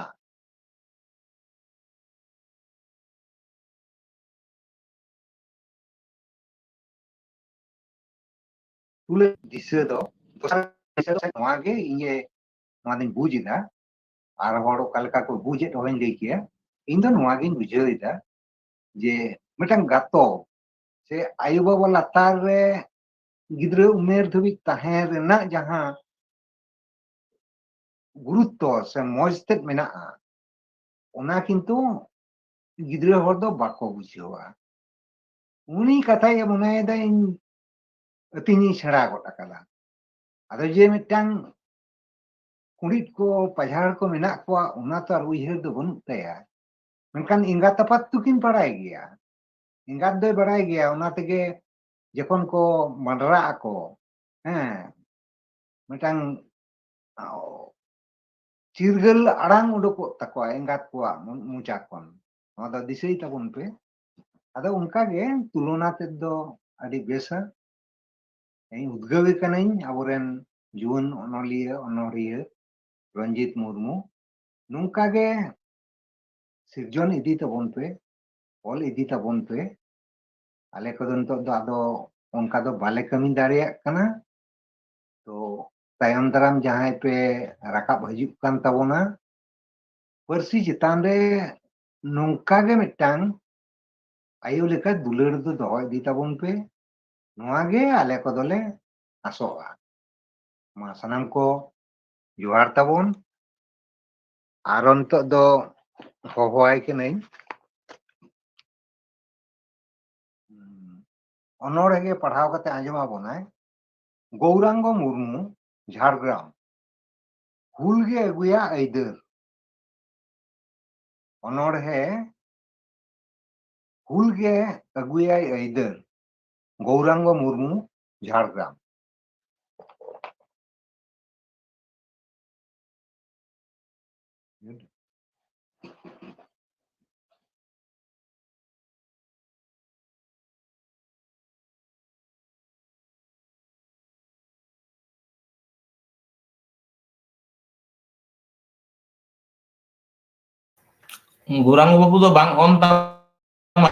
ᱛᱩᱞᱟᱹ ᱫᱤᱥᱟᱹ ᱫᱚ ᱫᱚᱥᱟᱨ ᱫᱤᱥᱟᱹ ᱫᱚ ᱱᱚᱣᱟ ᱜᱮ ᱤᱧ ᱱᱚᱣᱟ ᱫᱚᱧ ᱵᱩᱡᱽ ᱮᱫᱟ᱾ ᱟᱨ ᱦᱚᱲ ᱚᱠᱟ ᱞᱮᱠᱟ ᱠᱚ ᱵᱩᱡᱮᱫ, ᱚᱦᱚᱧ ᱞᱟᱹᱭ ᱠᱮᱭᱟ᱾ ᱤᱧ ᱫᱚ ᱱᱚᱣᱟ ᱜᱤᱧ ᱵᱩᱡᱷᱟᱹᱣ ᱮᱫᱟ ᱡᱮ ᱢᱤᱫᱴᱟᱝ ᱜᱟᱛᱚ ᱥᱮ ᱟᱭᱳᱼᱵᱟᱵᱟ ᱞᱟᱛᱟᱨ ᱨᱮ ᱜᱤᱫᱽᱨᱟᱹ ᱩᱢᱮᱨ ᱫᱷᱟᱹᱵᱤᱡ ᱛᱟᱦᱮᱸ ᱨᱮᱱᱟᱜ ᱡᱟᱦᱟᱸ ᱜᱩᱨᱩᱛᱛᱚ ᱥᱮ ᱢᱚᱡᱽ ᱛᱮᱫ ᱢᱮᱱᱟᱜᱼᱟ, ᱚᱱᱟ ᱠᱤᱱᱛᱩ ᱜᱤᱫᱽᱨᱟᱹ ᱦᱚᱲ ᱫᱚ ᱵᱟᱠᱚ ᱵᱩᱡᱷᱟᱹᱣᱟ᱾ ᱩᱱᱤ ᱠᱟᱛᱷᱟᱭ ᱢᱚᱱᱮᱭᱮᱫᱟ ᱤᱧ ᱟᱹᱛᱤᱧᱤᱧ ᱥᱮᱬᱟ ᱜᱚᱫ ᱟᱠᱟᱫᱟ᱾ ᱟᱫᱚ ᱡᱮ ᱢᱤᱫᱴᱟᱝ ᱠᱩᱲᱤᱫ ᱠᱚ ᱯᱟᱡᱷᱟᱲ ᱠᱚ ᱢᱮᱱᱟᱜ ᱠᱚᱣᱟ, ᱚᱱᱟ ᱛᱚ ᱟᱨ ᱩᱭᱦᱟᱹᱨ ᱫᱚ ᱵᱟᱹᱱᱩᱜ ᱛᱟᱭᱟ᱾ ᱢᱮᱱᱠᱷᱟᱱ ᱮᱸᱜᱟᱛ ᱟᱯᱟᱛ ᱫᱚᱠᱤᱱ ᱵᱟᱲᱟᱭ ᱜᱮᱭᱟ, ᱮᱸᱜᱟᱛ ᱫᱚᱭ ᱵᱟᱲᱟᱭ ᱜᱮᱭᱟ᱾ ᱚᱱᱟ ᱛᱮᱜᱮ ᱡᱚᱠᱷᱚᱱ ᱠᱚ ᱢᱟᱰᱨᱟᱜ ᱟᱠᱚ, ᱦᱮᱸ, ᱢᱤᱫᱴᱟᱝ ᱪᱤᱨᱜᱟᱹᱞ ᱟᱲᱟᱝ ᱩᱰᱩᱠᱚᱜ ᱛᱟᱠᱚᱣᱟ ᱮᱸᱜᱟᱛ ᱠᱚᱣᱟᱜ ᱢᱚᱪᱟ ᱠᱷᱚᱱ᱾ ᱱᱚᱣᱟ ᱫᱚ ᱫᱤᱥᱟᱹᱭ ᱛᱟᱵᱚᱱ ᱯᱮ᱾ ᱟᱫᱚ ᱚᱱᱠᱟᱜᱮ ᱛᱩᱞᱚᱱᱟ ᱛᱮᱫ ᱫᱚ ᱟᱹᱰᱤ ᱵᱮᱥᱟ᱾ ᱤᱧ ᱩᱫᱽᱜᱟᱹᱣᱮ ᱠᱟᱹᱱᱟᱹᱧ ᱟᱵᱚᱨᱮᱱ ᱡᱩᱣᱟᱹᱱ ᱚᱱᱚᱞᱤᱭᱟᱹ ᱚᱱᱚᱲᱦᱤᱭᱟᱹ ᱨᱚᱧᱡᱤᱛ ᱢᱩᱨᱢᱩ, ᱱᱚᱝᱠᱟᱜᱮ ᱥᱤᱨᱡᱚᱱ ᱤᱫᱤ ᱛᱟᱵᱚᱱ ᱯᱮ, ᱚᱞ ᱤᱫᱤ ᱛᱟᱵᱚᱱ ᱯᱮ᱾ ᱟᱞᱮ ᱠᱚᱫᱚ ᱱᱤᱛᱚᱜ ᱫᱚ ᱟᱫᱚ ᱚᱱᱠᱟ ᱫᱚ ᱵᱟᱞᱮ ᱠᱟᱹᱢᱤ ᱫᱟᱲᱮᱭᱟᱜ ᱠᱟᱱᱟ᱾ ᱛᱚ ᱛᱟᱭᱚᱢ ᱫᱟᱨᱟᱢ ᱡᱟᱦᱟᱸᱭ ᱯᱮ ᱨᱟᱠᱟᱵ ᱦᱤᱡᱩᱜ ᱠᱟᱱ ᱛᱟᱵᱚᱱᱟ, ᱯᱟᱹᱨᱥᱤ ᱪᱮᱛᱟᱱ ᱨᱮ ᱱᱚᱝᱠᱟ ᱜᱮ ᱢᱤᱫᱴᱟᱝ ᱟᱭᱳ ᱞᱮᱠᱟ ᱫᱩᱞᱟᱹᱲ ᱫᱚ ᱫᱚᱦᱚ ᱤᱫᱤ ᱛᱟᱵᱚᱱ ᱯᱮ, ᱱᱚᱣᱟ ᱜᱮ ᱟᱞᱮ ᱠᱚᱫᱚᱞᱮ ᱟᱥᱚᱜᱼᱟ᱾ ᱢᱟ ᱥᱟᱱᱟᱢ ᱠᱚ ᱡᱚᱦᱟᱨ ᱛᱟᱵᱚᱱ᱾ ᱟᱨᱚ ᱱᱤᱛᱚᱜ ᱫᱚ ᱦᱚᱦᱚᱣᱟᱭ ᱠᱟᱹᱱᱟᱹᱧ, ᱚᱱᱚᱬᱦᱮ ᱜᱮ ᱯᱟᱲᱦᱟᱣ ᱠᱟᱛᱮ ᱟᱸᱡᱚᱢ ᱟᱵᱚᱱᱟᱭ᱾ ᱜᱳᱣᱨᱟᱝᱜᱚ ᱢᱩᱨᱢᱩ, ᱡᱷᱟᱲᱜᱨᱟᱢ᱾ ᱦᱩᱞ ᱜᱮ ᱟᱹᱜᱩᱭᱟ ᱟᱹᱭᱫᱟᱹᱨ᱾ ᱚᱱᱚᱬᱦᱮ ᱦᱩᱞ ᱜᱮ ᱟᱹᱜᱩᱭᱟᱭ ᱟᱹᱭᱫᱟᱹᱨ, ᱜᱳᱣᱨᱟᱝᱜᱚ ᱢᱩᱨᱢᱩ, ᱡᱷᱟᱲᱜᱨᱟᱢ᱾ ᱜᱳᱣᱨᱟᱝᱜᱚ ᱵᱟᱹᱵᱩ ᱫᱚ ᱵᱟᱝ on ᱛᱟᱢᱟ᱾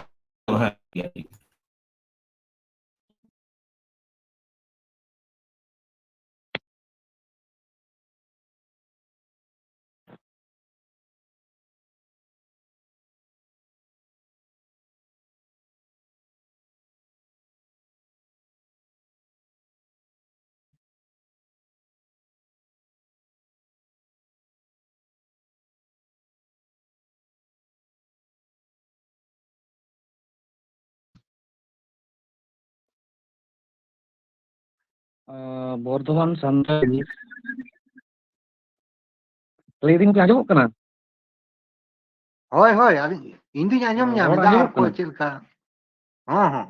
ᱟᱸ, ᱵᱚᱨᱫᱷᱚᱢᱟᱱ ᱥᱟᱱᱛᱟᱲᱤ᱾ ᱞᱟᱹᱭᱫᱟᱹᱧ, ᱜᱚᱢᱠᱮ, ᱟᱸᱡᱚᱢᱚᱜ ᱠᱟᱱᱟ? ᱦᱳᱭ, ᱦᱳᱭ, ᱟᱹᱞᱤᱧ, ᱤᱧ ᱫᱩᱧ ᱟᱸᱡᱚᱢ ᱧᱟᱢ ᱨᱚᱲ ᱮᱫᱟ᱾ ᱟᱸᱡᱚᱢᱚᱜ ᱚᱠᱚᱭ ᱠᱟᱱᱟ? ᱪᱮᱫ ᱞᱮᱠᱟ? ᱦᱚᱸ, ᱦᱚᱸ᱾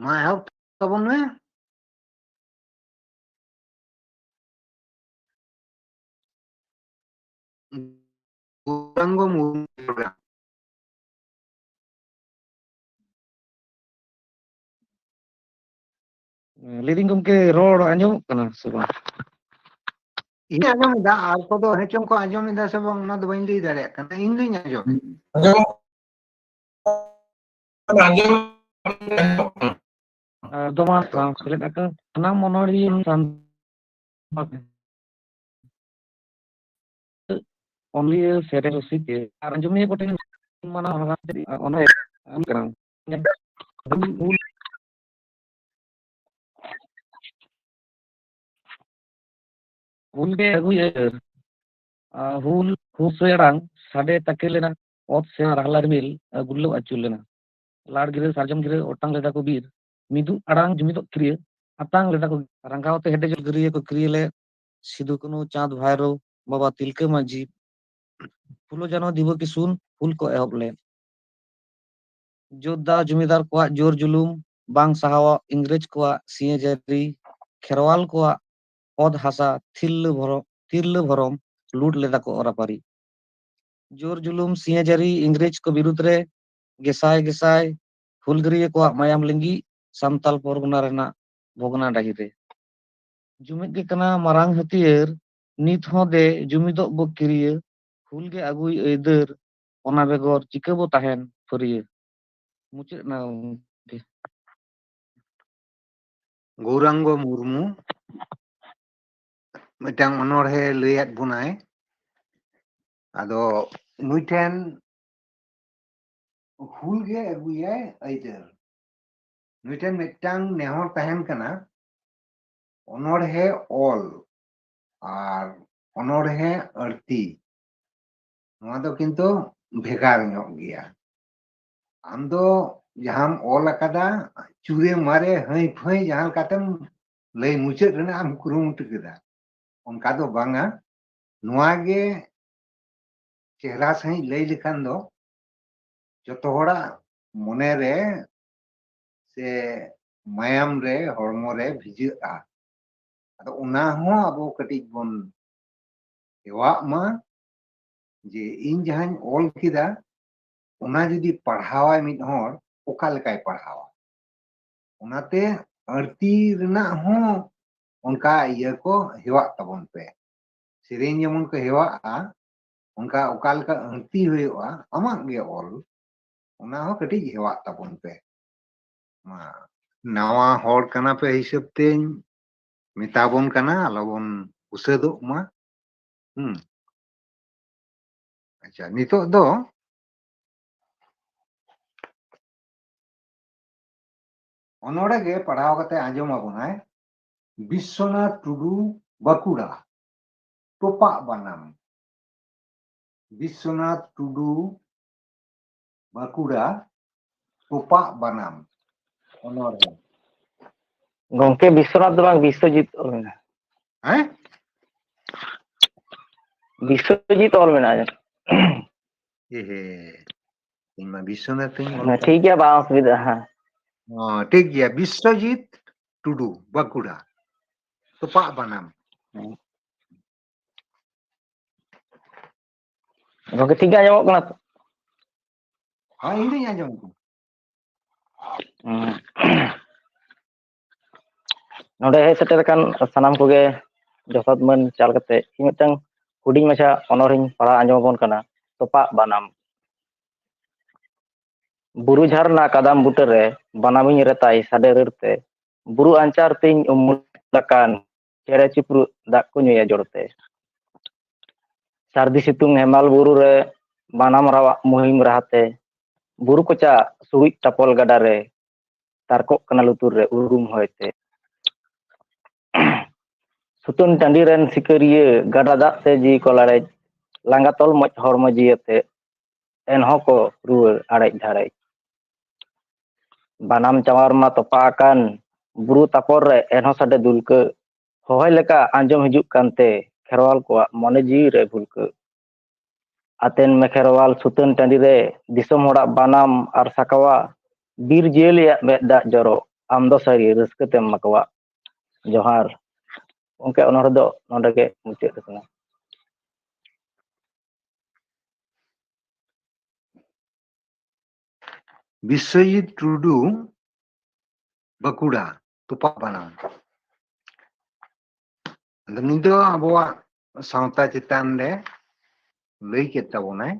ᱢᱟ ᱮᱦᱚᱵ ᱛᱟᱵᱚᱱ ᱢᱮ᱾ ᱜᱳᱨᱟᱝᱜᱚ ᱢᱩᱨᱢᱩ᱾ ᱞᱟᱹᱭᱫᱟᱹᱧ, ᱜᱚᱢᱠᱮ, ᱨᱚᱲ ᱟᱸᱡᱚᱢᱚᱜ ᱠᱟᱱᱟ ᱥᱮ ᱵᱟᱝ? ᱤᱧ ᱟᱸᱡᱚᱢ ᱮᱫᱟ, ᱟᱨ ᱠᱚᱫᱚ ᱦᱮᱸ ᱪᱚᱝ ᱠᱚ ᱟᱸᱡᱚᱢ ᱮᱫᱟ ᱥᱮ ᱵᱟᱝ, ᱚᱱᱟ ᱫᱚ ᱵᱟᱹᱧ ᱞᱟᱹᱭ ᱫᱟᱲᱮᱭᱟᱜ ᱠᱟᱱᱟ᱾ ᱤᱧ ᱫᱩᱧ ᱟᱸᱡᱚᱢ᱾ ᱟᱸᱡᱚᱢᱚᱜ ᱠᱟᱱᱟ, ᱟᱸᱡᱚᱢᱚᱜ ᱠᱟᱱᱟ᱾ ᱟᱨ ᱫᱚᱢᱟ ᱴᱨᱟᱱᱥᱞᱮᱴ ᱟᱠᱟᱫ ᱥᱟᱱᱟᱢ ᱚᱱᱚᱬᱦᱤᱭᱟᱹ ᱥᱟᱱᱛᱟᱲ ᱚᱱᱞᱤᱭᱟᱹ ᱥᱮᱨᱮᱧ ᱨᱩᱥᱤᱠᱟ ᱟᱨ ᱟᱸᱡᱚᱢᱤᱭᱟᱹ ᱠᱚᱴᱷᱮᱱ ᱢᱟᱱᱟᱣ ᱦᱟᱨᱟ ᱚᱱᱟ ᱮᱢ ᱠᱟᱱᱟ᱾ ᱦᱩᱞ ᱜᱮ ᱟᱹᱜᱩᱭ ᱟᱹᱭᱫᱟᱹᱨ᱾ ᱟᱨ ᱦᱩᱞ ᱦᱩᱥᱟᱹᱭ ᱟᱲᱟᱝ ᱥᱟᱰᱮ ᱛᱟᱠᱮ ᱞᱮᱱᱟ, ᱚᱛ ᱥᱮ ᱨᱟᱦᱞᱟ ᱨᱤᱢᱤᱞ ᱜᱩᱨᱞᱟᱹᱣ ᱟᱹᱪᱩᱨ ᱞᱮᱱᱟ᱾ ᱞᱟᱲ ᱜᱤᱨᱟᱹ ᱥᱟᱨᱡᱚᱢ ᱜᱤᱨᱟᱹ ᱚᱴᱟᱝ ᱞᱮᱫᱟ ᱠᱚ ᱵᱤᱨ, ᱢᱤᱫᱩᱜ ᱟᱲᱟᱝ ᱡᱩᱢᱤᱫᱚᱜ ᱠᱤᱨᱭᱟᱹ ᱟᱛᱟᱝ ᱞᱮᱫᱟ ᱠᱚ᱾ ᱨᱟᱸᱜᱟᱣ ᱛᱮ ᱦᱮᱰᱮᱡᱚᱜ ᱜᱟᱹᱨᱭᱟᱹ ᱠᱚ ᱠᱤᱨᱭᱟᱹ ᱞᱮᱫ, ᱥᱤᱫᱩ ᱠᱟᱹᱱᱦᱩ ᱪᱟᱸᱫᱽ ᱵᱷᱟᱭᱨᱳ ᱵᱟᱵᱟ ᱛᱤᱞᱠᱟᱹ ᱢᱟᱹᱡᱷᱤ, ᱯᱷᱩᱞᱳ ᱡᱷᱟᱱᱳ ᱫᱤᱵᱚ ᱠᱤᱥᱩᱱ ᱦᱩᱞ ᱠᱚ ᱮᱦᱚᱵ ᱞᱮᱫ᱾ ᱡᱳᱫᱽᱫᱷᱟ ᱡᱚᱢᱤᱫᱟᱨ ᱠᱚᱣᱟᱜ ᱡᱳᱨ ᱡᱩᱞᱩᱢ ᱵᱟᱝ ᱥᱟᱦᱟᱣᱟ ᱤᱝᱨᱮᱡᱽ ᱠᱚᱣᱟᱜ ᱥᱤᱧᱮ ᱡᱟᱹᱨᱤ, ᱠᱷᱮᱨᱣᱟᱞ ᱠᱚᱣᱟᱜ ᱚᱛ ᱦᱟᱥᱟ ᱛᱤᱨᱞᱟᱹ ᱵᱷᱚᱨᱚ-, ᱛᱤᱨᱞᱟᱹ ᱵᱷᱚᱨᱚᱢ ᱞᱩᱴ ᱞᱮᱫᱟ ᱠᱚ ᱚᱨᱟᱯᱟᱹᱨᱤ᱾ ᱡᱳᱨ ᱡᱩᱞᱩᱢ ᱥᱤᱧᱮ ᱡᱟᱹᱨᱤ ᱤᱝᱨᱮᱡᱽ ᱠᱚ ᱵᱤᱨᱩᱫᱽ ᱨᱮ ᱜᱮᱥᱟᱭ ᱜᱮᱥᱟᱭ ᱦᱩᱞᱜᱟᱹᱨᱤᱭᱟᱹ ᱠᱚᱣᱟᱜ ᱢᱟᱭᱟᱢ ᱞᱤᱸᱜᱤ ᱥᱟᱱᱛᱟᱞ ᱯᱚᱨᱜᱚᱱᱟ ᱨᱮᱱᱟᱜ ᱵᱷᱚᱜᱽᱱᱟ ᱰᱟᱹᱦᱤ ᱨᱮ᱾ ᱡᱩᱢᱤᱫ ᱜᱮ ᱠᱟᱱᱟ ᱢᱟᱨᱟᱝ ᱦᱟᱹᱛᱭᱟᱹᱨ, ᱱᱤᱛ ᱦᱚᱸ ᱫᱮ ᱡᱩᱢᱤᱫᱚᱜ ᱵᱚ ᱠᱤᱨᱤᱭᱟᱹ, ᱦᱩᱞ ᱜᱮ ᱟᱹᱜᱩᱭ ᱟᱹᱭᱫᱟᱹᱨ, ᱚᱱᱟ ᱵᱮᱜᱚᱨ ᱪᱤᱠᱟᱹ ᱵᱚ ᱛᱟᱦᱮᱱ ᱯᱷᱟᱹᱨᱭᱟᱹ᱾ ᱢᱩᱪᱟᱹᱫ ᱮᱱᱟ ᱜᱚᱢᱠᱮ᱾ ᱜᱳᱣᱨᱟᱝᱜᱚ ᱢᱩᱨᱢᱩ ᱢᱤᱫᱴᱟᱝ ᱚᱱᱚᱬᱦᱮ ᱞᱟᱹᱭᱟᱫ ᱵᱚᱱᱟᱭ᱾ ᱟᱫᱚ ᱱᱩᱭ ᱴᱷᱮᱱ ᱦᱩᱞ ᱜᱮ ᱟᱹᱜᱩᱭᱟᱭ ᱟᱹᱭᱫᱟᱹᱨ᱾ ᱱᱩᱭ ᱴᱷᱮᱱ ᱢᱤᱫᱴᱟᱝ ᱱᱮᱦᱚᱨ ᱛᱟᱦᱮᱱ ᱠᱟᱱᱟ, ᱚᱱᱚᱬᱦᱮ ᱚᱞ ᱟᱨ ᱚᱱᱚᱬᱦᱮ ᱟᱹᱲᱛᱤ, ᱱᱚᱣᱟ ᱫᱚ ᱠᱤᱱᱛᱩ ᱵᱷᱮᱜᱟᱨ ᱧᱚᱜ ᱜᱮᱭᱟ᱾ ᱟᱢ ᱫᱚ ᱡᱟᱦᱟᱸᱢ ᱚᱞ ᱟᱠᱟᱫᱟ, ᱪᱩᱨᱮ ᱢᱟᱨᱮ ᱦᱟᱹᱭ ᱯᱷᱟᱹᱭ ᱡᱟᱦᱟᱸ ᱞᱮᱠᱟᱛᱮᱢ ᱞᱟᱹᱭ ᱢᱩᱪᱟᱹᱫ ᱨᱮᱱᱟᱜ ᱮᱢ ᱠᱩᱨᱩᱢᱩᱴᱩ ᱠᱮᱫᱟ, ᱚᱱᱠᱟ ᱫᱚ ᱵᱟᱝᱟ᱾ ᱱᱚᱣᱟ ᱜᱮ ᱪᱮᱦᱨᱟ ᱥᱟᱺᱦᱤᱡ ᱞᱟᱹᱭ ᱞᱮᱠᱷᱟᱱ ᱫᱚ ᱡᱚᱛᱚ ᱦᱚᱲᱟᱜ ᱢᱚᱱᱮ ᱨᱮ ᱥᱮ ᱢᱟᱭᱟᱢ ᱨᱮ, ᱦᱚᱲᱢᱚ ᱨᱮ ᱵᱷᱤᱡᱟᱹᱜᱼᱟ᱾ ᱟᱫᱚ ᱚᱱᱟ ᱦᱚᱸ ᱟᱵᱚ ᱠᱟᱹᱴᱤᱡ ᱵᱚᱱ ᱦᱮᱣᱟᱜ ᱢᱟ, ᱡᱮ ᱤᱧ ᱡᱟᱦᱟᱸᱧ ᱚᱞ ᱠᱮᱫᱟ, ᱚᱱᱟ ᱡᱩᱫᱤ ᱯᱟᱲᱦᱟᱣᱟᱭ ᱢᱤᱫ ᱦᱚᱲ, ᱚᱠᱟ ᱞᱮᱠᱟᱭ ᱯᱟᱲᱦᱟᱣᱟ? ᱚᱱᱟᱛᱮ ᱟᱹᱲᱛᱤ ᱨᱮᱱᱟᱜ ᱦᱚᱸ ᱚᱱᱠᱟ ᱤᱭᱟᱹ ᱠᱚ ᱦᱮᱣᱟᱜ ᱛᱟᱵᱚᱱ ᱯᱮ᱾ ᱥᱮᱨᱮᱧ ᱡᱮᱢᱚᱱ ᱠᱚ ᱦᱮᱣᱟᱜᱼᱟ, ᱚᱱᱠᱟ ᱚᱠᱟ ᱞᱮᱠᱟ ᱟᱹᱲᱛᱤ ᱦᱩᱭᱩᱜᱼᱟ ᱟᱢᱟᱜ ᱜᱮ ᱚᱞ, ᱚᱱᱟ ᱦᱚᱸ ᱠᱟᱹᱴᱤᱡ ᱦᱮᱣᱟᱜ ᱛᱟᱵᱚᱱ ᱯᱮ᱾ ᱢᱟ, ᱱᱟᱣᱟ ᱦᱚᱲ ᱠᱟᱱᱟ ᱯᱮ ᱦᱤᱥᱟᱹᱵ ᱛᱮᱧ ᱢᱮᱛᱟ ᱵᱚᱱ ᱠᱟᱱᱟ, ᱟᱞᱚᱵᱚᱱ ᱩᱥᱟᱹᱫᱚᱜ ᱢᱟ᱾ ᱦᱩᱸ᱾ ᱟᱪᱪᱷᱟ, ᱱᱤᱛᱚᱜ ᱫᱚ ᱚᱱᱚᱬᱦᱮ ᱜᱮ ᱯᱟᱲᱦᱟᱣ ᱠᱟᱛᱮ ᱟᱸᱡᱚᱢ ᱟᱵᱚᱱᱟᱭ ᱵᱤᱥᱥᱚᱱᱟᱛᱷ ᱴᱩᱰᱩ, ᱵᱟᱸᱠᱩᱲᱟ, ᱛᱚᱯᱟᱜ ᱵᱟᱱᱟᱢ᱾ ᱵᱤᱥᱥᱚᱱᱟᱛᱷ ᱴᱩᱰᱩ, ᱵᱟᱸᱠᱩᱲᱟ, ᱛᱚᱯᱟᱜ ᱵᱟᱱᱟᱢ ᱚᱱᱚᱬᱦᱮ᱾ ᱜᱚᱝᱠᱮ, ᱵᱤᱥᱥᱚᱱᱟᱛᱷ ᱫᱚ ᱵᱟᱝ, ᱵᱤᱥᱥᱚᱡᱤᱛ ᱚᱞ ᱢᱮᱱᱟᱜᱼᱟ᱾ ᱦᱮᱸ? ᱵᱤᱥᱥᱚᱡᱤᱛ ᱚᱞ ᱢᱮᱱᱟᱜᱼᱟ᱾ ᱮᱦᱮ, ᱤᱧ ᱢᱟ ᱵᱤᱥᱥᱚᱱᱟᱛᱷ ᱤᱧ ᱚᱞ ᱦᱮᱸ, ᱠᱟᱜ᱾ ᱴᱷᱤᱠ ᱜᱮᱭᱟ, ᱵᱟᱝ ᱚᱥᱩᱵᱤᱫᱷᱟ, ᱦᱮᱸ᱾ ᱚ, ᱴᱷᱤᱠ ᱜᱮᱭᱟ, ᱵᱤᱥᱥᱚᱡᱤᱛ ᱴᱩᱰᱩ, ᱵᱟᱸᱠᱩᱲᱟ, ᱛᱚᱯᱟᱜ ᱵᱟᱱᱟᱢ᱾ ᱦᱮᱸ᱾ ᱜᱚᱝᱠᱮ, ᱴᱷᱤᱠ ᱜᱮ ᱟᱸᱡᱚᱢᱚᱜ ᱠᱟᱱᱟ ᱛᱚ? ᱦᱮᱸ, ᱤᱧ ᱫᱩᱧ ᱟᱸᱡᱚᱢ ᱠᱟᱱᱟ᱾ ᱦᱩᱸ᱾ ᱱᱚᱰᱮ ᱦᱮᱡ ᱥᱮᱴᱮᱨ ᱟᱠᱟᱱ ᱥᱟᱱᱟᱢ ᱠᱚᱜᱮ ᱡᱚᱛᱷᱟᱛ ᱢᱟᱹᱱ ᱪᱟᱞ ᱠᱟᱛᱮ ᱤᱧ ᱢᱤᱫᱴᱟᱝ ᱦᱩᱰᱤᱧ ᱢᱟᱪᱷᱟ ᱚᱱᱚᱬᱦᱮᱧ ᱯᱟᱲᱦᱟᱣ ᱟᱸᱡᱚᱢ ᱟᱵᱚᱱ ᱠᱟᱱᱟ, ᱛᱚᱯᱟᱜ ᱵᱟᱱᱟᱢ᱾ ᱵᱩᱨᱩ ᱡᱷᱟᱨᱱᱟ ᱠᱟᱫᱟᱢ ᱵᱩᱴᱟᱹᱨᱮ ᱵᱟᱱᱟᱢᱤᱧ ᱨᱮᱛᱟᱭ ᱥᱟᱰᱮ ᱨᱟᱹᱲ ᱛᱮ, ᱵᱩᱨᱩ ᱟᱧᱪᱟᱨ ᱛᱤᱧ ᱩᱢᱩᱞ ᱟᱠᱟᱱ ᱪᱮᱬᱮ ᱪᱤᱯᱨᱩᱫ ᱫᱟᱜ ᱠᱚ ᱧᱩᱭᱟ ᱡᱚᱲ ᱛᱮ᱾ ᱥᱟᱹᱨᱫᱤ ᱥᱤᱛᱩᱝ ᱦᱮᱢᱟᱞ ᱵᱩᱨᱩ ᱨᱮ ᱵᱟᱱᱟᱢ ᱨᱟᱣᱟᱜ ᱢᱩᱦᱤᱢ ᱨᱟᱦᱟ ᱛᱮ, ᱵᱩᱨᱩ ᱠᱚᱪᱟ ᱥᱩᱲᱩᱡ ᱴᱟᱯᱚᱞ ᱜᱟᱰᱟ ᱨᱮ ᱛᱟᱨᱠᱚᱜ ᱠᱟᱱᱟ ᱞᱩᱛᱩᱨ ᱨᱮ ᱩᱨᱩᱢ ᱦᱚᱭ ᱛᱮ᱾ ᱥᱩᱛᱟᱹᱱ ᱴᱟᱺᱰᱤ ᱨᱮᱱ ᱥᱤᱠᱟᱹᱨᱤᱭᱟᱹ, ᱜᱟᱰᱟ ᱫᱟᱜ ᱛᱮ ᱡᱤᱣᱤ ᱠᱚ ᱞᱟᱲᱮᱡ, ᱞᱟᱸᱜᱟ ᱛᱚᱞ ᱢᱚᱡᱽ ᱦᱚᱲᱢᱚ ᱡᱤᱣᱤ ᱟᱛᱮ, ᱮᱱᱦᱚᱸ ᱠᱚ ᱨᱩᱣᱟᱹᱲ ᱟᱲᱮᱡ ᱫᱷᱟᱲᱮᱡ᱾ ᱵᱟᱱᱟᱢ ᱪᱟᱣᱟᱨ ᱢᱟ ᱛᱚᱯᱟ ᱟᱠᱟᱱ ᱵᱩᱨᱩ ᱛᱟᱯᱚᱨ ᱨᱮ, ᱮᱱᱦᱚᱸ ᱥᱟᱰᱮ ᱫᱩᱞᱠᱟᱹ, ᱦᱚᱦᱚᱭ ᱞᱮᱠᱟ ᱟᱸᱡᱚᱢ ᱦᱤᱡᱩᱜ ᱠᱟᱱᱛᱮ, ᱠᱷᱮᱨᱣᱟᱞ ᱠᱚᱣᱟᱜ ᱢᱚᱱᱮ ᱡᱤᱣᱤ ᱨᱮ ᱵᱷᱩᱞᱠᱟᱹ᱾ ᱟᱛᱮᱱ ᱢᱮ ᱠᱷᱮᱨᱣᱟᱞ ᱥᱩᱛᱟᱹᱱ ᱴᱟᱺᱰᱤ ᱨᱮ, ᱫᱤᱥᱚᱢ ᱦᱚᱲᱟᱜ ᱵᱟᱱᱟᱢ ᱟᱨ ᱥᱟᱠᱣᱟ, ᱵᱤᱨ ᱡᱤᱭᱟᱹᱞᱤᱭᱟᱜ ᱢᱮᱫ ᱫᱟᱜ ᱡᱚᱨᱚ, ᱟᱢ ᱫᱚ ᱥᱟᱹᱨᱤ ᱨᱟᱹᱥᱠᱟᱹ ᱛᱮᱢ ᱢᱟᱠᱣᱟ᱾ ᱡᱚᱦᱟᱨ᱾ ᱜᱚᱢᱠᱮ, ᱚᱱᱚᱬᱦᱮ ᱫᱚ ᱱᱚᱰᱮ ᱜᱮ ᱢᱩᱪᱟᱹᱫ ᱟᱠᱟᱱᱟ᱾ ᱵᱤᱥᱥᱚᱡᱤᱛ ᱴᱩᱰᱩ, ᱵᱟᱸᱠᱩᱲᱟ, ᱛᱚᱯᱟ ᱵᱟᱱᱟᱢ᱾ ᱟᱫᱚ ᱱᱩᱭ ᱫᱚ ᱟᱵᱚᱣᱟᱜ ᱥᱟᱶᱛᱟ ᱪᱮᱛᱟᱱ ᱨᱮ ᱞᱟᱹᱭ ᱠᱮᱫ ᱛᱟᱵᱚᱱᱟᱭ᱾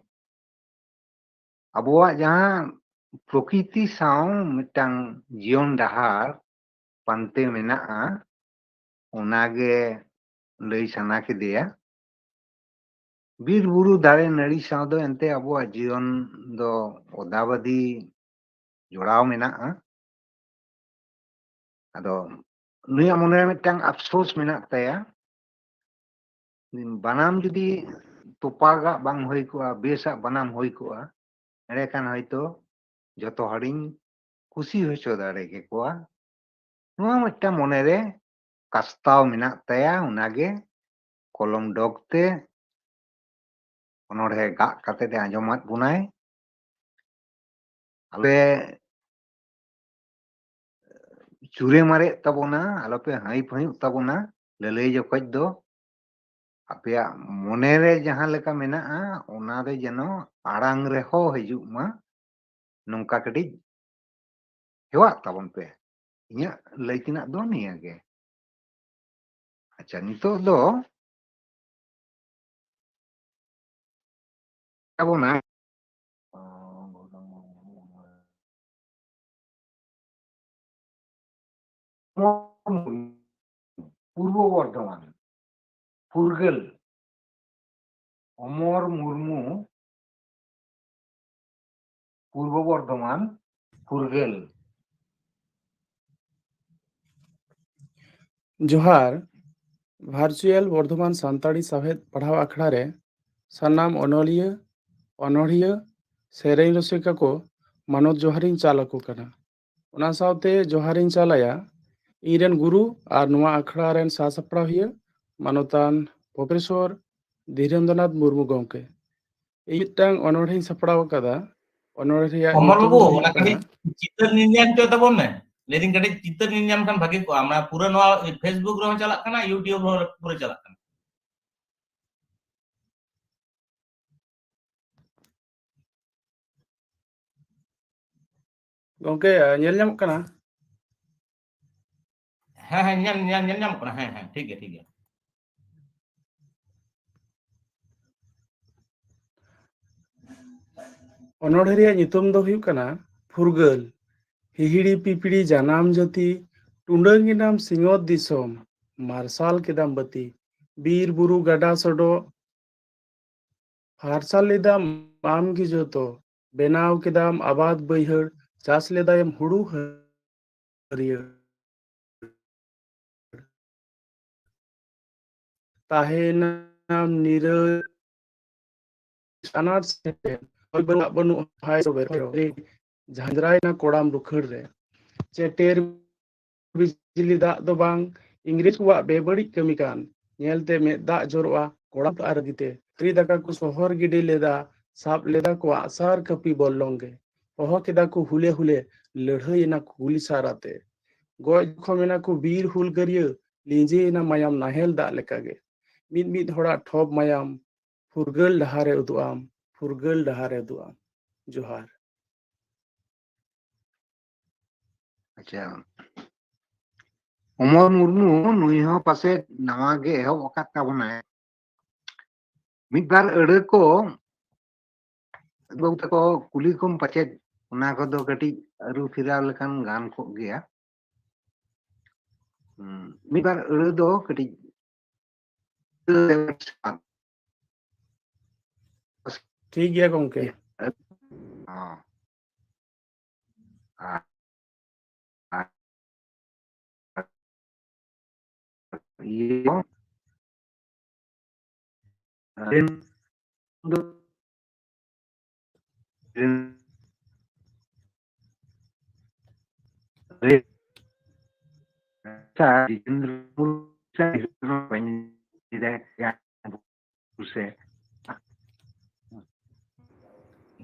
ᱟᱵᱚᱣᱟᱜ ᱡᱟᱦᱟᱸ ᱯᱨᱚᱠᱤᱛᱤ ᱥᱟᱶ ᱢᱤᱫᱴᱟᱝ ᱡᱤᱭᱚᱱ ᱰᱟᱦᱟᱨ ᱯᱟᱱᱛᱮ ᱢᱮᱱᱟᱜᱼᱟ, ᱚᱱᱟᱜᱮ ᱞᱟᱹᱭ ᱥᱟᱱᱟ ᱠᱮᱫᱮᱭᱟ᱾ ᱵᱤᱨ ᱵᱩᱨᱩ ᱫᱟᱨᱮ ᱱᱟᱹᱲᱤ ᱥᱟᱶ ᱫᱚ ᱮᱱᱛᱮ ᱟᱵᱚᱣᱟᱜ ᱡᱤᱭᱚᱱ ᱫᱚ ᱚᱫᱟᱵᱟᱫᱤ ᱡᱚᱲᱟᱣ ᱢᱮᱱᱟᱜᱼᱟ᱾ ᱟᱫᱚ ᱱᱩᱭᱟᱜ ᱢᱚᱱᱮᱨᱮ ᱢᱤᱫᱴᱟᱝ ᱟᱯᱥᱳᱥ ᱢᱮᱱᱟᱜ ᱛᱟᱭᱟ, ᱵᱟᱱᱟᱢ ᱡᱩᱫᱤ ᱛᱚᱯᱟᱜᱟᱜ ᱵᱟᱝ ᱦᱩᱭ ᱠᱚᱜᱼᱟ, ᱵᱮᱥᱟᱜ ᱵᱟᱱᱟᱢ ᱦᱩᱭ ᱠᱚᱜᱼᱟ, ᱮᱸᱰᱮᱠᱷᱟᱱ ᱦᱚᱭᱛᱳ ᱡᱚᱛᱚ ᱦᱚᱲᱤᱧ ᱠᱩᱥᱤ ᱦᱚᱪᱚ ᱫᱟᱲᱮ ᱠᱮᱠᱚᱣᱟ᱾ ᱱᱚᱣᱟ ᱢᱤᱫᱴᱟᱝ ᱢᱚᱱᱮᱨᱮ ᱠᱟᱥᱛᱟᱣ ᱢᱮᱱᱟᱜ ᱛᱟᱭᱟ, ᱚᱱᱟᱜᱮ ᱠᱚᱞᱚᱢ ᱰᱚᱜᱽ ᱛᱮ ᱚᱱᱚᱬᱦᱮ ᱜᱟᱜ ᱠᱟᱛᱮ ᱮ ᱟᱸᱡᱚᱢᱟᱫ ᱵᱚᱱᱟᱭ᱾ ᱟᱞᱮ ᱪᱩᱨᱮ ᱢᱟᱨᱮᱜ ᱛᱟᱵᱚᱱᱟ, ᱟᱞᱚᱯᱮ ᱦᱟᱺᱭ ᱯᱷᱟᱺᱭᱩᱜ ᱛᱟᱵᱚᱱᱟ᱾ ᱞᱟᱹᱞᱟᱹᱭ ᱡᱚᱠᱷᱚᱡ ᱫᱚ ᱟᱯᱮᱭᱟᱜ ᱢᱚᱱᱮᱨᱮ ᱡᱟᱦᱟᱸ ᱞᱮᱠᱟ ᱢᱮᱱᱟᱜᱼᱟ, ᱚᱱᱟ ᱫᱚ ᱡᱮᱱᱚ ᱟᱲᱟᱝ ᱨᱮᱦᱚᱸ ᱦᱤᱡᱩᱜ ᱢᱟ, ᱱᱚᱝᱠᱟ ᱠᱟᱹᱴᱤᱡ ᱦᱮᱣᱟᱜ ᱛᱟᱵᱚᱱ ᱯᱮ᱾ ᱤᱧᱟᱹᱜ ᱞᱟᱹᱭ ᱛᱮᱱᱟᱜ ᱫᱚ ᱱᱤᱭᱟᱹ ᱜᱮ᱾ ᱟᱪᱪᱷᱟ, ᱱᱤᱛᱚᱜ ᱫᱚ ᱛᱟᱵᱚᱱᱟ᱾ ᱯᱩᱨᱵᱚ ᱵᱚᱨᱫᱷᱚᱢᱟᱱ ᱯᱷᱩᱨᱜᱟᱹᱞ, ᱚᱢᱚᱨ ᱢᱩᱨᱢᱩ, ᱯᱩᱨᱵᱚ ᱵᱚᱨᱫᱷᱚᱢᱟᱱ ᱯᱷᱩᱨᱜᱟᱹᱞ᱾ ᱡᱚᱦᱟᱨ, ᱵᱷᱟᱨᱪᱩᱭᱟᱞ ᱵᱚᱨᱫᱷᱚᱢᱟᱱ ᱥᱟᱱᱛᱟᱲᱤ ᱥᱟᱶᱦᱮᱫ ᱯᱟᱲᱦᱟᱣ ᱟᱠᱷᱲᱟ ᱨᱮ ᱥᱟᱱᱟᱢ ᱚᱱᱚᱞᱤᱭᱟᱹ, ᱚᱱᱚᱲᱦᱤᱭᱟᱹ, ᱥᱮᱨᱮᱧ ᱨᱩᱥᱤᱠᱟ ᱠᱚ ᱢᱟᱱᱚᱛ ᱡᱚᱦᱟᱨᱤᱧ ᱪᱟᱞ ᱟᱠᱚ ᱠᱟᱱᱟ᱾ ᱚᱱᱟ ᱥᱟᱶᱛᱮ ᱡᱚᱦᱟᱨᱤᱧ ᱪᱟᱞ ᱟᱭᱟ ᱤᱧ ᱨᱮᱱ ᱜᱩᱨᱩ ᱟᱨ ᱱᱚᱣᱟ ᱟᱠᱷᱲᱟ ᱨᱮᱱ ᱥᱟᱥᱟᱯᱲᱟᱣᱤᱭᱟᱹ ᱢᱟᱱᱚᱛᱟᱱ ᱯᱨᱚᱯᱷᱮᱥᱚᱨ ᱫᱷᱤᱨᱮᱱᱫᱨᱚᱱᱟᱛᱷ ᱢᱩᱨᱢᱩ ᱜᱚᱢᱠᱮ᱾ ᱤᱧ ᱢᱤᱫᱴᱟᱝ ᱚᱱᱚᱬᱦᱮᱧ ᱥᱟᱯᱲᱟᱣ ᱟᱠᱟᱫᱟ᱾ ᱚᱱᱚᱬᱦᱮ ᱨᱮᱭᱟᱜ ᱠᱚᱢᱚᱞ ᱧᱩᱛᱩᱢ ᱵᱟᱹᱵᱩ, ᱫᱚ ᱦᱩᱭᱩᱜ ᱚᱱᱟ ᱠᱟᱹᱴᱤᱡ ᱠᱟᱱᱟ ᱪᱤᱛᱟᱹᱨ ᱧᱮᱞ ᱧᱟᱢ ᱦᱚᱪᱚ ᱛᱟᱵᱚᱱ ᱢᱮ᱾ ᱞᱟᱹᱭᱫᱟᱹᱧ ᱠᱟᱹᱴᱤᱡ ᱪᱤᱛᱟᱹᱨ ᱧᱮᱞ ᱧᱟᱢ ᱠᱷᱟᱱ ᱵᱷᱟᱜᱮ ᱠᱚᱜᱼᱟ᱾ ᱢᱟᱱᱮ ᱯᱩᱨᱟᱹ ᱱᱚᱣᱟ Facebook ᱨᱮᱦᱚᱸ ᱪᱟᱞᱟᱜ ᱠᱟᱱᱟ, YouTube ᱨᱮᱦᱚᱸ ᱯᱩᱨᱟᱹ ᱪᱟᱞᱟᱜ ᱠᱟᱱᱟ᱾ ᱜᱚᱝᱠᱮ, ᱧᱮᱞ ᱧᱟᱢᱚᱜ ᱠᱟᱱᱟ? ᱦᱮᱸ, ᱦᱮᱸ, ᱧᱮᱞ, ᱧᱮᱞ, ᱧᱮᱞ ᱧᱟᱢᱚᱜ ᱠᱟᱱᱟ᱾ ᱦᱮᱸ, ᱦᱮᱸ, ᱴᱷᱤᱠ ᱜᱮᱭᱟ, ᱴᱷᱤᱠ ᱜᱮᱭᱟ᱾ ᱚᱱᱚᱬᱦᱮ ᱨᱮᱭᱟᱜ ᱧᱩᱛᱩᱢ ᱫᱚ ᱦᱩᱭᱩᱜ ᱠᱟᱱᱟ ᱯᱷᱩᱨᱜᱟᱹᱞ᱾ ᱦᱤᱦᱤᱲᱤ ᱯᱤᱯᱤᱲᱤ ᱡᱟᱱᱟᱢ ᱡᱟᱹᱛᱤ, ᱴᱩᱰᱟᱹᱝ ᱮᱱᱟᱢ ᱥᱤᱧᱚᱛ ᱫᱤᱥᱚᱢ, ᱢᱟᱨᱥᱟᱞ ᱠᱮᱫᱟᱢ ᱵᱟᱹᱛᱤ, ᱵᱤᱨ ᱵᱩᱨᱩ ᱜᱟᱰᱟ ᱥᱚᱰᱚᱜ, ᱯᱷᱟᱨᱥᱟ ᱞᱮᱫᱟᱢ ᱟᱢ ᱜᱮ ᱡᱚᱛᱚ, ᱵᱮᱱᱟᱣ ᱠᱮᱫᱟᱢ ᱟᱵᱟᱫ ᱵᱟᱹᱭᱦᱟᱹᱲ, ᱪᱟᱥ ᱞᱮᱫᱟᱭᱮᱢ ᱦᱩᱲᱩ ᱦᱟᱹᱨᱭᱟᱹᱲ᱾ ᱛᱟᱦᱮᱸᱭᱮᱱᱟᱢ ᱱᱤᱨᱟᱹᱭ ᱟᱱᱟᱴ ᱥᱮᱴᱮᱨ, ᱦᱚᱭ ᱵᱟᱹᱱᱩᱜ ᱵᱟᱹᱱᱩᱜ ᱦᱟᱭ ᱥᱚᱵᱮ ᱨᱮ, ᱡᱷᱟᱸᱡᱽᱨᱟᱭᱮᱱᱟ ᱠᱚᱲᱟᱢ ᱨᱩᱠᱷᱟᱹᱲ ᱨᱮ᱾ ᱪᱮᱴᱮᱨ ᱵᱤᱡᱽᱞᱤ ᱫᱟᱜ ᱫᱚ ᱵᱟᱝ, ᱤᱝᱨᱮᱡᱽ ᱠᱚᱣᱟᱜ ᱵᱮᱵᱟᱹᱲᱤᱡ ᱠᱟᱹᱢᱤ ᱠᱟᱱ, ᱧᱮᱞᱛᱮ ᱢᱮᱫ ᱫᱟᱜ ᱡᱚᱨᱚᱜᱼᱟ ᱠᱚᱲᱟᱢ ᱟᱨ ᱜᱤᱛᱮ᱾ ᱛᱟᱹᱨᱤ ᱫᱟᱠᱟ ᱠᱚ ᱥᱚᱦᱚᱨ ᱜᱤᱰᱤ ᱞᱮᱫᱟ, ᱥᱟᱵ ᱞᱮᱫᱟ ᱠᱚ ᱟᱜᱼᱥᱟᱨ ᱠᱟᱹᱯᱤ ᱵᱚᱞᱞᱚᱝ ᱜᱮ᱾ ᱦᱚᱦᱚ ᱠᱮᱫᱟ ᱠᱚ ᱦᱩᱞᱮ ᱦᱩᱞᱮ, ᱞᱟᱹᱲᱦᱟᱹᱭᱮᱱᱟ ᱠᱚ ᱜᱩᱞᱤ ᱥᱟᱨᱟᱛᱮ᱾ ᱜᱚᱡ ᱡᱚᱠᱷᱚᱢ ᱮᱱᱟ ᱠᱚ ᱵᱤᱨ ᱦᱩᱞᱜᱟᱹᱨᱤᱭᱟᱹ, ᱞᱤᱸᱡᱤᱭᱮᱱᱟ ᱢᱟᱭᱟᱢ ᱱᱟᱦᱮᱞ ᱫᱟᱜ ᱞᱮᱠᱟᱜᱮ᱾ ᱢᱤᱫ ᱢᱤᱫ ᱦᱚᱲᱟᱜ ᱴᱷᱚᱯ ᱢᱟᱭᱟᱢ, ᱯᱷᱩᱨᱜᱟᱹᱞ ᱰᱟᱦᱟᱨᱮ ᱩᱫᱩᱜ ᱟᱢ, ᱯᱷᱩᱨᱜᱟᱹᱞ ᱰᱟᱦᱟᱨᱮ ᱩᱫᱩᱜ ᱟᱢ᱾ ᱡᱚᱦᱟᱨ᱾ ᱟᱪᱪᱷᱟ, ᱚᱢᱚᱨ ᱢᱩᱨᱢᱩ ᱱᱩᱭ ᱦᱚᱸ ᱯᱟᱥᱮᱡ ᱱᱟᱣᱟ ᱜᱮ ᱮᱦᱚᱵ ᱟᱠᱟᱫ ᱛᱟᱵᱚᱱᱟᱭ᱾ ᱢᱤᱫ ᱵᱟᱨ ᱟᱹᱲᱟᱹ ᱠᱚ ᱵᱟᱹᱵᱩ ᱛᱟᱠᱚ ᱠᱩᱞᱤ ᱠᱚᱢ ᱯᱟᱪᱮᱫ, ᱚᱱᱟ ᱠᱚᱫᱚ ᱠᱟᱹᱴᱤᱡ ᱟᱹᱨᱩ ᱯᱷᱮᱨᱟᱣ ᱞᱮᱠᱷᱟᱱ ᱜᱟᱱ ᱠᱚᱜ ᱜᱮᱭᱟ᱾ ᱦᱩᱸ, ᱢᱤᱫ ᱵᱟᱨ ᱟᱹᱲᱟᱹ ᱫᱚ ᱠᱟᱹᱴᱤᱡ ᱴᱷᱤᱠ ᱜᱮᱭᱟ ᱜᱚᱝᱠᱮ᱾ ᱦᱚᱸ᱾ ᱟᱨ, ᱟᱨ, ᱤᱭᱟᱹ, ᱨᱮᱱ ᱫᱚ ᱨᱮᱱ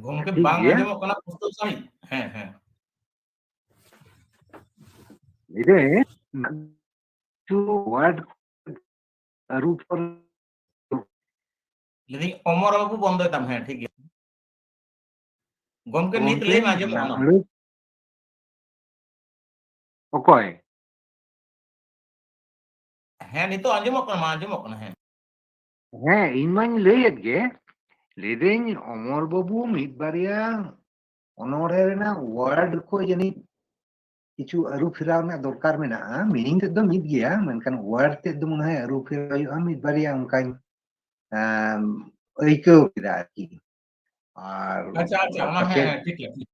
ᱜᱚᱢᱠᱮ, ᱴᱷᱤᱠ ᱵᱟᱝ ᱜᱮᱭᱟ᱾ ᱟᱸᱡᱚᱢᱚᱜ ᱠᱟᱱᱟ ᱯᱩᱥᱴᱟᱹᱣ ᱥᱟᱺᱦᱤᱡ? ᱦᱮᱸ, ᱦᱮᱸ᱾ ᱞᱟᱹᱭᱫᱟᱹᱧ, ᱠᱤᱪᱷᱩ word ᱟᱹᱨᱩ ᱯᱷᱮᱨᱟᱣ᱾ ᱞᱟᱹᱭᱫᱟᱹᱧ, ᱚᱢᱚᱨ ᱵᱟᱹᱵᱩ ᱵᱚᱱᱫᱚᱭ ᱛᱟᱢ᱾ ᱦᱮᱸ, ᱴᱷᱤᱠ ᱜᱮᱭᱟ᱾ ᱜᱚᱢᱠᱮ, ᱱᱤᱛ ᱜᱚᱢᱠᱮ, ᱞᱟᱹᱭ ᱢᱮ, ᱟᱸᱡᱚᱢᱚᱜ ᱠᱟᱱᱟ᱾ ᱚᱠᱚᱭ? ᱦᱮᱸ, ᱱᱤᱛᱚᱜ ᱟᱸᱡᱚᱢᱚᱜ ᱠᱟᱱᱟ, ᱢᱟ ᱟᱸᱡᱚᱢᱚᱜ ᱠᱟᱱᱟ, ᱦᱮᱸ᱾ ᱦᱮᱸ, ᱤᱧ ᱢᱟᱧ ᱞᱟᱹᱭᱮᱫ ᱜᱮ, ᱞᱟᱹᱭᱫᱟᱹᱧ ᱚᱢᱚᱨ ᱵᱟᱹᱵᱩ ᱢᱤᱫ ᱵᱟᱨᱭᱟ ᱚᱱᱚᱬᱦᱮ ᱨᱮᱱᱟᱜ word ᱠᱚ ᱡᱟᱹᱱᱤᱡ ᱠᱤᱪᱷᱩ ᱟᱹᱨᱩ ᱯᱷᱮᱨᱟᱣ ᱨᱮᱱᱟᱜ ᱫᱚᱨᱠᱟᱨ ᱢᱮᱱᱟᱜᱼᱟ᱾ Meaning ᱛᱮᱫ ᱫᱚ ᱢᱤᱫ ᱜᱮᱭᱟ, ᱢᱮᱱᱠᱷᱟᱱ word ᱛᱮᱫ ᱫᱚ ᱢᱚᱱᱮ ᱦᱚᱭ ᱟᱹᱨᱩ ᱯᱷᱮᱨᱟᱣ ᱦᱩᱭᱩᱜᱼᱟ, ᱢᱤᱫ ᱵᱟᱨᱭᱟ ᱚᱱᱠᱟᱧ, ᱮᱢ, ᱟᱹᱭᱠᱟᱹᱣ ᱠᱮᱫᱟ ᱟᱨᱠᱤ᱾ ᱟᱨ ᱟᱪᱪᱷᱟ, ᱟᱪᱪᱷᱟ, ᱚᱱᱟ ᱦᱮᱸ, ᱯᱟᱪᱮᱫ ᱦᱮᱸ, ᱴᱷᱤᱠ ᱜᱮᱭᱟ, ᱴᱷᱤᱠ᱾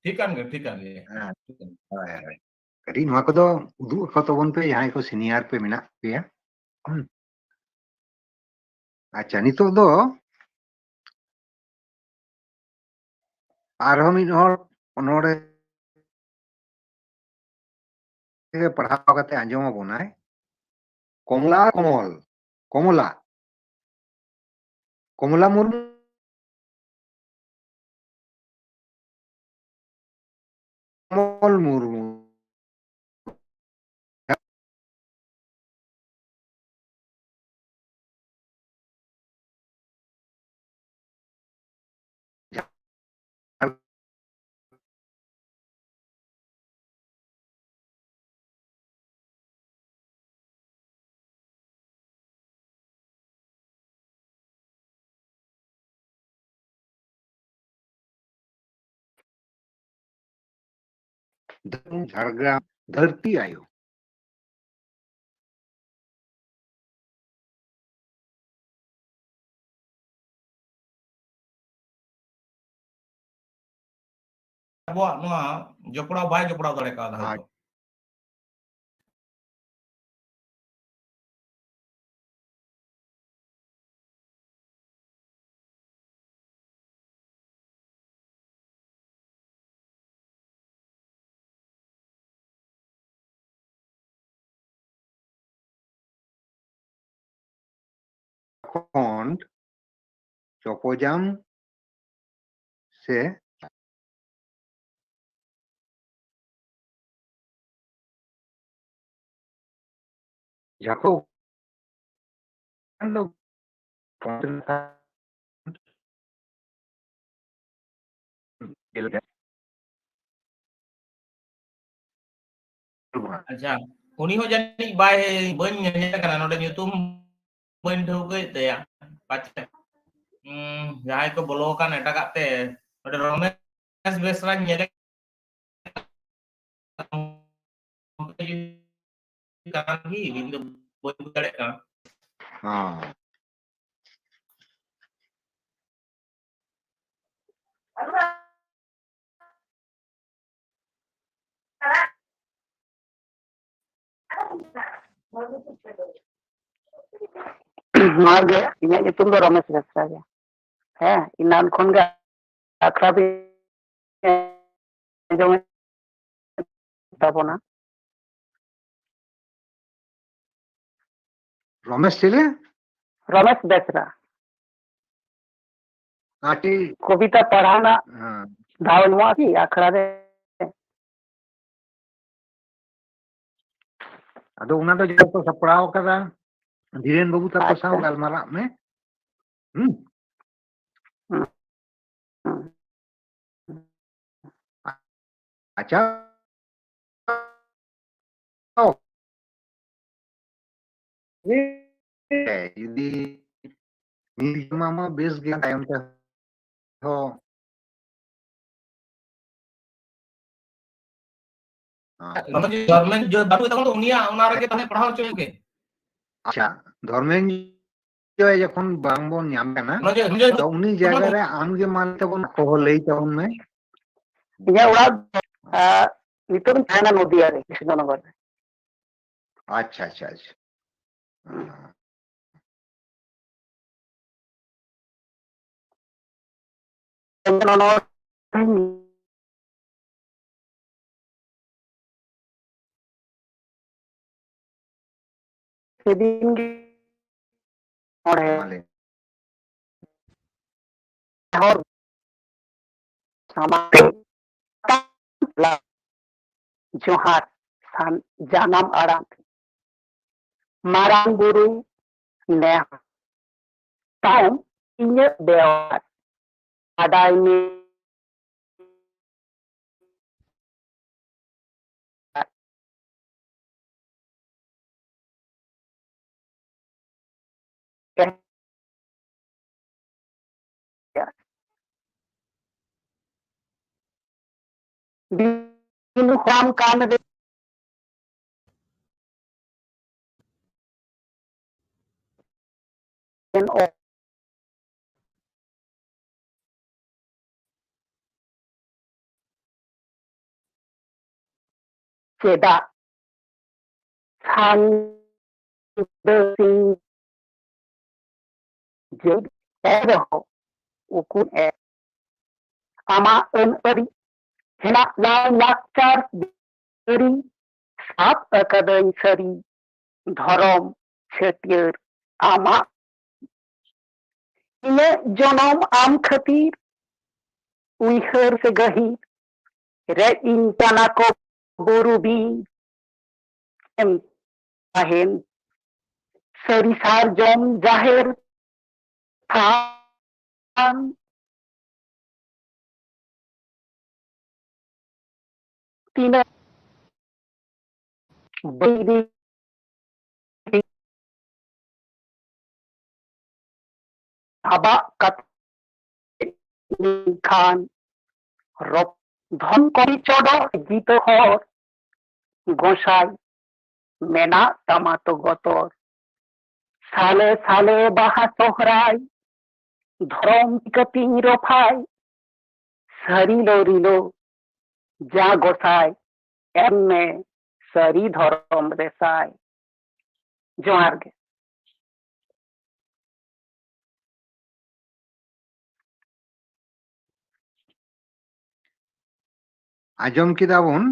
ᱴᱷᱤᱠ ᱠᱟᱱ ᱜᱮᱭᱟ, ᱴᱷᱤᱠ ᱠᱟᱱ ᱜᱮᱭᱟ᱾ ᱦᱮᱸ, ᱴᱷᱤᱠ ᱠᱟᱱ ᱜᱮᱭᱟ᱾ ᱦᱳᱭ, ᱦᱳᱭ᱾ ᱠᱟᱹᱴᱤᱡ ᱱᱚᱣᱟ ᱠᱚᱫᱚ ᱩᱫᱩᱜ ᱟᱠᱚ ᱛᱟᱵᱚᱱ ᱯᱮ, ᱡᱟᱦᱟᱸᱭ ᱠᱚ senior ᱯᱮ ᱢᱮᱱᱟᱜ ᱯᱮᱭᱟ᱾ ᱦᱩᱸ᱾ ᱟᱪᱪᱷᱟ, ᱱᱤᱛᱚᱜ ᱫᱚ ᱟᱨᱦᱚᱸ ᱢᱤᱫ ᱦᱚᱲ ᱚᱱᱚᱬᱦᱮ ᱯᱟᱲᱦᱟᱣ ᱠᱟᱛᱮ ᱟᱸᱡᱚᱢ ᱟᱵᱚᱱᱟᱭ, ᱠᱚᱢᱞᱟ ᱠᱚᱢᱚᱞ, ᱠᱚᱢᱚᱞᱟ, ᱠᱚᱢᱞᱟ ᱢᱩᱨᱢᱩ, ᱠᱚᱢᱚᱞ ᱢᱩᱨᱢᱩ᱾ ᱡᱷᱟᱲᱜᱨᱟᱢ ᱫᱷᱟᱹᱨᱛᱤ ᱟᱭᱳ᱾ ᱟᱵᱚᱣᱟᱜ ᱱᱚᱣᱟ ᱡᱚᱯᱲᱟᱣ ᱵᱟᱭ ᱡᱚᱯᱲᱟᱣ ᱫᱟᱲᱮ ᱠᱟᱣᱫᱟ ᱦᱚᱭᱛᱚ᱾ font ᱪᱚᱯᱚᱡᱟᱢ ᱥᱮ ᱡᱟᱦᱟᱸ ᱠᱚ ᱫᱚ ᱟᱪᱪᱷᱟ, ᱩᱱᱤ ᱦᱚᱸ ᱡᱟᱹᱱᱤᱡ ᱵᱟᱭ, ᱵᱟᱹᱧ ᱧᱮᱞᱮ ᱠᱟᱱᱟ, ᱱᱚᱰᱮ ᱧᱩᱛᱩᱢ ᱵᱟᱹᱧ ᱴᱷᱟᱹᱣᱠᱟᱹᱭᱮᱫ ᱛᱟᱭᱟ᱾ ᱯᱟᱪᱮ, ᱩᱸ, ᱡᱟᱦᱟᱸᱭ ᱠᱚ ᱵᱚᱞᱚ ᱟᱠᱟᱱ ᱮᱴᱟᱜᱟᱜ ᱛᱮ, ᱱᱚᱰᱮ ᱨᱚᱢᱮᱥ ᱵᱮᱥᱨᱟᱧ ᱧᱮᱞᱮ ᱠᱟᱱᱟ ᱠᱤ? ᱤᱧ ᱫᱚ ᱵᱟᱹᱧ ᱵᱩᱡᱽ ᱫᱟᱲᱮᱭᱟᱜ ᱠᱟᱱᱟ᱾ ᱦᱚᱸ᱾ ᱱᱚᱣᱟ ᱜᱮ, ᱤᱧᱟᱹᱜ ᱧᱩᱛᱩᱢ ᱫᱚ ᱨᱚᱢᱮᱥ ᱵᱮᱥᱨᱟ ᱜᱮ᱾ ᱦᱮᱸ, ᱮᱱᱟᱱ ᱠᱷᱚᱱ ᱜᱮ ᱟᱠᱷᱲᱟ ᱫᱚᱧ ᱟᱸᱡᱚᱢᱮᱫ ᱛᱟᱵᱚᱱᱟ᱾ ᱨᱚᱢᱮᱥ ᱪᱤᱞᱤ? ᱨᱚᱢᱮᱥ ᱵᱮᱥᱨᱟ᱾ ᱠᱟᱹᱴᱤᱡ ᱠᱚᱵᱤᱛᱟ ᱯᱟᱲᱦᱟᱣ ᱨᱮᱱᱟᱜ ᱦᱮᱸ᱾ ᱫᱷᱟᱣ ᱧᱟᱢᱚᱜᱼᱟ ᱠᱤ ᱟᱠᱷᱲᱟ ᱨᱮ? ᱟᱫᱚ ᱚᱱᱟ ᱫᱚ ᱡᱚᱛᱚ ᱠᱚ ᱥᱟᱯᱲᱟᱣ ᱟᱠᱟᱫᱟ, ᱫᱷᱤᱨᱮᱱ ᱵᱟᱹᱵᱩ ᱛᱟᱠᱚ ᱥᱟᱶ ᱟᱪᱪᱷᱟ᱾ ᱜᱟᱞᱢᱟᱨᱟᱜ ᱢᱮ᱾ ᱦᱩᱸ? ᱦᱩᱸ᱾ ᱦᱩᱸ᱾ ᱟᱪᱪᱷᱟ᱾ ᱡᱩᱫᱤ ᱢᱤᱫ ᱢᱟ ᱵᱮᱥ ᱜᱮ, ᱛᱟᱭᱚᱢ ᱛᱮ ᱦᱚᱸ᱾ ᱟᱪᱪᱷᱟ, ᱫᱷᱚᱨᱢᱮᱱ ᱡᱚ-, ᱵᱟᱹᱵᱩ ᱛᱟᱠᱚ ᱫᱚ ᱩᱱᱤᱭᱟᱜ ᱚᱱᱟ ᱨᱮᱜᱮ ᱛᱟᱦᱞᱮ ᱯᱟᱲᱦᱟᱣ ᱦᱚᱪᱚᱭᱮ ᱜᱮ᱾ ᱟᱪᱪᱷᱟ, ᱫᱷᱚᱨᱢᱮᱱ ᱡᱚᱭ ᱡᱚᱠᱷᱚᱱ ᱵᱟᱝ ᱵᱚᱱ ᱧᱟᱢ ᱠᱟᱱᱟ, ᱫᱷᱚᱨᱢᱮᱱ ᱡᱚᱭ, ᱛᱚ ᱩᱱᱤ ᱡᱟᱭᱜᱟ ᱨᱮ ᱟᱢ ᱜᱮ ᱢᱟ ᱞᱟᱹᱭ ᱛᱟᱵᱚᱱ ᱢᱮ, ᱠᱚᱦᱚᱸ ᱞᱟᱹᱭ ᱛᱟᱵᱚᱱ ᱢᱮ᱾ ᱤᱧᱟᱹᱜ ᱚᱲᱟᱜ, ᱟ, ᱱᱤᱛᱚᱜ ᱤᱧ ᱛᱟᱦᱮᱱᱟ ᱱᱚᱫᱤᱭᱟ ᱨᱮ, ᱠᱨᱤᱥᱱᱚᱱᱚᱜᱚᱨ ᱨᱮ᱾ ᱟᱪᱪᱷᱟ, ᱟᱪᱪᱷᱟ, ᱟᱪᱪᱷᱟ᱾ ᱦᱩᱸ᱾ ᱱᱚᱣᱟ ᱥᱮᱫᱤᱱ ᱜᱮ ᱚᱸᱰᱮ ᱢᱟ ᱞᱟᱹᱭ ᱢᱮ᱾ ᱦᱚᱲ ᱥᱟᱢᱟᱝ ᱨᱮ ᱡᱚᱦᱟᱨ ᱥᱟᱱ ᱡᱟᱱᱟᱢ ᱟᱲᱟᱝ ᱛᱮ᱾ ᱢᱟᱨᱟᱝ ᱵᱩᱨᱩ ᱱᱮᱦᱚᱨ ᱛᱟᱭᱚᱢ ᱤᱧᱟᱹᱜ ᱵᱮᱣᱦᱟᱨ ᱵᱟᱰᱟᱭ ᱢᱮ᱾ ᱫᱤᱱ ᱦᱚᱨᱟᱢ ᱠᱟᱱ ᱨᱮ ᱪᱮᱫᱟᱜ ᱥᱟᱱᱫᱟᱹ ᱥᱤᱝ ᱡᱟᱹᱛ ᱮᱱ ᱨᱮᱦᱚᱸ ᱩᱠᱩᱱ ᱮ ᱟᱢᱟᱜ ᱟᱹᱱ ᱟᱹᱨᱤ ᱦᱮᱱᱟᱜ ᱞᱟᱭ ᱞᱟᱠᱪᱟᱨ ᱟᱹᱨᱤ ᱥᱟᱵ ᱟᱠᱟᱫᱟᱹᱧ ᱥᱟᱹᱨᱤ ᱫᱷᱚᱨᱚᱢ ᱪᱷᱟᱹᱴᱭᱟᱹᱨ ᱟᱢᱟᱜ ᱤᱧᱟᱹᱜ ᱡᱚᱱᱚᱢ ᱟᱢ ᱠᱷᱟᱹᱛᱤᱨ ᱩᱭᱦᱟᱹᱨ ᱥᱮ ᱜᱟᱹᱦᱤᱨ ᱨᱮᱡ ᱤᱧ ᱠᱟᱱᱟ ᱠᱚ ᱵᱩᱨᱩ ᱵᱤᱨ ᱮᱢ ᱛᱟᱦᱮᱱ ᱥᱟᱹᱨᱤ ᱥᱟᱨᱡᱚᱢ ᱡᱟᱦᱮᱨ ᱛᱷᱟᱱ ᱛᱤᱱᱟᱹᱜ ᱵᱟᱹᱭ ᱵᱟᱹᱭ ᱥᱟᱵᱟᱜ ᱠᱟᱛᱮ ᱞᱮᱱᱠᱷᱟᱱ ᱨᱚᱯ ᱫᱷᱚᱱ ᱠᱚᱨᱤ ᱪᱚᱰᱚᱨ ᱡᱤᱛᱟᱹ ᱦᱚᱨ ᱜᱚᱸᱥᱟᱭ ᱢᱮᱱᱟᱜ ᱛᱟᱢᱟ ᱛᱚ ᱜᱚᱛᱚᱨ ᱥᱟᱞᱮ ᱥᱟᱞᱮ ᱵᱟᱦᱟ ᱥᱚᱦᱨᱟᱭ ᱫᱷᱚᱨᱚᱢ ᱪᱤᱠᱟᱹᱛᱤᱧ ᱨᱚᱯᱷᱟᱭ ᱥᱟᱹᱨᱤ ᱞᱚ ᱨᱤᱞᱟᱹ ᱡᱟ ᱜᱚᱸᱥᱟᱭ ᱮᱢ ᱢᱮ ᱥᱟᱹᱨᱤ ᱫᱷᱚᱨᱚᱢ ᱨᱮᱥᱟᱭ᱾ ᱡᱚᱦᱟᱨ ᱜᱮ᱾ ᱟᱸᱡᱚᱢ ᱠᱮᱫᱟ ᱵᱚᱱ᱾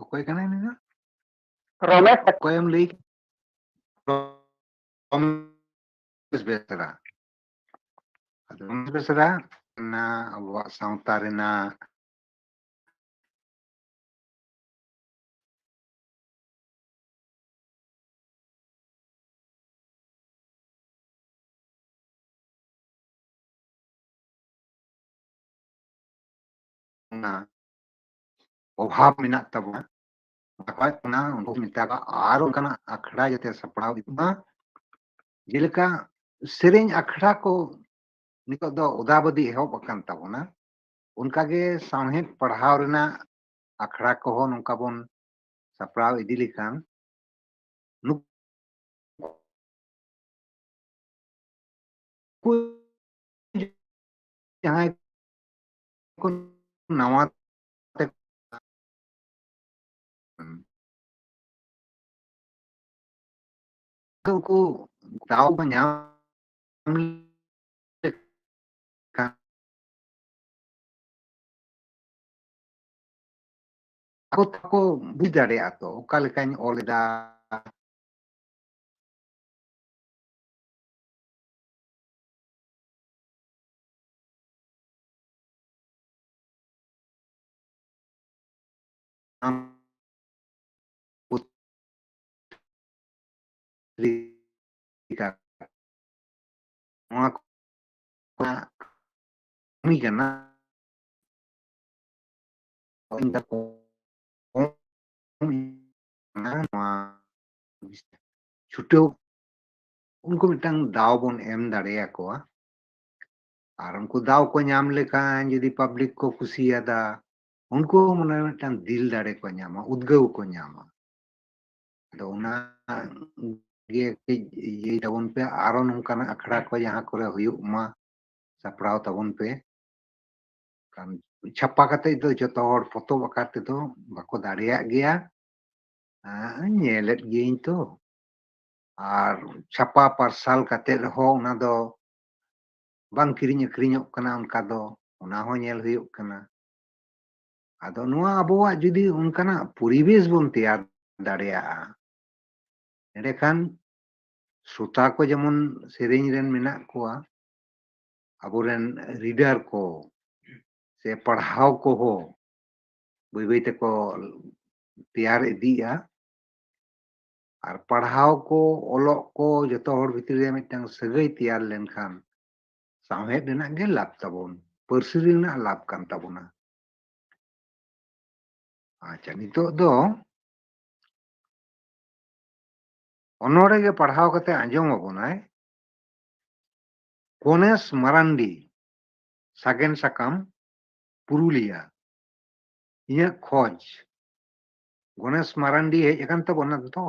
ᱚᱠᱚᱭ ᱠᱟᱱᱟᱭ ᱩᱱᱤ ᱫᱚ? ᱨᱚᱢᱮᱥ᱾ ᱚᱠᱚᱭᱮᱢ ᱞᱟᱹᱭ? ᱨᱚᱢᱮᱥ ᱵᱮᱥᱨᱟ᱾ ᱟᱫᱚ ᱨᱚᱢᱮᱥ ᱵᱮᱥᱨᱟ ᱚᱱᱟ ᱟᱵᱚᱣᱟᱜ ᱥᱟᱶᱛᱟ ᱨᱮᱱᱟᱜ ᱚᱱᱟ ᱚᱵᱷᱟᱵᱽ ᱢᱮᱱᱟᱜ ᱛᱟᱵᱚᱱᱟ, ᱚᱱᱟ ᱠᱚ ᱚᱱᱟ ᱩᱱᱠᱩ ᱢᱮᱛᱟ ᱠᱚᱣᱟ, ᱟᱨ ᱚᱱᱠᱟᱱᱟᱜ ᱟᱠᱷᱲᱟ ᱡᱟᱛᱮ ᱥᱟᱯᱲᱟᱣ ᱤᱫᱤᱜ ᱢᱟ᱾ ᱡᱮᱞᱮᱠᱟ ᱥᱮᱨᱮᱧ ᱟᱠᱷᱲᱟ ᱠᱚ ᱱᱤᱛᱚᱜ ᱫᱚ ᱚᱫᱟᱵᱚᱫᱤ ᱮᱦᱚᱵ ᱟᱠᱟᱱ ᱛᱟᱵᱚᱱᱟ, ᱚᱱᱠᱟᱜᱮ ᱥᱟᱶᱦᱮᱫ ᱯᱟᱲᱦᱟᱣ ᱨᱮᱱᱟᱜ ᱟᱠᱷᱲᱟ ᱠᱚᱦᱚᱸ ᱱᱚᱝᱠᱟ ᱵᱚᱱ ᱥᱟᱯᱲᱟᱣ ᱤᱫᱤ ᱞᱮᱠᱷᱟᱱ ᱱᱩᱠᱩ ᱡᱟᱦᱟᱸᱭ ᱠᱚ ᱱᱟᱣᱟ ᱛᱮ ᱩᱱᱠᱩ ᱫᱟᱣ ᱠᱚ ᱧᱟᱢ ᱞᱮᱠᱷᱟᱱ ᱟᱠᱚ ᱛᱮᱠᱚ ᱵᱩᱡᱽ ᱫᱟᱲᱮᱭᱟᱜᱼᱟ ᱛᱚ, ᱚᱠᱟ ᱞᱮᱠᱟᱧ ᱚᱞ ᱮᱫᱟ᱾ ᱱᱚᱣᱟ ᱠᱚ ᱠᱟᱹᱢᱤ ᱠᱟᱱᱟ᱾ ᱱᱚᱣᱟ ᱪᱷᱩᱴᱟᱹᱣ, ᱩᱱᱠᱩ ᱢᱤᱫᱴᱟᱝ ᱫᱟᱣ ᱵᱚᱱ ᱮᱢ ᱫᱟᱲᱮᱭᱟᱠᱚᱣᱟ᱾ ᱟᱨ ᱩᱱᱠᱩ ᱫᱟᱣ ᱠᱚ ᱧᱟᱢ ᱞᱮᱠᱷᱟᱱ ᱡᱩᱫᱤ ᱯᱟᱵᱽᱞᱤᱠ ᱠᱚ ᱠᱩᱥᱤᱭᱟᱫᱟ, ᱩᱱᱠᱩ ᱦᱚᱸ ᱢᱚᱱᱮ ᱨᱮ ᱢᱤᱫᱴᱟᱝ ᱫᱤᱞ ᱫᱟᱲᱮ ᱠᱚ ᱧᱟᱢᱟ, ᱩᱫᱽᱜᱟᱹᱣ ᱠᱚ ᱧᱟᱢᱟ᱾ ᱟᱫᱚ ᱚᱱᱟ ᱜᱮ ᱠᱟᱹᱡ ᱤᱭᱟᱹᱭ ᱛᱟᱵᱚᱱ ᱯᱮ, ᱟᱨᱚ ᱱᱚᱝᱠᱟᱱᱟᱜ ᱟᱠᱷᱲᱟ ᱠᱚ ᱡᱟᱦᱟᱸ ᱠᱚᱨᱮ ᱦᱩᱭᱩᱜ ᱢᱟ, ᱥᱟᱯᱲᱟᱣ ᱛᱟᱵᱚᱱ ᱯᱮ᱾ ᱠᱟᱨᱚᱱ ᱪᱷᱟᱯᱟ ᱠᱟᱛᱮ ᱫᱚ ᱡᱚᱛᱚ ᱦᱚᱲ ᱯᱚᱛᱚᱵ ᱟᱠᱟᱨ ᱛᱮᱫᱚ ᱵᱟᱠᱚ ᱫᱟᱲᱮᱭᱟᱜ ᱜᱮᱭᱟ᱾ ᱟᱸ, ᱧᱮᱞᱮᱫ ᱜᱤᱭᱟᱹᱧ ᱛᱚ᱾ ᱟᱨ ᱪᱷᱟᱯᱟ ᱯᱟᱨᱥᱟᱞ ᱠᱟᱛᱮ ᱨᱮᱦᱚᱸ ᱚᱱᱟ ᱫᱚ ᱵᱟᱝ ᱠᱤᱨᱤᱧ ᱟᱹᱠᱷᱨᱤᱧᱚᱜ ᱠᱟᱱᱟ ᱚᱱᱠᱟ ᱫᱚ, ᱚᱱᱟ ᱦᱚᱸ ᱧᱮᱞ ᱦᱩᱭᱩᱜ ᱠᱟᱱᱟ᱾ ᱟᱫᱚ ᱱᱚᱣᱟ ᱟᱵᱚᱣᱟᱜ ᱡᱩᱫᱤ ᱚᱱᱠᱟᱱᱟᱜ ᱯᱚᱨᱤᱵᱮᱥ ᱵᱚᱱ ᱛᱮᱭᱟᱨ ᱫᱟᱲᱮᱭᱟᱜᱼᱟ, ᱮᱸᱰᱮᱠᱷᱟᱱ ᱥᱨᱳᱛᱟ ᱠᱚ ᱡᱮᱢᱚᱱ ᱥᱮᱨᱮᱧ ᱨᱮᱱ ᱢᱮᱱᱟᱜ ᱠᱚᱣᱟ, ᱟᱵᱚᱨᱮᱱ ᱨᱤᱰᱟᱨ ᱠᱚ ᱥᱮ ᱯᱟᱲᱦᱟᱣ ᱠᱚᱦᱚᱸ ᱵᱟᱹᱭ ᱵᱟᱹᱭ ᱛᱮᱠᱚ ᱛᱮᱭᱟᱨ ᱤᱫᱤᱜᱼᱟ᱾ ᱟᱨ ᱯᱟᱲᱦᱟᱣ ᱠᱚ, ᱚᱞᱚᱜ ᱠᱚ ᱡᱚᱛᱚ ᱦᱚᱲ ᱵᱷᱤᱛᱨᱤ ᱨᱮ ᱢᱤᱫᱴᱟᱝ ᱥᱟᱹᱜᱟᱹᱭ ᱛᱮᱭᱟᱨ ᱞᱮᱱᱠᱷᱟᱱ ᱥᱟᱶᱦᱮᱫ ᱨᱮᱱᱟᱜ ᱜᱮ ᱞᱟᱵᱷ ᱛᱟᱵᱚᱱ, ᱯᱟᱹᱨᱥᱤ ᱨᱮᱱᱟᱜ ᱞᱟᱵᱷ ᱠᱟᱱ ᱛᱟᱵᱚᱱᱟ᱾ ᱟᱪᱪᱷᱟ, ᱱᱤᱛᱚᱜ ᱫᱚ ᱚᱱᱚᱲᱦᱮ ᱜᱮ ᱯᱟᱲᱦᱟᱣ ᱠᱟᱛᱮ ᱟᱸᱡᱚᱢ ᱟᱵᱚᱱᱟᱭ ᱜᱚᱱᱮᱥ ᱢᱟᱨᱟᱱᱰᱤ, ᱥᱟᱜᱮᱱ ᱥᱟᱠᱟᱢ, ᱯᱩᱨᱩᱞᱤᱭᱟ᱾ ᱤᱧᱟᱹᱜ ᱠᱷᱚᱡᱽ᱾ ᱜᱚᱱᱮᱥ ᱢᱟᱨᱟᱱᱰᱤ ᱦᱮᱡ ᱟᱠᱟᱱ ᱛᱟᱵᱚᱱᱟ ᱛᱚ?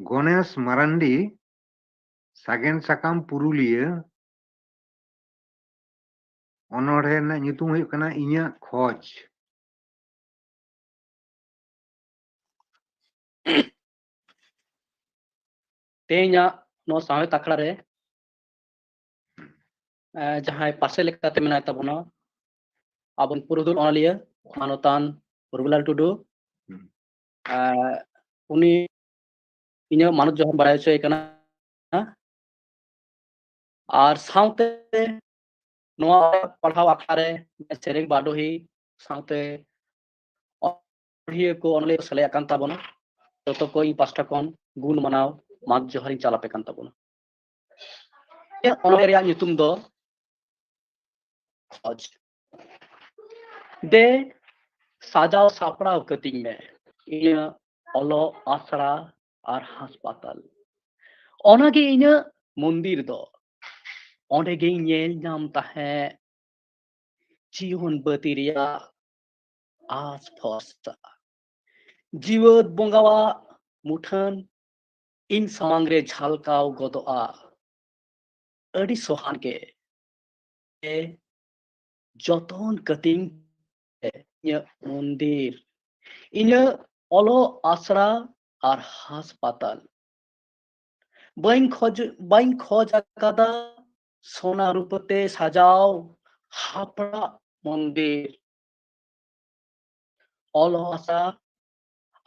ᱜᱚᱱᱮᱥ ᱢᱟᱨᱟᱱᱰᱤ, ᱥᱟᱜᱮᱱ ᱥᱟᱠᱟᱢ, ᱯᱩᱨᱩᱞᱤᱭᱟᱹ᱾ ᱚᱱᱚᱬᱦᱮ ᱨᱮᱱᱟᱜ ᱧᱩᱛᱩᱢ ᱦᱩᱭᱩᱜ ᱠᱟᱱᱟ ᱤᱧᱟᱹᱜ ᱠᱷᱚᱡᱽ᱾ ᱛᱮᱦᱮᱧᱟᱜ ᱱᱚᱣᱟ ᱥᱟᱶᱦᱮᱫ ᱟᱠᱷᱲᱟ ᱨᱮ, ᱮ, ᱡᱟᱦᱟᱸᱭ ᱯᱟᱥᱮ ᱞᱮᱠᱟᱛᱮ ᱢᱮᱱᱟᱭ ᱛᱟᱵᱚᱱᱟ, ᱟᱵᱚᱱ ᱯᱩᱨᱩᱫᱷᱩᱞ ᱚᱱᱚᱞᱤᱭᱟᱹ ᱢᱟᱱᱚᱛᱟᱱ ᱨᱚᱵᱤᱞᱟᱞ ᱴᱩᱰᱩ᱾ ᱦᱩᱸ᱾ ᱮ, ᱩᱱᱤ ᱤᱧᱟᱹᱜ ᱢᱟᱱᱚᱛ ᱡᱚᱦᱟᱨ ᱵᱟᱲᱟᱭ ᱦᱚᱪᱚᱭᱮ ᱠᱟᱱᱟ᱾ ᱟᱨ ᱥᱟᱶᱛᱮ ᱱᱚᱣᱟ ᱯᱟᱲᱦᱟᱣ ᱟᱠᱷᱲᱟ ᱨᱮ ᱥᱮᱨᱮᱧ ᱵᱟᱰᱚᱦᱤ ᱥᱟᱶᱛᱮ ᱚᱱᱚᱲᱦᱤᱭᱟᱹ ᱠᱚ, ᱚᱱᱚᱞᱤᱭᱟᱹ ᱠᱚ ᱥᱮᱞᱮᱫ ᱟᱠᱟᱱ ᱛᱟᱵᱚᱱᱟ᱾ ᱡᱚᱛᱚ ᱠᱚ ᱤᱧ ᱯᱟᱥᱴᱟ ᱠᱷᱚᱱ ᱜᱩᱱ ᱢᱟᱱᱟᱣ ᱢᱟᱱ ᱡᱚᱦᱟᱨᱤᱧ ᱪᱟᱞ ᱟᱯᱮ ᱠᱟᱱ ᱛᱟᱵᱚᱱᱟ᱾ ᱤᱧᱟᱹᱜ ᱚᱱᱚᱬᱦᱮ ᱨᱮᱭᱟᱜ ᱧᱩᱛᱩᱢ ᱫᱚ ᱠᱷᱚᱡᱽ᱾ ᱫᱮ, ᱥᱟᱡᱟᱣ ᱥᱟᱯᱲᱟᱣ ᱠᱟᱹᱛᱤᱧ ᱢᱮ ᱤᱧᱟᱹᱜ ᱚᱞᱚᱜ ᱟᱥᱲᱟ ᱟᱨ ᱦᱟᱥᱯᱟᱛᱟᱞ᱾ ᱚᱱᱟᱜᱮ ᱤᱧᱟᱹᱜ ᱢᱚᱱᱫᱤᱨ ᱫᱚ᱾ ᱚᱸᱰᱮ ᱜᱤᱧ ᱧᱮᱞ ᱧᱟᱢ ᱛᱟᱦᱮᱸᱫ ᱡᱤᱭᱚᱱ ᱵᱟᱹᱛᱤ ᱨᱮᱭᱟᱜ ᱟᱸᱥ ᱵᱷᱚᱨᱥᱟ᱾ ᱡᱤᱣᱮᱫ ᱵᱚᱸᱜᱟᱣᱟᱜ ᱢᱩᱴᱷᱟᱹᱱ ᱤᱧ ᱥᱟᱢᱟᱝ ᱨᱮ ᱡᱷᱟᱞᱠᱟᱣ ᱜᱚᱫᱚᱜᱼᱟ᱾ ᱟᱹᱰᱤ ᱥᱚᱦᱟᱱ ᱜᱮ ᱮ ᱡᱚᱛᱚᱱ ᱠᱟᱹᱛᱤᱧ ᱯᱮ ᱤᱧᱟᱹᱜ ᱢᱚᱱᱫᱤᱨ, ᱤᱧᱟᱹᱜ ᱚᱞᱚᱜ ᱟᱥᱲᱟ ᱟᱨ ᱦᱟᱥᱯᱟᱛᱟᱞ᱾ ᱵᱟᱹᱧ ᱠᱷᱚᱡ, ᱵᱟᱹᱧ ᱠᱷᱚᱡ ᱟᱠᱟᱫᱟ ᱥᱚᱱᱟ ᱨᱩᱯᱟᱹ ᱛᱮ ᱥᱟᱡᱟᱣ ᱦᱟᱯᱲᱟᱜ ᱢᱚᱱᱫᱤᱨ, ᱚᱞ ᱦᱟᱥᱟ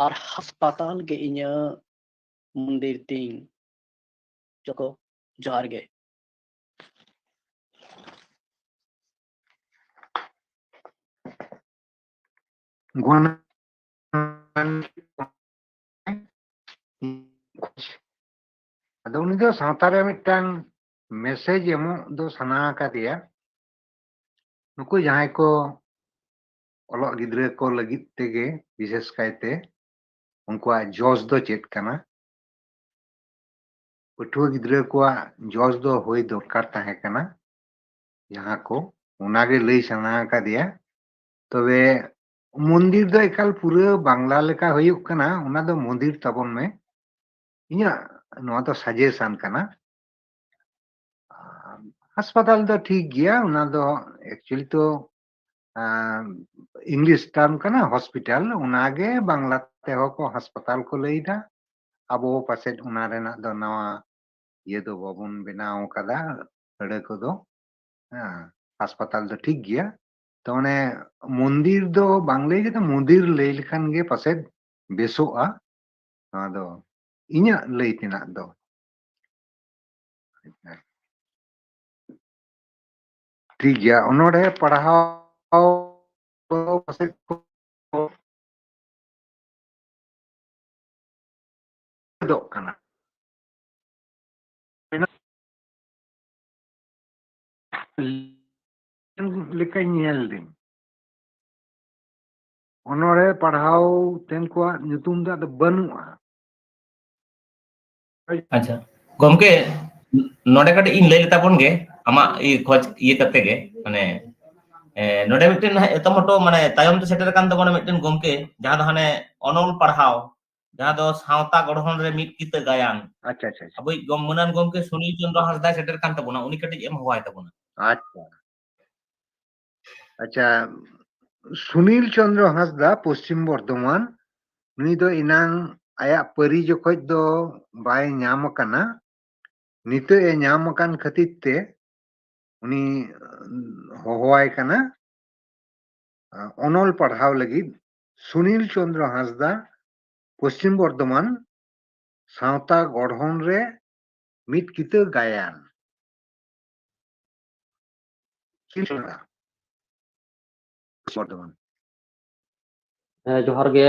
ᱟᱨ ᱦᱟᱥᱯᱟᱛᱟᱞ ᱜᱮ ᱤᱧᱟᱹᱜ ᱢᱚᱱᱫᱤᱨ ᱛᱤᱧ᱾ ᱡᱚᱛᱚ, ᱡᱚᱦᱟᱨ ᱜᱮ᱾ ᱜᱩᱱᱟᱱ᱾ ᱟᱫᱚ ᱩᱱᱤ ᱫᱚ ᱥᱟᱶᱛᱟ ᱨᱮ ᱢᱤᱫᱴᱟᱝ ᱢᱮᱥᱮᱡᱽ ᱮᱢᱚᱜ ᱫᱚ ᱥᱟᱱᱟ ᱟᱠᱟᱫᱮᱭᱟ, ᱱᱩᱠᱩ ᱡᱟᱦᱟᱸᱭ ᱠᱚ ᱚᱞᱚᱜ ᱜᱤᱫᱽᱨᱟᱹ ᱠᱚ ᱞᱟᱹᱜᱤᱫ ᱛᱮᱜᱮ ᱵᱤᱥᱮᱥ ᱠᱟᱭᱛᱮ ᱩᱱᱠᱩᱣᱟᱜ ᱡᱚᱥ ᱫᱚ ᱪᱮᱫ ᱠᱟᱱᱟ, ᱯᱟᱹᱴᱷᱩᱣᱟᱹ ᱜᱤᱫᱽᱨᱟᱹ ᱠᱚᱣᱟᱜ ᱡᱚᱥ ᱫᱚ ᱦᱩᱭ ᱫᱚᱨᱠᱟᱨ ᱛᱟᱦᱮᱸ ᱠᱟᱱᱟ, ᱡᱟᱦᱟᱸ ᱠᱚ ᱚᱱᱟᱜᱮ ᱞᱟᱹᱭ ᱥᱟᱱᱟ ᱟᱠᱟᱫᱮᱭᱟ᱾ ᱛᱚᱵᱮ ᱢᱚᱱᱫᱤᱨ ᱫᱚ ᱮᱠᱟᱞ ᱯᱩᱨᱟᱹ ᱵᱟᱝᱞᱟ ᱞᱮᱠᱟ ᱦᱩᱭᱩᱜ ᱠᱟᱱᱟ, ᱚᱱᱟ ᱫᱚ ᱢᱚᱱᱫᱤᱨ ᱛᱟᱵᱚᱱ ᱢᱮ᱾ ᱤᱧᱟᱹᱜ ᱱᱚᱣᱟ ᱫᱚ ᱥᱟᱡᱮᱥᱟᱱ ᱠᱟᱱᱟ᱾ ᱦᱟᱥᱯᱟᱛᱟᱞ ᱫᱚ ᱴᱷᱤᱠ ᱜᱮᱭᱟ, ᱚᱱᱟ ᱫᱚ ᱮᱠᱪᱩᱭᱮᱞᱤ ᱛᱚ ᱤᱝᱞᱤᱥ ᱴᱟᱨᱢ ᱠᱟᱱᱟ ᱦᱚᱥᱯᱤᱴᱟᱞ, ᱚᱱᱟᱜᱮ ᱵᱟᱝᱞᱟ ᱛᱮᱦᱚᱸ ᱠᱚ ᱦᱟᱥᱯᱟᱛᱟᱞ ᱠᱚ ᱞᱟᱹᱭᱫᱟ᱾ ᱟᱵᱚ ᱯᱟᱥᱮᱡ ᱚᱱᱟ ᱨᱮᱱᱟᱜ ᱫᱚ ᱱᱟᱣᱟ ᱤᱭᱟᱹ ᱫᱚ ᱵᱟᱵᱚᱱ ᱵᱮᱱᱟᱣ ᱠᱟᱫᱟ, ᱟᱹᱲᱟᱹ ᱠᱚᱫᱚ᱾ ᱦᱮᱸ, ᱦᱟᱥᱯᱟᱛᱟᱞ ᱫᱚ ᱴᱷᱤᱠ ᱜᱮᱭᱟ᱾ ᱛᱚ ᱚᱱᱮ ᱢᱚᱱᱫᱤᱨ ᱫᱚ ᱵᱟᱝ ᱞᱟᱹᱭ ᱠᱟᱛᱮ ᱢᱚᱫᱤᱨ ᱞᱟᱹᱭ ᱞᱮᱠᱷᱟᱱ ᱜᱮ ᱯᱟᱥᱮᱡ ᱵᱮᱥᱚᱜᱼᱟ᱾ ᱱᱚᱣᱟ ᱫᱚ ᱤᱧᱟᱹᱜ ᱞᱟᱹᱭ ᱛᱮᱱᱟᱜ ᱫᱚ᱾ ᱴᱷᱤᱠ ᱜᱮᱭᱟ, ᱚᱱᱚᱬᱦᱮ ᱯᱟᱲᱦᱟᱣ ᱯᱟᱥᱮᱡ ᱠᱚ ᱪᱮᱫᱚᱜ ᱠᱟᱱᱟ᱾ ᱞᱮᱠᱟᱧ ᱧᱮᱞ ᱫᱟᱹᱧ᱾ ᱚᱱᱚᱬᱦᱮ ᱯᱟᱲᱦᱟᱣ ᱛᱮᱱ ᱠᱚᱣᱟᱜ ᱧᱩᱛᱩᱢ ᱫᱚ ᱟᱫᱚ ᱵᱟᱹᱱᱩᱜᱼᱟ᱾ ᱟᱪᱪᱷᱟ ᱜᱚᱢᱠᱮ, ᱱᱚᱰᱮ ᱠᱟᱹᱴᱤᱡ ᱤᱧ ᱞᱟᱹᱭ ᱞᱮᱛᱟ ᱵᱚᱱ ᱜᱮ, ᱟᱢᱟᱜ ᱤᱭᱟᱹ ᱠᱷᱚᱡ ᱤᱭᱟᱹ ᱠᱟᱛᱮ ᱜᱮ, ᱢᱟᱱᱮ, ᱮ, ᱱᱚᱰᱮ ᱢᱤᱫᱴᱮᱱ ᱦᱟᱸᱜ ᱮᱛᱚᱢᱚᱴᱚ, ᱢᱟᱱᱮ, ᱛᱟᱭᱚᱢ ᱛᱮ ᱥᱮᱴᱮᱨ ᱟᱠᱟᱱ ᱛᱟᱵᱚᱱᱟ ᱢᱤᱫᱴᱮᱱ ᱜᱚᱢᱠᱮ, ᱡᱟᱦᱟᱸ ᱫᱚ ᱦᱟᱱᱮ ᱚᱱᱚᱞ ᱯᱟᱲᱦᱟᱣ, ᱡᱟᱦᱟᱸ ᱫᱚ ᱥᱟᱶᱛᱟ ᱜᱚᱲᱦᱚᱱ ᱨᱮ ᱢᱤᱫ ᱠᱤᱛᱟᱹ ᱜᱟᱭᱟᱱ᱾ ᱟᱪᱪᱷᱟ, ᱟᱪᱪᱷᱟ, ᱟᱪᱪᱷᱟ᱾ ᱟᱵᱚᱭᱤᱡ ᱜᱚᱢ-, ᱢᱟᱹᱱᱟᱱ ᱜᱚᱢᱠᱮ ᱥᱩᱱᱤᱞ ᱪᱚᱸᱫᱽᱨᱚ ᱦᱟᱸᱥᱫᱟᱭ ᱥᱮᱴᱮᱨ ᱠᱟᱱ ᱛᱟᱵᱚᱱᱟ, ᱩᱱᱤ ᱠᱟᱹᱴᱤᱡ ᱮᱢ ᱦᱚᱦᱚᱣᱟᱭ ᱛᱟᱵᱚᱱᱟ᱾ ᱟᱪᱪᱷᱟ, ᱟᱪᱪᱷᱟ, ᱥᱩᱱᱤᱞ ᱪᱚᱸᱫᱽᱨᱚ ᱦᱟᱸᱥᱫᱟ, ᱯᱚᱥᱪᱤᱢ ᱵᱚᱨᱫᱷᱚᱢᱟᱱ, ᱱᱩᱭ ᱫᱚ ᱮᱱᱟᱝ ᱟᱭᱟᱜ ᱯᱟᱹᱨᱤ ᱡᱚᱠᱷᱚᱡ ᱫᱚ ᱵᱟᱭ ᱧᱟᱢ ᱟᱠᱟᱱᱟ, ᱱᱤᱛᱚᱜ ᱮ ᱧᱟᱢ ᱟᱠᱟᱱ ᱠᱷᱟᱹᱛᱤᱨ ᱛᱮ ᱩᱱᱤ ᱦᱚᱦᱚᱣᱟᱭ ᱠᱟᱱᱟ᱾ ᱚᱱᱚᱞ ᱯᱟᱲᱦᱟᱣ ᱞᱟᱹᱜᱤᱫ ᱥᱩᱱᱤᱞ ᱪᱚᱸᱫᱽᱨᱚ ᱦᱟᱸᱥᱫᱟ, ᱯᱚᱥᱪᱤᱢ ᱵᱚᱨᱫᱷᱚᱢᱟᱱ, ᱥᱟᱶᱛᱟ ᱜᱚᱲᱦᱚᱱ ᱨᱮ ᱢᱤᱫ ᱠᱤᱛᱟᱹ ᱜᱟᱭᱟᱱ᱾ ᱥᱩᱱᱤᱞ ᱪᱚᱸᱫᱽᱨᱚ, ᱯᱚᱥᱪᱤᱢ ᱵᱚᱨᱫᱷᱚᱢᱟᱱ᱾ ᱦᱮᱸ, ᱡᱚᱦᱟᱨ ᱜᱮ᱾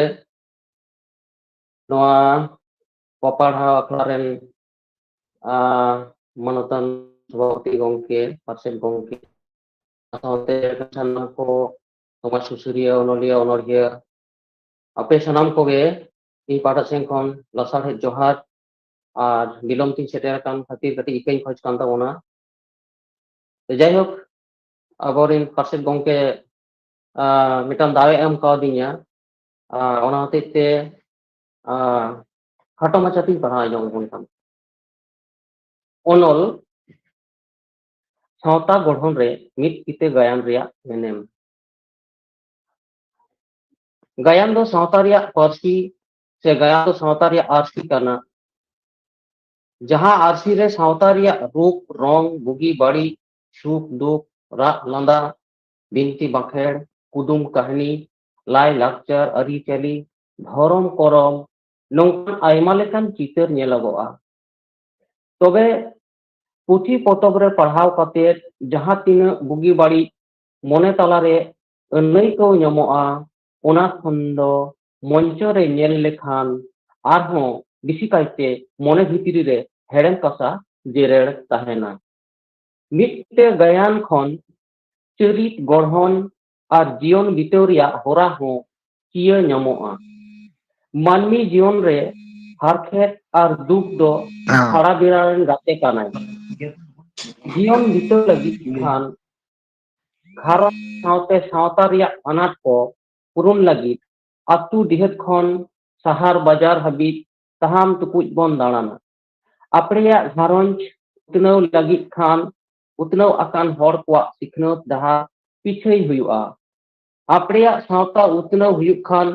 ᱱᱚᱣᱟ ᱯᱟᱯᱟᱲᱦᱟᱣ ᱟᱠᱷᱲᱟ ᱨᱮᱱ ᱟᱨ ᱢᱟᱱᱚᱛᱟᱱ ᱥᱚᱵᱷᱟᱯᱚᱛᱤ ᱜᱚᱢᱠᱮ, ᱯᱟᱨᱥᱮᱛ ᱜᱚᱢᱠᱮ, ᱥᱟᱶᱛᱮ ᱥᱟᱱᱟᱢ ᱠᱚ ᱥᱚᱢᱟᱡᱽ ᱥᱩᱥᱟᱹᱨᱤᱭᱟᱹ, ᱚᱱᱚᱞᱤᱭᱟᱹ, ᱚᱱᱚᱲᱦᱤᱭᱟᱹ, ᱟᱯᱮ ᱥᱟᱱᱟᱢ ᱠᱚᱜᱮ ᱤᱧ ᱯᱟᱦᱴᱟ ᱥᱮᱱ ᱠᱷᱚᱱ ᱞᱟᱥᱟᱲᱦᱮᱫ ᱡᱚᱦᱟᱨ ᱟᱨ ᱵᱤᱞᱚᱢ ᱛᱤᱧ ᱥᱮᱴᱮᱨ ᱟᱠᱟᱱ ᱠᱷᱟᱹᱛᱤᱨ ᱠᱟᱹᱴᱤᱡ ᱤᱠᱟᱹᱧ ᱠᱷᱚᱡᱽ ᱠᱟᱱ ᱛᱟᱵᱚᱱᱟ᱾ ᱛᱚ ᱡᱟᱭᱦᱳᱠ, ᱟᱵᱚᱨᱮᱱ ᱯᱟᱨᱥᱮᱛ ᱜᱚᱢᱠᱮ ᱟᱨ ᱢᱤᱫᱴᱟᱝ ᱫᱟᱣ ᱮ ᱮᱢ ᱠᱟᱣᱫᱤᱧᱟ᱾ ᱟᱨ ᱚᱱᱟ ᱦᱚᱛᱮᱡ ᱛᱮ ᱟᱨ ᱠᱷᱟᱴᱚ ᱢᱟᱪᱷᱟ ᱛᱤᱧ ᱯᱟᱲᱦᱟᱣ ᱟᱸᱡᱚᱢ ᱟᱵᱚᱱ ᱠᱟᱱᱟ᱾ ᱚᱱᱚᱞ ᱥᱟᱶᱛᱟ ᱜᱚᱲᱦᱚᱱ ᱨᱮ ᱢᱤᱫ ᱠᱤᱛᱟᱹ ᱜᱟᱭᱟᱱ ᱨᱮᱭᱟᱜ ᱮᱱᱮᱢ᱾ ᱜᱟᱭᱟᱱ ᱫᱚ ᱥᱟᱶᱛᱟ ᱨᱮᱭᱟᱜ ᱯᱟᱹᱨᱥᱤ ᱥᱮ ᱜᱟᱭᱟᱱ ᱫᱚ ᱥᱟᱶᱛᱟ ᱨᱮᱭᱟᱜ ᱟᱹᱨᱥᱤ ᱠᱟᱱᱟ᱾ ᱡᱟᱦᱟᱸ ᱟᱹᱨᱥᱤ ᱨᱮ ᱥᱟᱶᱛᱟ ᱨᱮᱭᱟᱜ ᱨᱩᱯ, ᱨᱚᱝ, ᱵᱩᱜᱤ ᱵᱟᱹᱲᱤᱡ, ᱥᱩᱠ ᱫᱩᱠ, ᱨᱟᱜ ᱞᱟᱸᱫᱟ, ᱵᱤᱱᱛᱤ ᱵᱟᱸᱠᱷᱮᱲ, ᱠᱩᱫᱩᱢ ᱠᱟᱹᱦᱱᱤ, ᱞᱟᱭ ᱞᱟᱠᱪᱟᱨ, ᱟᱹᱨᱤᱪᱟᱹᱞᱤ, ᱫᱷᱚᱨᱚᱢ ᱠᱚᱨᱚᱢ, ᱱᱚᱝᱠᱟᱱ ᱟᱭᱢᱟ ᱞᱮᱠᱟᱱ ᱪᱤᱛᱟᱹᱨ ᱧᱮᱞᱚᱜᱚᱜᱼᱟ᱾ ᱛᱚᱵᱮ ᱯᱩᱛᱷᱤ ᱯᱚᱛᱚᱵ ᱨᱮ ᱯᱟᱲᱦᱟᱣ ᱠᱟᱛᱮ ᱡᱟᱦᱟᱸ ᱛᱤᱱᱟᱹᱜ ᱵᱩᱜᱤ ᱵᱟᱹᱲᱤᱡ ᱢᱚᱱᱮ ᱛᱟᱞᱟᱨᱮ ᱟᱹᱱᱟᱹᱭᱠᱟᱹᱣ ᱧᱟᱢᱚᱜᱼᱟ, ᱚᱱᱟ ᱠᱷᱚᱱ ᱫᱚ ᱢᱚᱧᱪᱚ ᱨᱮ ᱧᱮᱞ ᱞᱮᱠᱷᱟᱱ ᱟᱨᱦᱚᱸ ᱵᱮᱥᱤ ᱠᱟᱭᱛᱮ ᱢᱚᱱᱮ ᱵᱷᱤᱛᱨᱤ ᱨᱮ ᱦᱮᱲᱮᱢ ᱠᱟᱥᱟ ᱡᱮᱨᱮᱲ ᱛᱟᱦᱮᱱᱟ᱾ ᱢᱤᱫᱴᱮᱱ ᱜᱟᱭᱟᱱ ᱠᱷᱚᱱ ᱪᱚᱨᱤᱛ ᱜᱚᱲᱦᱚᱱ ᱟᱨ ᱡᱤᱭᱚᱱ ᱵᱤᱛᱟᱹᱣ ᱨᱮᱭᱟᱜ ᱦᱚᱨᱟ ᱦᱚᱸ ᱪᱤᱭᱟᱹ ᱧᱟᱢᱚᱜᱼᱟ᱾ ᱢᱟᱹᱱᱢᱤ ᱡᱤᱭᱚᱱ ᱨᱮ ᱦᱟᱨᱠᱷᱮᱛ ᱟᱨ ᱫᱩᱠ ᱫᱚ ᱥᱟᱨᱟ ᱵᱮᱲᱟ ᱨᱮᱱ ᱜᱟᱛᱮ ᱠᱟᱱᱟᱭ᱾ ᱡᱤᱭᱚᱱ ᱵᱤᱛᱟᱹᱣ ᱞᱟᱹᱜᱤᱫ ᱠᱷᱟᱱ ᱜᱷᱟᱨᱚᱸᱡᱽ ᱥᱟᱶᱛᱮ ᱥᱟᱶᱛᱟ ᱨᱮᱭᱟᱜ ᱟᱱᱟᱴ ᱠᱚ ᱯᱩᱨᱩᱱ ᱞᱟᱹᱜᱤᱫ ᱟᱹᱛᱩ ᱰᱤᱦᱟᱹᱛ ᱠᱷᱚᱱ ᱥᱟᱦᱟᱨ ᱵᱟᱡᱟᱨ ᱦᱟᱹᱵᱤᱡ ᱛᱟᱦᱟᱢ ᱛᱩᱠᱩᱡ ᱵᱚᱱ ᱫᱟᱬᱟᱱᱟ᱾ ᱟᱯᱲᱮᱭᱟᱜ ᱜᱷᱟᱨᱚᱸᱡᱽ ᱩᱛᱱᱟᱹᱣ ᱞᱟᱹᱜᱤᱫ ᱠᱷᱟᱱ ᱩᱛᱱᱟᱹᱣ ᱟᱠᱟᱱ ᱦᱚᱲ ᱠᱚᱣᱟᱜ ᱥᱤᱠᱷᱱᱟᱹᱛ ᱰᱟᱦᱟᱨ ᱯᱤᱪᱷᱟᱹᱭ ᱦᱩᱭᱩᱜᱼᱟ᱾ ᱟᱯᱲᱮᱭᱟᱜ ᱥᱟᱶᱛᱟ ᱩᱛᱱᱟᱹᱣ ᱦᱩᱭᱩᱜ ᱠᱷᱟᱱ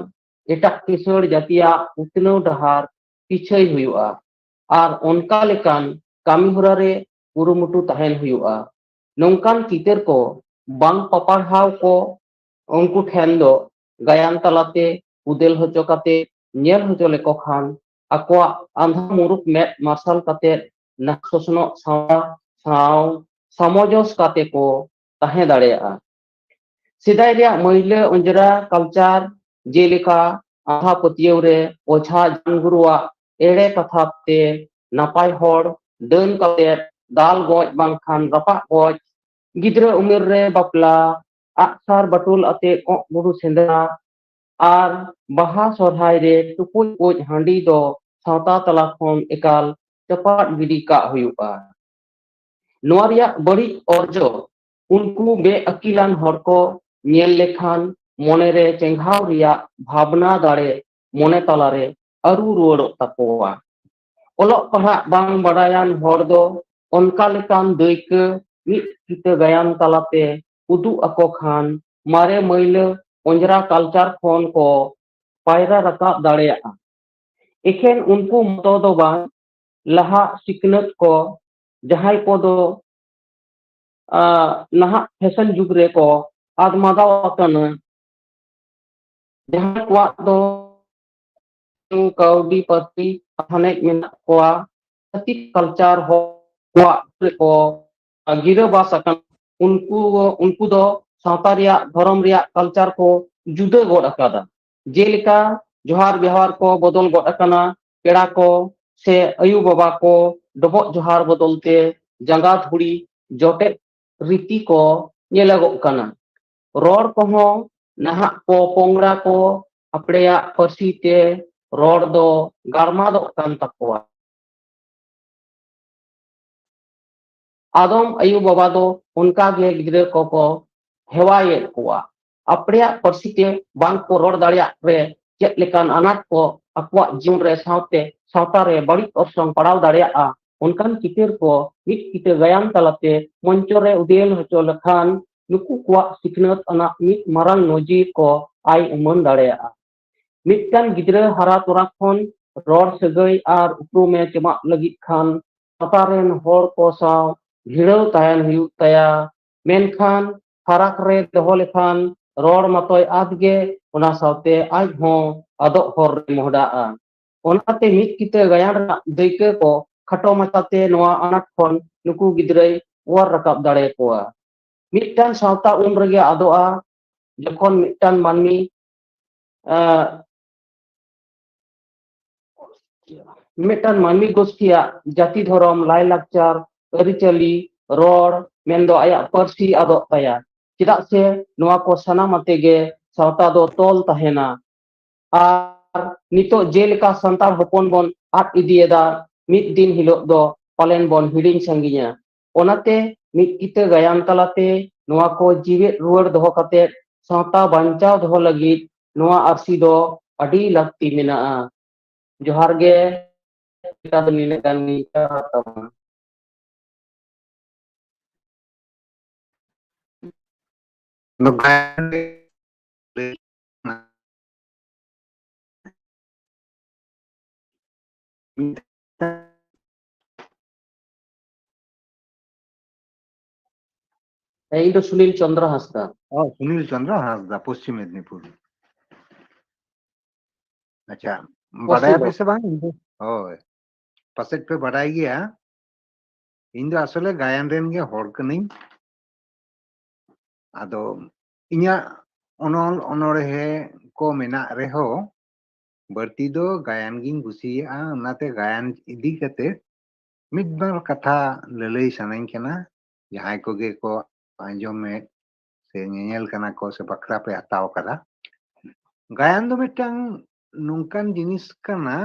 ᱮᱴᱟᱜ ᱠᱤᱥᱟᱹᱬ ᱡᱟᱹᱛᱤᱭᱟᱜ ᱩᱛᱱᱟᱹᱣ ᱰᱟᱦᱟᱨ ᱯᱤᱪᱷᱟᱹᱭ ᱦᱩᱭᱩᱜᱼᱟ ᱟᱨ ᱚᱱᱠᱟ ᱞᱮᱠᱟᱱ ᱠᱟᱹᱢᱤ ᱦᱚᱨᱟ ᱨᱮ ᱠᱩᱨᱩᱢᱩᱴᱩ ᱛᱟᱦᱮᱱ ᱦᱩᱭᱩᱜᱼᱟ᱾ ᱱᱚᱝᱠᱟᱱ ᱪᱤᱛᱟᱹᱨ ᱠᱚ ᱵᱟᱝ ᱯᱟᱯᱟᱲᱦᱟᱣ ᱠᱚ ᱩᱱᱠᱩ ᱴᱷᱮᱱ ᱫᱚ ᱜᱟᱭᱟᱱ ᱛᱟᱞᱟᱛᱮ ᱩᱫᱮᱞ ᱦᱚᱪᱚ ᱠᱟᱛᱮ ᱧᱮᱞ ᱦᱚᱪᱚ ᱞᱮᱠᱚ ᱠᱷᱟᱱ ᱟᱠᱚᱣᱟᱜ ᱟᱸᱫᱷᱟ ᱢᱩᱨᱩᱠ ᱢᱮᱫ ᱢᱟᱨᱥᱟᱞ ᱠᱟᱛᱮ ᱱᱟᱦᱟᱜ ᱥᱚᱥᱱᱚᱜ ᱥᱟᱶ ᱥᱟᱶ ᱥᱟᱢᱚᱡᱚᱥ ᱠᱟᱛᱮ ᱠᱚ ᱛᱟᱦᱮᱸ ᱫᱟᱲᱮᱭᱟᱜᱼᱟ᱾ ᱥᱮᱫᱟᱭ ᱨᱮᱭᱟᱜ ᱢᱟᱹᱭᱞᱟᱹ ᱚᱸᱡᱽᱨᱟ culture ᱡᱮᱞᱮᱠᱟ ᱟᱸᱫᱷᱟ ᱯᱟᱹᱛᱭᱟᱹᱣ ᱨᱮ ᱚᱡᱷᱟ ᱡᱟᱱᱜᱩᱨᱩᱣᱟᱜ ᱮᱲᱮ ᱠᱟᱛᱷᱟ ᱛᱮ ᱱᱟᱯᱟᱭ ᱦᱚᱲ ᱰᱟᱹᱱ ᱠᱟᱛᱮ ᱫᱟᱞ ᱜᱚᱡ ᱵᱟᱝᱠᱷᱟᱱ ᱨᱟᱯᱟᱜ ᱜᱚᱡ, ᱜᱤᱫᱽᱨᱟᱹ ᱩᱢᱮᱨ ᱨᱮ ᱵᱟᱯᱞᱟ, ᱟᱜᱼᱥᱟᱨ ᱵᱟᱹᱴᱩᱞ ᱟᱛᱮ ᱠᱚᱸᱜ ᱵᱩᱨᱩ ᱥᱮᱸᱫᱽᱨᱟ ᱟᱨ ᱵᱟᱦᱟ ᱥᱚᱨᱦᱟᱭ ᱨᱮ ᱴᱩᱠᱩᱡ ᱠᱚᱡ ᱦᱟᱺᱰᱤ ᱫᱚ ᱥᱟᱶᱛᱟ ᱛᱟᱞᱟ ᱠᱷᱚᱱ ᱮᱠᱟᱞ ᱪᱟᱯᱟᱫ ᱜᱤᱰᱤ ᱠᱟᱜ ᱦᱩᱭᱩᱜᱼᱟ᱾ ᱱᱚᱣᱟ ᱨᱮᱭᱟᱜ ᱵᱟᱹᱲᱤᱡ ᱚᱨᱡᱚ ᱩᱱᱠᱩ ᱵᱮᱼᱟᱹᱠᱤᱞᱟᱱ ᱦᱚᱲ ᱠᱚ ᱧᱮᱞ ᱞᱮᱠᱷᱟᱱ ᱢᱚᱱᱮᱨᱮ ᱪᱮᱸᱜᱷᱟᱣ ᱨᱮᱭᱟᱜ ᱵᱷᱟᱵᱽᱱᱟ ᱫᱟᱲᱮ ᱢᱚᱱᱮ ᱛᱟᱞᱟᱨᱮ ᱟᱹᱨᱩ ᱨᱩᱣᱟᱹᱲᱚᱜ ᱛᱟᱠᱚᱣᱟ᱾ ᱚᱞᱚᱜ ᱯᱟᱲᱦᱟᱜ ᱵᱟᱝ ᱵᱟᱰᱟᱭᱟᱱ ᱦᱚᱲ ᱫᱚ ᱚᱱᱠᱟ ᱞᱮᱠᱟᱱ ᱫᱟᱹᱭᱠᱟᱹ ᱢᱤᱫ ᱠᱤᱛᱟᱹ ᱜᱟᱭᱟᱱ ᱛᱟᱞᱟᱛᱮ ᱩᱫᱩᱜ ᱟᱠᱚ ᱠᱷᱟᱱ ᱢᱟᱨᱮ ᱢᱟᱹᱭᱞᱟᱹ ᱚᱸᱡᱽᱨᱟ culture ᱠᱷᱚᱱ ᱠᱚ ᱯᱟᱭᱨᱟ ᱨᱟᱠᱟᱵ ᱫᱟᱲᱮᱭᱟᱜᱼᱟ᱾ ᱮᱠᱷᱮᱱ ᱩᱱᱠᱩ ᱢᱚᱛᱚ ᱫᱚ ᱵᱟᱝ, ᱞᱟᱦᱟᱜ ᱥᱤᱠᱷᱱᱟᱹᱛ ᱠᱚ ᱡᱟᱦᱟᱸᱭ ᱠᱚᱫᱚ ᱟᱸ, ᱱᱟᱦᱟᱜ fashion ᱡᱩᱜᱽ ᱨᱮᱠᱚ ᱟᱫ ᱢᱟᱫᱟᱣ ᱟᱠᱟᱱᱟ᱾ ᱡᱟᱦᱟᱸᱭ ᱠᱚᱣᱟᱜ ᱫᱚ ᱠᱟᱹᱣᱰᱤ ᱯᱟᱹᱛᱤ ᱦᱟᱱᱮᱡ ᱢᱮᱱᱟᱜ ᱠᱚᱣᱟ, ᱪᱷᱟᱹᱛᱤᱠ culture ᱦᱚᱲ ᱠᱚᱣᱟᱜ ᱨᱮᱠᱚ ᱜᱤᱨᱟᱹᱵᱟᱥ ᱟᱠᱟᱱᱟ, ᱩᱱᱠᱩ, ᱩᱱᱠᱩ ᱫᱚ ᱥᱟᱶᱛᱟ ᱨᱮᱭᱟᱜ, ᱫᱷᱚᱨᱚᱢ ᱨᱮᱭᱟᱜ culture ᱠᱚ ᱡᱩᱫᱟᱹ ᱜᱚᱫ ᱟᱠᱟᱫᱟ᱾ ᱡᱮᱞᱮᱠᱟ ᱡᱚᱦᱟᱨ ᱵᱮᱣᱦᱟᱨ ᱠᱚ ᱵᱚᱫᱚᱞ ᱜᱚᱫ ᱟᱠᱟᱱᱟ, ᱯᱮᱲᱟ ᱠᱚ ᱥᱮ ᱟᱭᱳ ᱵᱟᱵᱟ ᱠᱚ ᱰᱚᱵᱚᱜ ᱡᱚᱦᱟᱨ ᱵᱚᱫᱚᱞ ᱛᱮ ᱡᱟᱸᱜᱟ ᱫᱷᱩᱲᱤ ᱡᱚᱴᱮᱫ ᱨᱤᱛᱤ ᱠᱚ ᱧᱮᱞᱚᱜᱚᱜ ᱠᱟᱱᱟ᱾ ᱨᱚᱲ ᱠᱚᱦᱚᱸ ᱱᱟᱦᱟᱜ ᱯᱚ ᱯᱚᱝᱲᱟ ᱠᱚ ᱟᱯᱲᱮᱭᱟᱜ ᱯᱟᱹᱨᱥᱤ ᱛᱮ ᱨᱚᱲ ᱫᱚ ᱜᱟᱲᱢᱟᱫᱚᱜ ᱠᱟᱱ ᱛᱟᱠᱚᱣᱟ᱾ ᱟᱫᱚᱢ ᱟᱭᱳ ᱵᱟᱵᱟ ᱫᱚ ᱚᱱᱠᱟ ᱜᱮ ᱜᱤᱫᱽᱨᱟᱹ ᱠᱚᱠᱚ ᱦᱮᱣᱟᱭᱮᱫ ᱠᱚᱣᱟ᱾ ᱟᱯᱲᱮᱭᱟᱜ ᱯᱟᱹᱨᱥᱤ ᱛᱮ ᱵᱟᱝ ᱠᱚ ᱨᱚᱲ ᱫᱟᱲᱮᱭᱟᱜ ᱨᱮ ᱪᱮᱫ ᱞᱮᱠᱟᱱ ᱟᱱᱟᱴ ᱠᱚ ᱟᱠᱚᱣᱟᱜ ᱡᱤᱭᱚᱱ ᱨᱮ ᱥᱟᱶᱛᱮ ᱥᱟᱶᱛᱟ ᱨᱮ ᱵᱟᱹᱲᱤᱡ ᱚᱨᱥᱚᱝ ᱯᱟᱲᱟᱣ ᱫᱟᱲᱮᱭᱟᱜᱼᱟ, ᱚᱱᱠᱟᱱ ᱪᱤᱛᱟᱹᱨ ᱠᱚ ᱢᱤᱫ ᱠᱤᱛᱟᱹ ᱜᱟᱭᱟᱱ ᱛᱟᱞᱟᱛᱮ ᱢᱚᱧᱪᱚ ᱨᱮ ᱩᱫᱮᱞ ᱦᱚᱪᱚ ᱞᱮᱠᱷᱟᱱ ᱱᱩᱠᱩ ᱠᱚᱣᱟᱜ ᱥᱤᱠᱷᱱᱟᱹᱛ ᱟᱱᱟᱜ ᱢᱤᱫ ᱢᱟᱨᱟᱝ ᱱᱚᱡᱤᱨ ᱠᱚ ᱟᱭ ᱩᱢᱟᱹᱱ ᱫᱟᱲᱮᱭᱟᱜᱼᱟ᱾ ᱢᱤᱫᱴᱟᱝ ᱜᱤᱫᱽᱨᱟᱹ ᱦᱟᱨᱟ ᱛᱚᱨᱟ ᱠᱷᱚᱱ ᱨᱚᱲ ᱥᱟᱹᱜᱟᱹᱭ ᱟᱨ ᱩᱯᱨᱩᱢ ᱮ ᱪᱮᱢᱟᱜ ᱞᱟᱹᱜᱤᱫ ᱠᱷᱟᱱ ᱥᱟᱶᱛᱟ ᱨᱮᱱ ᱦᱚᱲ ᱠᱚ ᱥᱟᱶ ᱵᱷᱤᱲᱟᱹᱣ ᱛᱟᱦᱮᱱ ᱦᱩᱭᱩᱜ ᱛᱟᱭᱟ᱾ ᱢᱮᱱᱠᱷᱟᱱ ᱯᱷᱟᱨᱟᱠ ᱨᱮ ᱫᱚᱦᱚ ᱞᱮᱠᱷᱟᱱ ᱨᱚᱲ ᱢᱟᱛᱚᱭ ᱟᱫ ᱜᱮ, ᱚᱱᱟ ᱥᱟᱶᱛᱮ ᱟᱡ ᱦᱚᱸ ᱟᱫᱚᱜ ᱦᱚᱨ ᱨᱮ ᱢᱚᱦᱰᱟᱜᱼᱟ᱾ ᱚᱱᱟᱛᱮ ᱢᱤᱫ ᱠᱤᱛᱟᱹ ᱜᱟᱭᱟᱱ ᱨᱮᱱᱟᱜ ᱫᱟᱹᱭᱠᱟᱹ ᱠᱚ ᱠᱷᱟᱴᱚ ᱢᱟᱪᱷᱟᱛᱮ ᱱᱚᱣᱟ ᱟᱱᱟᱴ ᱠᱷᱚᱱ ᱱᱩᱠᱩ ᱜᱤᱫᱽᱨᱟᱹᱭ ᱚᱣᱟᱨ ᱨᱟᱠᱟᱵ ᱫᱟᱲᱮᱭᱟᱠᱚᱣᱟ᱾ ᱢᱤᱫᱴᱟᱝ ᱥᱟᱶᱛᱟ ᱩᱱ ᱨᱮᱜᱮ ᱟᱫᱚᱜᱼᱟ, ᱡᱚᱠᱷᱚᱱ ᱢᱤᱫᱴᱟᱝ ᱢᱟᱹᱱᱢᱤ, ᱟᱸ, ᱢᱤᱫᱴᱟᱝ ᱢᱟᱹᱱᱢᱤ ᱜᱳᱥᱴᱤᱭᱟᱜ ᱡᱟᱹᱛᱤ ᱫᱷᱚᱨᱚᱢ, ᱞᱟᱭᱼᱞᱟᱠᱪᱟᱨ, ᱟᱹᱨᱤᱪᱟᱹᱞᱤ, ᱨᱚᱲ, ᱢᱮᱱᱫᱚ ᱟᱭᱟᱜ ᱯᱟᱹᱨᱥᱤ ᱟᱫᱚᱜ ᱛᱟᱭᱟ᱾ ᱪᱮᱫᱟᱜ ᱥᱮ ᱱᱚᱣᱟ ᱠᱚ ᱥᱟᱱᱟᱢ ᱟᱛᱮ ᱜᱮ ᱥᱟᱶᱛᱟ ᱫᱚ ᱛᱚᱞ ᱛᱟᱦᱮᱱᱟ᱾ ᱟᱨ ᱱᱤᱛᱚᱜ ᱡᱮᱞᱮᱠᱟ ᱥᱟᱱᱛᱟᱲ ᱦᱚᱯᱚᱱ ᱵᱚᱱ ᱟᱫ ᱤᱫᱤᱭᱮᱫᱟ, ᱢᱤᱫ ᱫᱤᱱ ᱦᱤᱞᱳᱜ ᱫᱚ ᱯᱟᱞᱮᱱ ᱵᱚᱱ ᱦᱤᱲᱤᱧ ᱥᱟᱺᱜᱤᱧᱟ᱾ ᱚᱱᱟᱛᱮ ᱢᱤᱫ ᱠᱤᱛᱟᱹ ᱜᱟᱭᱟᱱ ᱛᱟᱞᱟᱛᱮ ᱱᱚᱣᱟ ᱠᱚ ᱡᱤᱣᱮᱫ ᱨᱩᱣᱟᱹᱲ ᱫᱚᱦᱚ ᱠᱟᱛᱮ ᱥᱟᱶᱛᱟ ᱵᱟᱧᱪᱟᱣ ᱫᱚᱦᱚ ᱞᱟᱹᱜᱤᱫ ᱱᱚᱣᱟ ᱟᱹᱨᱥᱤ ᱫᱚ ᱟᱹᱰᱤ ᱞᱟᱹᱠᱛᱤ ᱢᱮᱱᱟᱜᱼᱟ᱾ ᱡᱚᱦᱟᱨ ᱜᱮ᱾ ᱱᱤᱱᱟᱹᱜ ᱜᱟᱱ ᱜᱤᱧ ᱠᱟᱛᱷᱟ ᱛᱟᱵᱚᱱᱟ᱾ ᱦᱮᱸ, ᱤᱧ ᱫᱚ ᱥᱩᱱᱤᱞ ᱪᱚᱸᱫᱽᱨᱚ ᱦᱟᱸᱥᱫᱟ᱾ ᱚ, ᱥᱩᱱᱤᱞ ᱪᱚᱸᱫᱽᱨᱚ ᱦᱟᱸᱥᱫᱟ, ᱯᱚᱥᱪᱤᱢ ᱢᱮᱫᱽᱱᱤᱯᱩᱨ᱾ ᱟᱪᱪᱷᱟ, ᱯᱚᱥᱪᱤᱢ ᱵᱟᱰᱟᱭᱟᱯᱮ ᱵᱚᱝᱜᱚ᱾ ᱥᱮ ᱵᱟᱝ? ᱤᱧ ᱫᱚ, ᱦᱳᱭ, ᱯᱟᱥᱮᱡ ᱯᱮ ᱵᱟᱰᱟᱭ ᱜᱮᱭᱟ, ᱤᱧ ᱫᱚ ᱟᱥᱚᱞᱮ ᱜᱟᱭᱟᱱ ᱨᱮᱱ ᱜᱮ ᱦᱚᱲ ᱠᱟᱹᱱᱟᱹᱧ᱾ ᱟᱫᱚ ᱤᱧᱟᱹᱜ ᱚᱱᱚᱞ ᱚᱱᱚᱬᱦᱮ ᱠᱚ ᱢᱮᱱᱟᱜ ᱨᱮᱦᱚᱸ, ᱵᱟᱹᱲᱛᱤ ᱫᱚ ᱜᱟᱭᱟᱱ ᱜᱤᱧ ᱠᱩᱥᱤᱭᱟᱜᱼᱟ᱾ ᱚᱱᱟᱛᱮ ᱜᱟᱭᱟᱱ ᱤᱫᱤ ᱠᱟᱛᱮ ᱢᱤᱫ ᱵᱟᱨ ᱠᱟᱛᱷᱟ ᱞᱟᱹᱞᱟᱹᱭ ᱥᱟᱱᱟᱧ ᱠᱟᱱᱟ, ᱡᱟᱦᱟᱸᱭ ᱠᱚᱜᱮ ᱠᱚ ᱟᱸᱡᱚᱢᱮᱫ ᱥᱮ ᱧᱮᱧᱮᱞ ᱠᱟᱱᱟ ᱠᱚ ᱥᱮ ᱵᱟᱠᱷᱨᱟ ᱯᱮ ᱦᱟᱛᱟᱣ ᱠᱟᱫᱟ᱾ ᱜᱟᱭᱟᱱ ᱫᱚ ᱢᱤᱫᱴᱟᱝ ᱱᱚᱝᱠᱟᱱ ᱡᱤᱱᱤᱥ ᱠᱟᱱᱟ,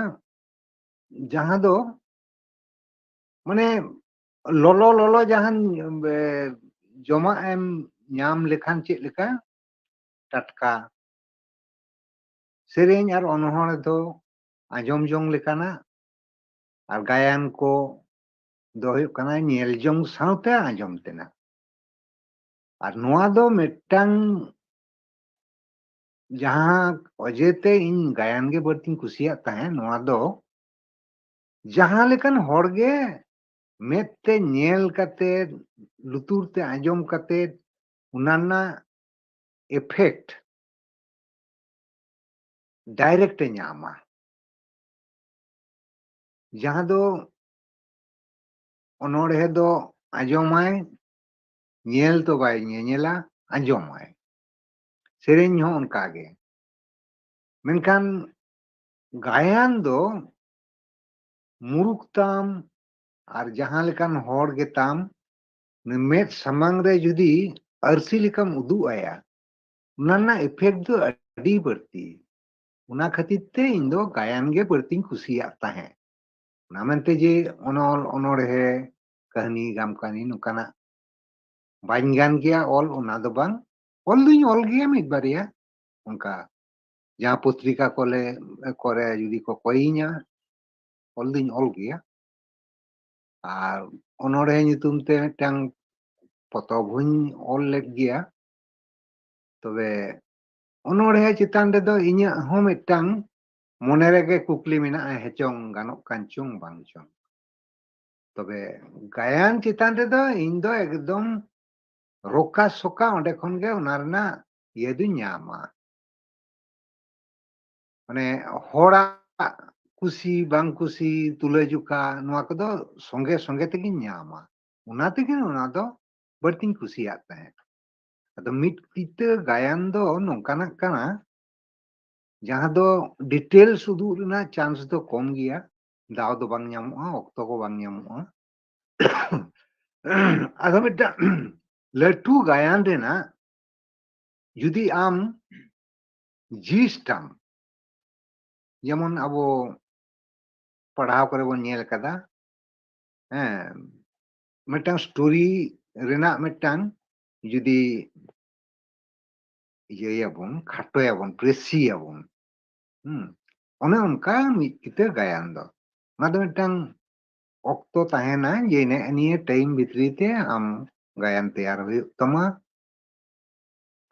ᱡᱟᱦᱟᱸ ᱫᱚ, ᱢᱟᱱᱮ, ᱞᱚᱞᱚ ᱞᱚᱞᱚ ᱡᱟᱦᱟᱱ, ᱮ, ᱡᱚᱢᱟᱜ ᱮᱢ ᱧᱟᱢ ᱞᱮᱠᱷᱟᱱ ᱪᱮᱫ ᱞᱮᱠᱟ ᱴᱟᱴᱠᱟ, ᱥᱮᱨᱮᱧ ᱟᱨ ᱚᱱᱚᱬᱦᱮ ᱫᱚ ᱟᱸᱡᱚᱢ ᱡᱚᱝ ᱞᱮᱠᱟᱱᱟᱜ, ᱟᱨ ᱜᱟᱭᱟᱱ ᱠᱚ ᱫᱚ ᱦᱩᱭᱩᱜ ᱠᱟᱱᱟ ᱧᱮᱞ ᱡᱚᱝ ᱥᱟᱶᱛᱮ ᱟᱸᱡᱚᱢ ᱛᱮᱱᱟᱜ᱾ ᱟᱨ ᱱᱚᱣᱟ ᱫᱚ ᱢᱤᱫᱴᱟᱝ, ᱡᱟᱦᱟᱸ ᱚᱡᱮᱛᱮ ᱤᱧ ᱜᱟᱭᱟᱱ ᱜᱮ ᱵᱟᱹᱲᱛᱤᱧ ᱠᱩᱥᱤᱭᱟᱜ ᱛᱟᱦᱮᱸᱫ, ᱱᱚᱣᱟ ᱫᱚ ᱡᱟᱦᱟᱸ ᱞᱮᱠᱟᱱ ᱦᱚᱲ ᱜᱮ ᱢᱮᱫ ᱛᱮ ᱧᱮᱞ ᱠᱟᱛᱮ, ᱞᱩᱛᱩᱨ ᱛᱮ ᱟᱸᱡᱚᱢ ᱠᱟᱛᱮ, ᱚᱱᱟ ᱨᱮᱱᱟᱜ effect direct ᱮ ᱧᱟᱢᱟ᱾ ᱡᱟᱦᱟᱸ ᱫᱚ ᱚᱱᱚᱬᱦᱮ ᱫᱚ ᱟᱸᱡᱚᱢᱟᱭ, ᱧᱮᱞ ᱫᱚ ᱵᱟᱭ ᱧᱮᱧᱮᱞᱟ, ᱟᱸᱡᱚᱢᱟᱭ᱾ ᱥᱮᱨᱮᱧ ᱦᱚᱸ ᱚᱱᱠᱟ ᱜᱮ᱾ ᱢᱮᱱᱠᱷᱟᱱ ᱜᱟᱭᱟᱱ ᱫᱚ ᱢᱩᱨᱩᱠ ᱛᱟᱢ ᱟᱨ ᱡᱟᱦᱟᱸ ᱞᱮᱠᱟᱱ ᱦᱚᱲ ᱜᱮᱛᱟᱢ, ᱢᱮᱫ ᱥᱟᱢᱟᱝ ᱨᱮ ᱡᱩᱫᱤ ᱟᱹᱨᱥᱤ ᱞᱮᱠᱟᱢ ᱩᱫᱩᱜ ᱟᱭᱟ, ᱚᱱᱟ ᱨᱮᱱᱟᱜ effect ᱫᱚ ᱟᱹᱰᱤ ᱵᱟᱹᱲᱛᱤ᱾ ᱚᱱᱟ ᱠᱷᱟᱹᱛᱤᱨ ᱛᱮ ᱤᱧ ᱫᱚ ᱜᱟᱭᱟᱱ ᱜᱮ ᱵᱟᱹᱲᱛᱤᱧ ᱠᱩᱥᱤᱭᱟᱜ ᱛᱟᱦᱮᱸᱫ᱾ ᱚᱱᱟ ᱢᱮᱱᱛᱮ ᱡᱮ ᱚᱱᱚᱞ, ᱚᱱᱚᱬᱦᱮ, ᱠᱟᱹᱦᱱᱤ, ᱜᱟᱢ ᱠᱟᱹᱦᱱᱤ ᱱᱚᱝᱠᱟᱱᱟᱜ ᱵᱟᱹᱧ ᱜᱟᱱ ᱜᱮᱭᱟ ᱚᱞ, ᱚᱱᱟ ᱫᱚ ᱵᱟᱝ᱾ ᱚᱞ ᱫᱩᱧ ᱚᱞ ᱜᱮᱭᱟ ᱢᱤᱫ ᱵᱟᱨᱭᱟ, ᱚᱱᱠᱟ ᱡᱟᱦᱟᱸ ᱯᱚᱛᱨᱤᱠᱟ ᱠᱚᱞᱮ, ᱠᱚᱨᱮ ᱡᱩᱫᱤ ᱠᱚ ᱠᱚᱭᱤᱧᱟ, ᱚᱞ ᱫᱩᱧ ᱚᱞ ᱜᱮᱭᱟ᱾ ᱟᱨ ᱚᱱᱚᱬᱦᱮ ᱧᱩᱛᱩᱢ ᱛᱮ ᱢᱤᱫᱴᱟᱝ ᱯᱚᱛᱚᱵ ᱦᱚᱧ ᱚᱞ ᱞᱮᱫ ᱜᱮᱭᱟ᱾ ᱛᱚᱵᱮ ᱚᱱᱚᱬᱦᱮ ᱪᱮᱛᱟᱱ ᱨᱮᱫᱚ ᱤᱧᱟᱹᱜ ᱦᱚᱸ ᱢᱤᱫᱴᱟᱝ ᱢᱚᱱᱮ ᱨᱮᱜᱮ ᱠᱩᱠᱞᱤ ᱢᱮᱱᱟᱜᱼᱟ, ᱦᱮᱸ ᱪᱚᱝ, ᱜᱟᱱᱚᱜ ᱠᱟᱱ ᱪᱚᱝ ᱵᱟᱝ ᱪᱚᱝ᱾ ᱛᱚᱵᱮ ᱜᱟᱭᱟᱱ ᱪᱮᱛᱟᱱ ᱨᱮᱫᱚ ᱤᱧ ᱫᱚ ᱮᱠᱫᱚᱢ ᱨᱚᱠᱟ ᱥᱚᱠᱟ ᱚᱸᱰᱮ ᱠᱷᱚᱱ ᱜᱮ ᱚᱱᱟ ᱨᱮᱱᱟᱜ ᱤᱭᱟᱹ ᱫᱩᱧ ᱧᱟᱢᱟ᱾ ᱢᱟᱱᱮ ᱦᱚᱲᱟᱜ ᱠᱩᱥᱤ ᱵᱟᱝ ᱠᱩᱥᱤ, ᱛᱩᱞᱟᱹᱡᱚᱠᱷᱟ, ᱱᱚᱣᱟ ᱠᱚᱫᱚ ᱥᱚᱸᱜᱮ ᱥᱚᱸᱜᱮ ᱛᱮᱜᱤᱧ ᱧᱟᱢᱟ᱾ ᱚᱱᱟ ᱛᱮᱜᱮ ᱚᱱᱟ ᱫᱚ ᱵᱟᱹᱲᱛᱤᱧ ᱠᱩᱥᱤᱭᱟᱜ ᱛᱟᱦᱮᱸᱫ᱾ ᱟᱫᱚ ᱢᱤᱫ ᱠᱤᱛᱟᱹ ᱜᱟᱭᱟᱱ ᱫᱚ ᱱᱚᱝᱠᱟᱱᱟᱜ ᱠᱟᱱᱟ, ᱡᱟᱦᱟᱸ ᱫᱚ details ᱩᱫᱩᱜ ᱨᱮᱱᱟᱜ chance ᱫᱚ ᱠᱚᱢ ᱜᱮᱭᱟ, ᱫᱟᱣ ᱫᱚ ᱵᱟᱝ ᱧᱟᱢᱚᱜᱼᱟ, ᱚᱠᱛᱚ ᱠᱚ ᱵᱟᱝ ᱧᱟᱢᱚᱜᱼᱟ᱾ ᱟᱫᱚ ᱢᱤᱫᱴᱟᱝ ᱞᱟᱹᱴᱩ ᱜᱟᱭᱟᱱ ᱨᱮᱱᱟᱜ ᱡᱩᱫᱤ ᱟᱢ gist ᱟᱢ, ᱡᱮᱢᱚᱱ ᱟᱵᱚ ᱯᱟᱲᱦᱟᱣ ᱠᱚᱨᱮ ᱵᱚᱱ ᱧᱮᱞ ᱠᱟᱫᱟ, ᱦᱮᱸ, ᱢᱤᱫᱴᱟᱝ story ᱨᱮᱱᱟᱜ ᱢᱤᱫᱴᱟᱝ ᱡᱩᱫᱤ ᱤᱭᱟᱹᱭᱟᱵᱚᱱ, ᱠᱷᱟᱴᱚᱭᱟᱵᱚᱱ, ᱯᱨᱮᱥᱤᱭᱟᱵᱚᱱ, ᱦᱩᱸ, ᱚᱱᱮ ᱚᱱᱠᱟ ᱢᱤᱫ ᱠᱤᱛᱟᱹ ᱜᱟᱭᱟᱱ ᱫᱚ᱾ ᱚᱱᱟ ᱫᱚ ᱢᱤᱫᱴᱟᱝ ᱚᱠᱛᱚ ᱛᱟᱦᱮᱱᱟ ᱡᱮ ᱱᱮᱜᱼᱮ ᱱᱤᱭᱟᱹ time ᱵᱷᱤᱛᱨᱤ ᱛᱮ ᱟᱢ ᱜᱟᱭᱟᱱ ᱛᱮᱭᱟᱨ ᱦᱩᱭᱩᱜ ᱛᱟᱢᱟ᱾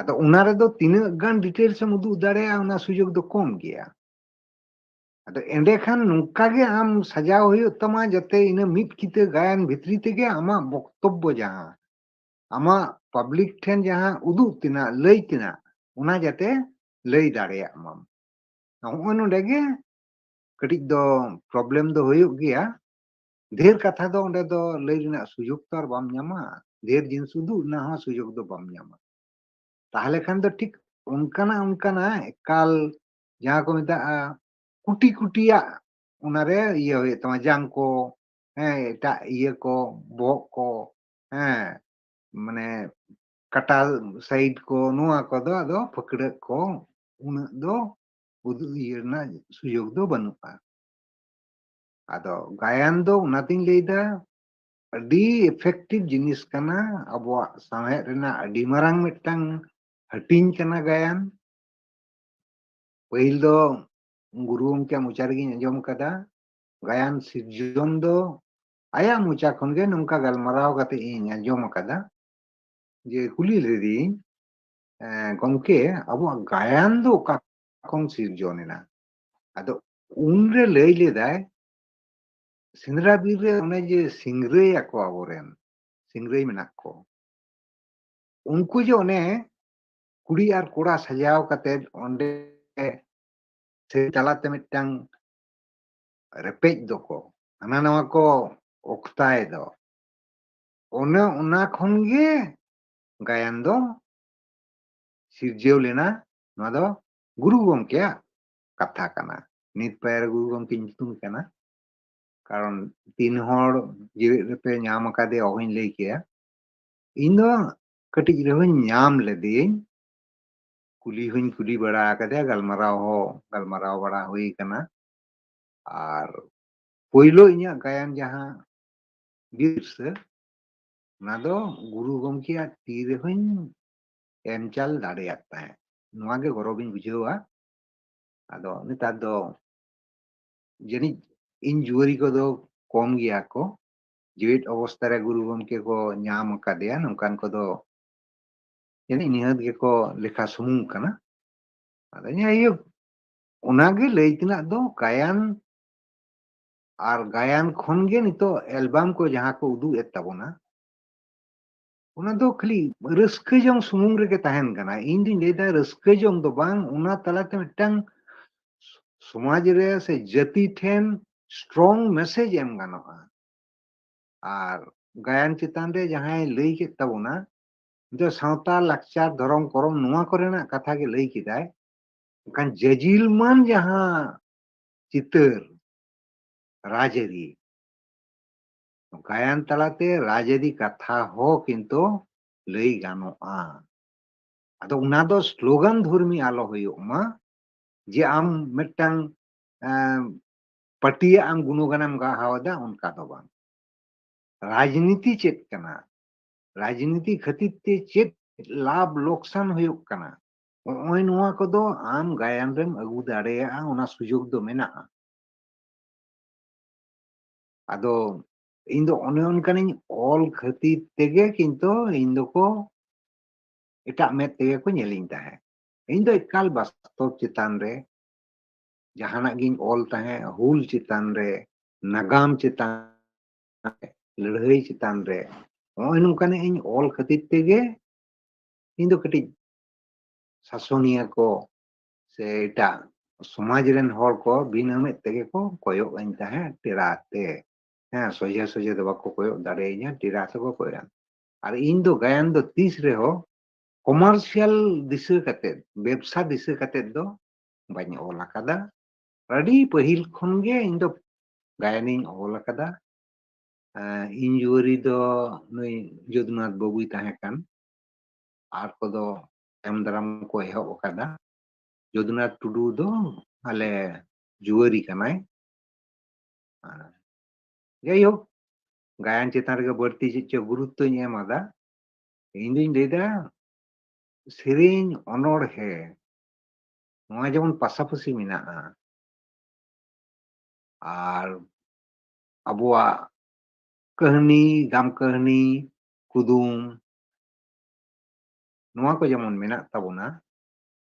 ᱟᱫᱚ ᱚᱱᱟ ᱨᱮᱫᱚ ᱛᱤᱱᱟᱹᱜ ᱜᱟᱱ details ᱮᱢ ᱩᱫᱩᱜ ᱫᱟᱲᱮᱭᱟᱜᱼᱟ, ᱚᱱᱟ ᱥᱩᱡᱳᱜᱽ ᱫᱚ ᱠᱚᱢ ᱜᱮᱭᱟ᱾ ᱟᱫᱚ ᱮᱸᱰᱮᱠᱷᱟᱱ ᱱᱚᱝᱠᱟ ᱜᱮ ᱟᱢ ᱥᱟᱡᱟᱣ ᱦᱩᱭᱩᱜ ᱛᱟᱢᱟ, ᱡᱟᱛᱮ ᱤᱱᱟᱹ ᱢᱤᱫ ᱠᱤᱛᱟᱹ ᱜᱟᱭᱟᱱ ᱵᱷᱤᱛᱨᱤ ᱛᱮᱜᱮ ᱟᱢᱟᱜ ᱵᱚᱠᱛᱚᱵᱵᱚ ᱡᱟᱦᱟᱸ, ᱟᱢᱟᱜ ᱯᱟᱵᱽᱞᱤᱠ ᱴᱷᱮᱱ ᱡᱟᱦᱟᱸ ᱩᱫᱩᱜ ᱛᱮᱱᱟᱜ, ᱞᱟᱹᱭ ᱛᱮᱱᱟᱜ, ᱚᱱᱟ ᱡᱟᱛᱮ ᱞᱟᱹᱭ ᱫᱟᱲᱮᱭᱟᱜ ᱢᱟᱢ᱾ ᱱᱚᱜᱼᱚᱭ ᱱᱚᱰᱮ ᱜᱮ ᱠᱟᱹᱴᱤᱡ ᱫᱚ ᱯᱨᱚᱵᱞᱮᱢ ᱫᱚ ᱦᱩᱭᱩᱜ ᱜᱮᱭᱟ᱾ ᱰᱷᱮᱨ ᱠᱟᱛᱷᱟ ᱫᱚ ᱚᱸᱰᱮ ᱫᱚ ᱞᱟᱹᱭ ᱨᱮᱱᱟᱜ ᱥᱩᱡᱳᱜᱽ ᱛᱚ ᱟᱨ ᱵᱟᱢ ᱧᱟᱢᱟ, ᱰᱷᱮᱨ ᱡᱤᱱᱤᱥ ᱩᱫᱩᱜ ᱨᱮᱱᱟᱜ ᱦᱚᱸ ᱥᱩᱡᱳᱜᱽ ᱫᱚ ᱵᱟᱢ ᱧᱟᱢᱟ᱾ ᱛᱟᱦᱚᱞᱮ ᱠᱷᱟᱱ ᱫᱚ ᱴᱷᱤᱠ ᱚᱱᱠᱟᱱᱟᱜ, ᱚᱱᱠᱟᱱᱟᱜ ᱮᱠᱟᱞ ᱡᱟᱦᱟᱸ ᱠᱚ ᱢᱮᱛᱟᱜᱼᱟ ᱠᱩᱴᱤ ᱠᱩᱴᱤᱭᱟᱜ, ᱚᱱᱟᱨᱮ ᱤᱭᱟᱹ ᱦᱩᱭᱩᱜ ᱛᱟᱢᱟ, ᱡᱟᱝ ᱠᱚ, ᱦᱮᱸ, ᱮᱴᱟᱜ ᱤᱭᱟᱹ ᱠᱚ, ᱵᱚᱦᱚᱜ ᱠᱚ, ᱦᱮᱸ, ᱢᱟᱱᱮ ᱠᱟᱴᱟ ᱥᱟᱭᱤᱰ ᱠᱚ, ᱱᱚᱣᱟ ᱠᱚᱫᱚ ᱟᱫᱚ ᱯᱷᱟᱹᱠᱲᱟᱹᱜ ᱠᱚ ᱩᱱᱟᱹᱜ ᱫᱚ ᱩᱫᱩᱜ ᱤᱭᱟᱹ ᱨᱮᱱᱟᱜ ᱥᱩᱡᱳᱜᱽ ᱫᱚ ᱵᱟᱹᱱᱩᱜᱼᱟ᱾ ᱟᱫᱚ ᱜᱟᱭᱟᱱ ᱫᱚ ᱚᱱᱟᱛᱤᱧ ᱞᱟᱹᱭᱫᱟ, ᱟᱹᱰᱤ ᱮᱯᱷᱮᱠᱴᱤᱵᱷ ᱡᱤᱱᱤᱥ ᱠᱟᱱᱟ, ᱟᱵᱚᱣᱟᱜ ᱥᱟᱶᱦᱮᱫ ᱨᱮᱱᱟᱜ ᱟᱹᱰᱤ ᱢᱟᱨᱟᱝ ᱢᱤᱫᱴᱟᱝ ᱦᱟᱹᱴᱤᱧ ᱠᱟᱱᱟ ᱜᱟᱭᱟᱱ᱾ ᱯᱟᱹᱦᱤᱞ ᱫᱚ ᱜᱩᱨᱩ ᱜᱚᱢᱠᱮᱭᱟᱜ ᱢᱚᱪᱟ ᱨᱮᱜᱤᱧ ᱟᱸᱡᱚᱢ ᱟᱠᱟᱫᱟ, ᱜᱟᱭᱟᱱ ᱥᱤᱨᱡᱚᱱ ᱫᱚ ᱟᱭᱟᱜ ᱢᱚᱪᱟ ᱠᱷᱚᱱᱜᱮ ᱱᱚᱝᱠᱟ ᱜᱟᱞᱢᱟᱨᱟᱣ ᱠᱟᱛᱮ ᱤᱧ ᱟᱸᱡᱚᱢ ᱟᱠᱟᱫᱟ, ᱡᱮ ᱠᱩᱞᱤ ᱞᱮᱫᱮᱭᱟᱹᱧ, "ᱮᱸ, ᱜᱚᱢᱠᱮ, ᱟᱵᱚᱣᱟᱜ ᱜᱟᱭᱟᱱ ᱫᱚ ᱚᱠᱟ ᱠᱷᱚᱱ ᱥᱤᱨᱡᱚᱱ ᱮᱱᱟ?" ᱟᱫᱚ ᱩᱱᱨᱮ ᱞᱟᱹᱭ ᱞᱮᱫᱟᱭ, ᱥᱮᱸᱫᱽᱨᱟ ᱵᱤᱨ ᱨᱮ ᱚᱱᱮ ᱡᱮ ᱥᱤᱝᱨᱟᱹᱭ ᱟᱠᱚ ᱟᱵᱚᱨᱮᱱ, ᱥᱤᱝᱨᱟᱹᱭ ᱢᱮᱱᱟᱜ ᱠᱚ, ᱩᱱᱠᱩ ᱡᱮ ᱚᱱᱮ ᱠᱩᱲᱤ ᱟᱨ ᱠᱚᱲᱟ ᱥᱟᱡᱟᱣ ᱠᱟᱛᱮ ᱚᱸᱰᱮ ᱥᱮ ᱛᱟᱞᱟᱛᱮ ᱢᱤᱫᱴᱟᱝ ᱨᱮᱯᱮᱡ ᱫᱚᱠᱚ, ᱦᱟᱱᱟ ᱱᱟᱣᱟ ᱠᱚ ᱚᱠᱛᱟᱭ ᱫᱚ, ᱚᱱᱮ ᱚᱱᱟ ᱠᱷᱚᱱ ᱜᱮ ᱜᱟᱭᱟᱱ ᱫᱚ ᱥᱤᱨᱡᱟᱹᱣ ᱞᱮᱱᱟ᱾ ᱱᱚᱣᱟ ᱫᱚ ᱜᱩᱨᱩ ᱜᱚᱢᱠᱮᱭᱟᱜ ᱠᱟᱛᱷᱟ ᱠᱟᱱᱟ᱾ ᱱᱤᱛ ᱯᱟᱭᱟᱨ ᱜᱩᱨᱩ ᱜᱚᱢᱠᱮ ᱧᱩᱛᱩᱢ ᱠᱟᱱᱟ, ᱠᱟᱨᱚᱱ ᱛᱤᱱ ᱦᱚᱲ ᱡᱮᱣᱮᱫ ᱨᱮᱯᱮ ᱧᱟᱢ ᱟᱠᱟᱫᱮᱭᱟ ᱚᱦᱚᱧ ᱞᱟᱹᱭ ᱠᱮᱭᱟ᱾ ᱤᱧ ᱫᱚ ᱠᱟᱹᱴᱤᱡ ᱨᱮᱦᱚᱸᱧ ᱧᱟᱢ ᱞᱮᱫᱮᱭᱟᱹᱧ, ᱠᱩᱞᱤ ᱦᱚᱸᱧ ᱠᱩᱞᱤ ᱵᱟᱲᱟ ᱟᱠᱟᱫᱮᱭᱟ, ᱜᱟᱞᱢᱟᱨᱟᱣ ᱦᱚᱸ ᱜᱟᱞᱢᱟᱨᱟᱣ ᱵᱟᱲᱟ ᱦᱩᱭ ᱟᱠᱟᱱᱟ᱾ ᱟᱨ ᱯᱳᱭᱞᱳ ᱤᱧᱟᱹᱜ ᱜᱟᱭᱟᱱ ᱡᱟᱦᱟᱸ ᱵᱤᱨᱥᱟᱹ, ᱚᱱᱟ ᱫᱚ ᱜᱩᱨᱩ ᱜᱚᱢᱠᱮᱭᱟᱜ ᱛᱤ ᱨᱮᱦᱚᱸᱧ ᱮᱢ ᱪᱟᱞ ᱫᱟᱲᱮᱭᱟᱜ ᱛᱟᱦᱮᱸᱫ᱾ ᱱᱚᱣᱟ ᱜᱮ ᱜᱚᱨᱚᱵᱤᱧ ᱵᱩᱡᱷᱟᱹᱣᱟ᱾ ᱟᱫᱚ ᱱᱮᱛᱟᱨ ᱫᱚ ᱡᱟᱹᱱᱤᱡ ᱤᱧ ᱡᱩᱣᱟᱹᱨᱤ ᱠᱚᱫᱚ ᱠᱚᱢ ᱜᱮᱭᱟ ᱠᱚ, ᱡᱮᱣᱮᱫ ᱚᱵᱚᱥᱛᱟ ᱨᱮ ᱜᱩᱨᱩ ᱜᱚᱢᱠᱮ ᱠᱚ ᱧᱟᱢ ᱟᱠᱟᱫᱮᱭᱟ, ᱱᱚᱝᱠᱟᱱ ᱠᱚᱫᱚ ᱡᱟᱹᱱᱤᱡ ᱱᱤᱦᱟᱹᱛ ᱜᱮᱠᱚ ᱞᱮᱠᱷᱟ ᱥᱩᱢᱩᱝ ᱠᱟᱱᱟ᱾ ᱟᱫᱚ ᱡᱟᱭᱦᱳᱠ, ᱚᱱᱟᱜᱮ ᱞᱟᱹᱭ ᱛᱮᱱᱟᱜ ᱫᱚ ᱜᱟᱭᱟᱱ, ᱟᱨ ᱜᱟᱭᱟᱱ ᱠᱷᱚᱱ ᱜᱮ ᱱᱤᱛᱚᱜ ᱮᱞᱵᱟᱢ ᱠᱚ ᱡᱟᱦᱟᱸ ᱠᱚ ᱩᱫᱩᱜ ᱮᱫ ᱛᱟᱵᱚᱱᱟ, ᱚᱱᱟ ᱫᱚ ᱠᱷᱟᱹᱞᱤ ᱨᱟᱹᱥᱠᱟᱹ ᱡᱚᱝ ᱥᱩᱢᱩᱝ ᱨᱮᱜᱮ ᱛᱟᱦᱮᱱ ᱠᱟᱱᱟ᱾ ᱤᱧ ᱫᱩᱧ ᱞᱟᱹᱭᱫᱟ, ᱨᱟᱹᱥᱠᱟᱹ ᱡᱚᱝ ᱫᱚ ᱵᱟᱝ, ᱚᱱᱟ ᱛᱟᱞᱟᱛᱮ ᱢᱤᱫᱴᱟᱝ ᱥᱚᱢᱟᱡᱽ ᱨᱮ ᱥᱮ ᱡᱟᱹᱛᱤ ᱴᱷᱮᱱ strong message ᱮᱢ ᱜᱟᱱᱚᱜᱼᱟ᱾ ᱟᱨ ᱜᱟᱭᱟᱱ ᱪᱮᱛᱟᱱ ᱨᱮ ᱡᱟᱦᱟᱸᱭ ᱞᱟᱹᱭ ᱠᱮᱫ ᱛᱟᱵᱚᱱᱟ, ᱡᱮ ᱥᱟᱶᱛᱟ, ᱞᱟᱠᱪᱟᱨ, ᱫᱷᱚᱨᱚᱢ, ᱠᱚᱨᱚᱢ, ᱱᱚᱣᱟ ᱠᱚᱨᱮᱱᱟᱜ ᱠᱟᱛᱷᱟ ᱜᱮ ᱞᱟᱹᱭ ᱠᱮᱫᱟᱭ, ᱢᱮᱱᱠᱷᱟᱱ ᱡᱟᱹᱡᱤᱞᱢᱟᱱ ᱡᱟᱦᱟᱸ ᱪᱤᱛᱟᱹᱨ ᱨᱟᱡᱽᱟᱹᱨᱤ, ᱜᱟᱭᱟᱱ ᱛᱟᱞᱟᱛᱮ ᱨᱟᱡᱽᱟᱹᱨᱤ ᱠᱟᱛᱷᱟ ᱦᱚᱸ ᱠᱤᱱᱛᱩ ᱞᱟᱹᱭ ᱜᱟᱱᱚᱜᱼᱟ᱾ ᱟᱫᱚ ᱚᱱᱟ ᱫᱚ ᱥᱞᱳᱜᱟᱱ ᱫᱷᱚᱨᱢᱤ ᱟᱞᱚ ᱦᱩᱭᱩᱜ ᱢᱟ, ᱡᱮ ᱟᱢ ᱢᱤᱫᱴᱟᱝ, ᱮᱸ, ᱯᱟᱹᱴᱤᱭᱟᱜ ᱟᱢ ᱜᱩᱱᱚᱜᱟᱱᱮᱢ ᱜᱟᱦᱟᱣ ᱮᱫᱟ, ᱚᱱᱠᱟ ᱫᱚ ᱵᱟᱝ᱾ ᱨᱟᱡᱽᱱᱤᱛᱤ ᱪᱮᱫ ᱠᱟᱱᱟ? ᱨᱟᱡᱽᱱᱤᱛᱤ ᱠᱷᱟᱹᱛᱤᱨ ᱛᱮ ᱪᱮᱫ ᱞᱟᱵᱷ ᱞᱚᱠᱥᱟᱱ ᱦᱩᱭᱩᱜ ᱠᱟᱱᱟ? ᱱᱚᱜᱼᱚᱭ ᱱᱚᱣᱟ ᱠᱚᱫᱚ ᱟᱢ ᱜᱟᱭᱟᱱ ᱨᱮᱢ ᱟᱹᱜᱩ ᱫᱟᱲᱮᱭᱟᱜᱼᱟ, ᱚᱱᱟ ᱥᱩᱡᱳᱜᱽ ᱫᱚ ᱢᱮᱱᱟᱜᱼᱟ᱾ ᱟᱫᱚ ᱤᱧ ᱫᱚ ᱚᱱᱮ ᱚᱱᱠᱟᱱᱤᱧ ᱚᱞ ᱠᱷᱟᱹᱛᱤᱨ ᱛᱮᱜᱮ ᱠᱤᱱᱛᱩ ᱤᱧ ᱫᱚᱠᱚ ᱮᱴᱟᱜ ᱢᱮᱫ ᱛᱮᱜᱮ ᱠᱚ ᱧᱮᱞᱤᱧ ᱛᱟᱦᱮᱸᱫ᱾ ᱤᱧ ᱫᱚ ᱮᱠᱟᱞ ᱵᱟᱥᱛᱚᱵ ᱪᱮᱛᱟᱱ ᱨᱮ ᱡᱟᱦᱟᱱᱟᱜ ᱜᱤᱧ ᱚᱞ ᱛᱟᱦᱮᱸᱫ, ᱦᱩᱞ ᱪᱮᱛᱟᱱ ᱨᱮ, ᱱᱟᱜᱟᱢ ᱪᱮᱛᱟᱱ ᱨᱮ, ᱞᱟᱹᱲᱦᱟᱹᱭ ᱪᱮᱛᱟᱱ ᱨᱮ, ᱱᱚᱜᱼᱚᱭ ᱱᱚᱝᱠᱟᱱᱟᱜ ᱤᱧ ᱚᱞ ᱠᱷᱟᱹᱛᱤᱨ ᱛᱮᱜᱮ ᱤᱧ ᱫᱚ ᱠᱟᱹᱴᱤᱡ ᱥᱟᱥᱚᱱᱤᱭᱟᱹ ᱠᱚ ᱥᱮ ᱮᱴᱟᱜ ᱥᱚᱢᱟᱡᱽ ᱨᱮᱱ ᱦᱚᱲ ᱠᱚ ᱵᱤᱱᱟᱹ ᱢᱮᱫ ᱛᱮᱜᱮ ᱠᱚ ᱠᱚᱭᱚᱜ ᱟᱹᱧ ᱛᱟᱦᱮᱸᱫ ᱴᱮᱨᱟ ᱛᱮ᱾ ᱦᱮᱸ, ᱥᱚᱡᱷᱮ ᱥᱚᱡᱷᱮ ᱫᱚ ᱵᱟᱠᱚ ᱠᱚᱭᱚᱜ ᱫᱟᱲᱮᱭᱟᱹᱧᱟ, ᱴᱮᱨᱟ ᱛᱮᱠᱚ ᱠᱚᱭᱚᱜ᱾ ᱟᱨ ᱤᱧ ᱫᱚ ᱜᱟᱭᱟᱱ ᱫᱚ ᱛᱤᱥ ᱨᱮᱦᱚᱸ ᱠᱚᱢᱟᱨᱥᱤᱭᱟᱞ ᱫᱤᱥᱟᱹ ᱠᱟᱛᱮᱫ, ᱵᱮᱵᱽᱥᱟ ᱫᱤᱥᱟᱹ ᱠᱟᱛᱮᱫ ᱫᱚ ᱵᱟᱹᱧ ᱚᱞ ᱟᱠᱟᱫᱟ᱾ ᱟᱹᱰᱤ ᱯᱟᱹᱦᱤᱞ ᱠᱷᱚᱱ ᱜᱮ ᱤᱧ ᱫᱚ ᱜᱟᱭᱟᱱᱤᱧ ᱚᱞ ᱟᱠᱟᱫᱟ᱾ ᱮᱸ, ᱤᱧ ᱡᱩᱣᱟᱹᱨᱤ ᱫᱚ ᱱᱩᱭ ᱡᱚᱫᱩᱱᱟᱛᱷ ᱵᱟᱹᱵᱩᱭ ᱛᱟᱦᱮᱸ ᱠᱟᱱ, ᱟᱨ ᱠᱚᱫᱚ ᱛᱟᱭᱚᱢ ᱫᱟᱨᱟᱢ ᱠᱚ ᱮᱦᱚᱵ ᱟᱠᱟᱫᱟ᱾ ᱡᱚᱫᱩᱱᱟᱛᱷ ᱴᱩᱰᱩ ᱫᱚ ᱟᱞᱮ ᱡᱩᱣᱟᱹᱨᱤ ᱠᱟᱱᱟᱭ᱾ ᱟᱨ ᱡᱟᱭᱦᱳᱠ, ᱜᱟᱭᱟᱱ ᱪᱮᱛᱟᱱ ᱨᱮᱜᱮ ᱵᱟᱹᱲᱛᱤ ᱪᱮᱫ ᱪᱚ ᱜᱩᱨᱩᱛᱛᱚᱧ ᱮᱢ ᱟᱫᱟ᱾ ᱤᱧ ᱫᱩᱧ ᱞᱟᱹᱭᱫᱟ, ᱥᱮᱨᱮᱧ, ᱚᱱᱚᱬᱦᱮ, ᱱᱚᱣᱟ ᱡᱮᱢᱚᱱ ᱯᱟᱥᱟᱯᱟᱥᱤ ᱢᱮᱱᱟᱜᱼᱟ, ᱟᱨ ᱟᱵᱚᱣᱟᱜ ᱠᱟᱹᱦᱱᱤ, ᱜᱟᱢ ᱠᱟᱹᱦᱱᱤ, ᱠᱩᱫᱩᱢ, ᱱᱚᱣᱟ ᱠᱚ ᱡᱮᱢᱚᱱ ᱢᱮᱱᱟᱜ ᱛᱟᱵᱚᱱᱟ,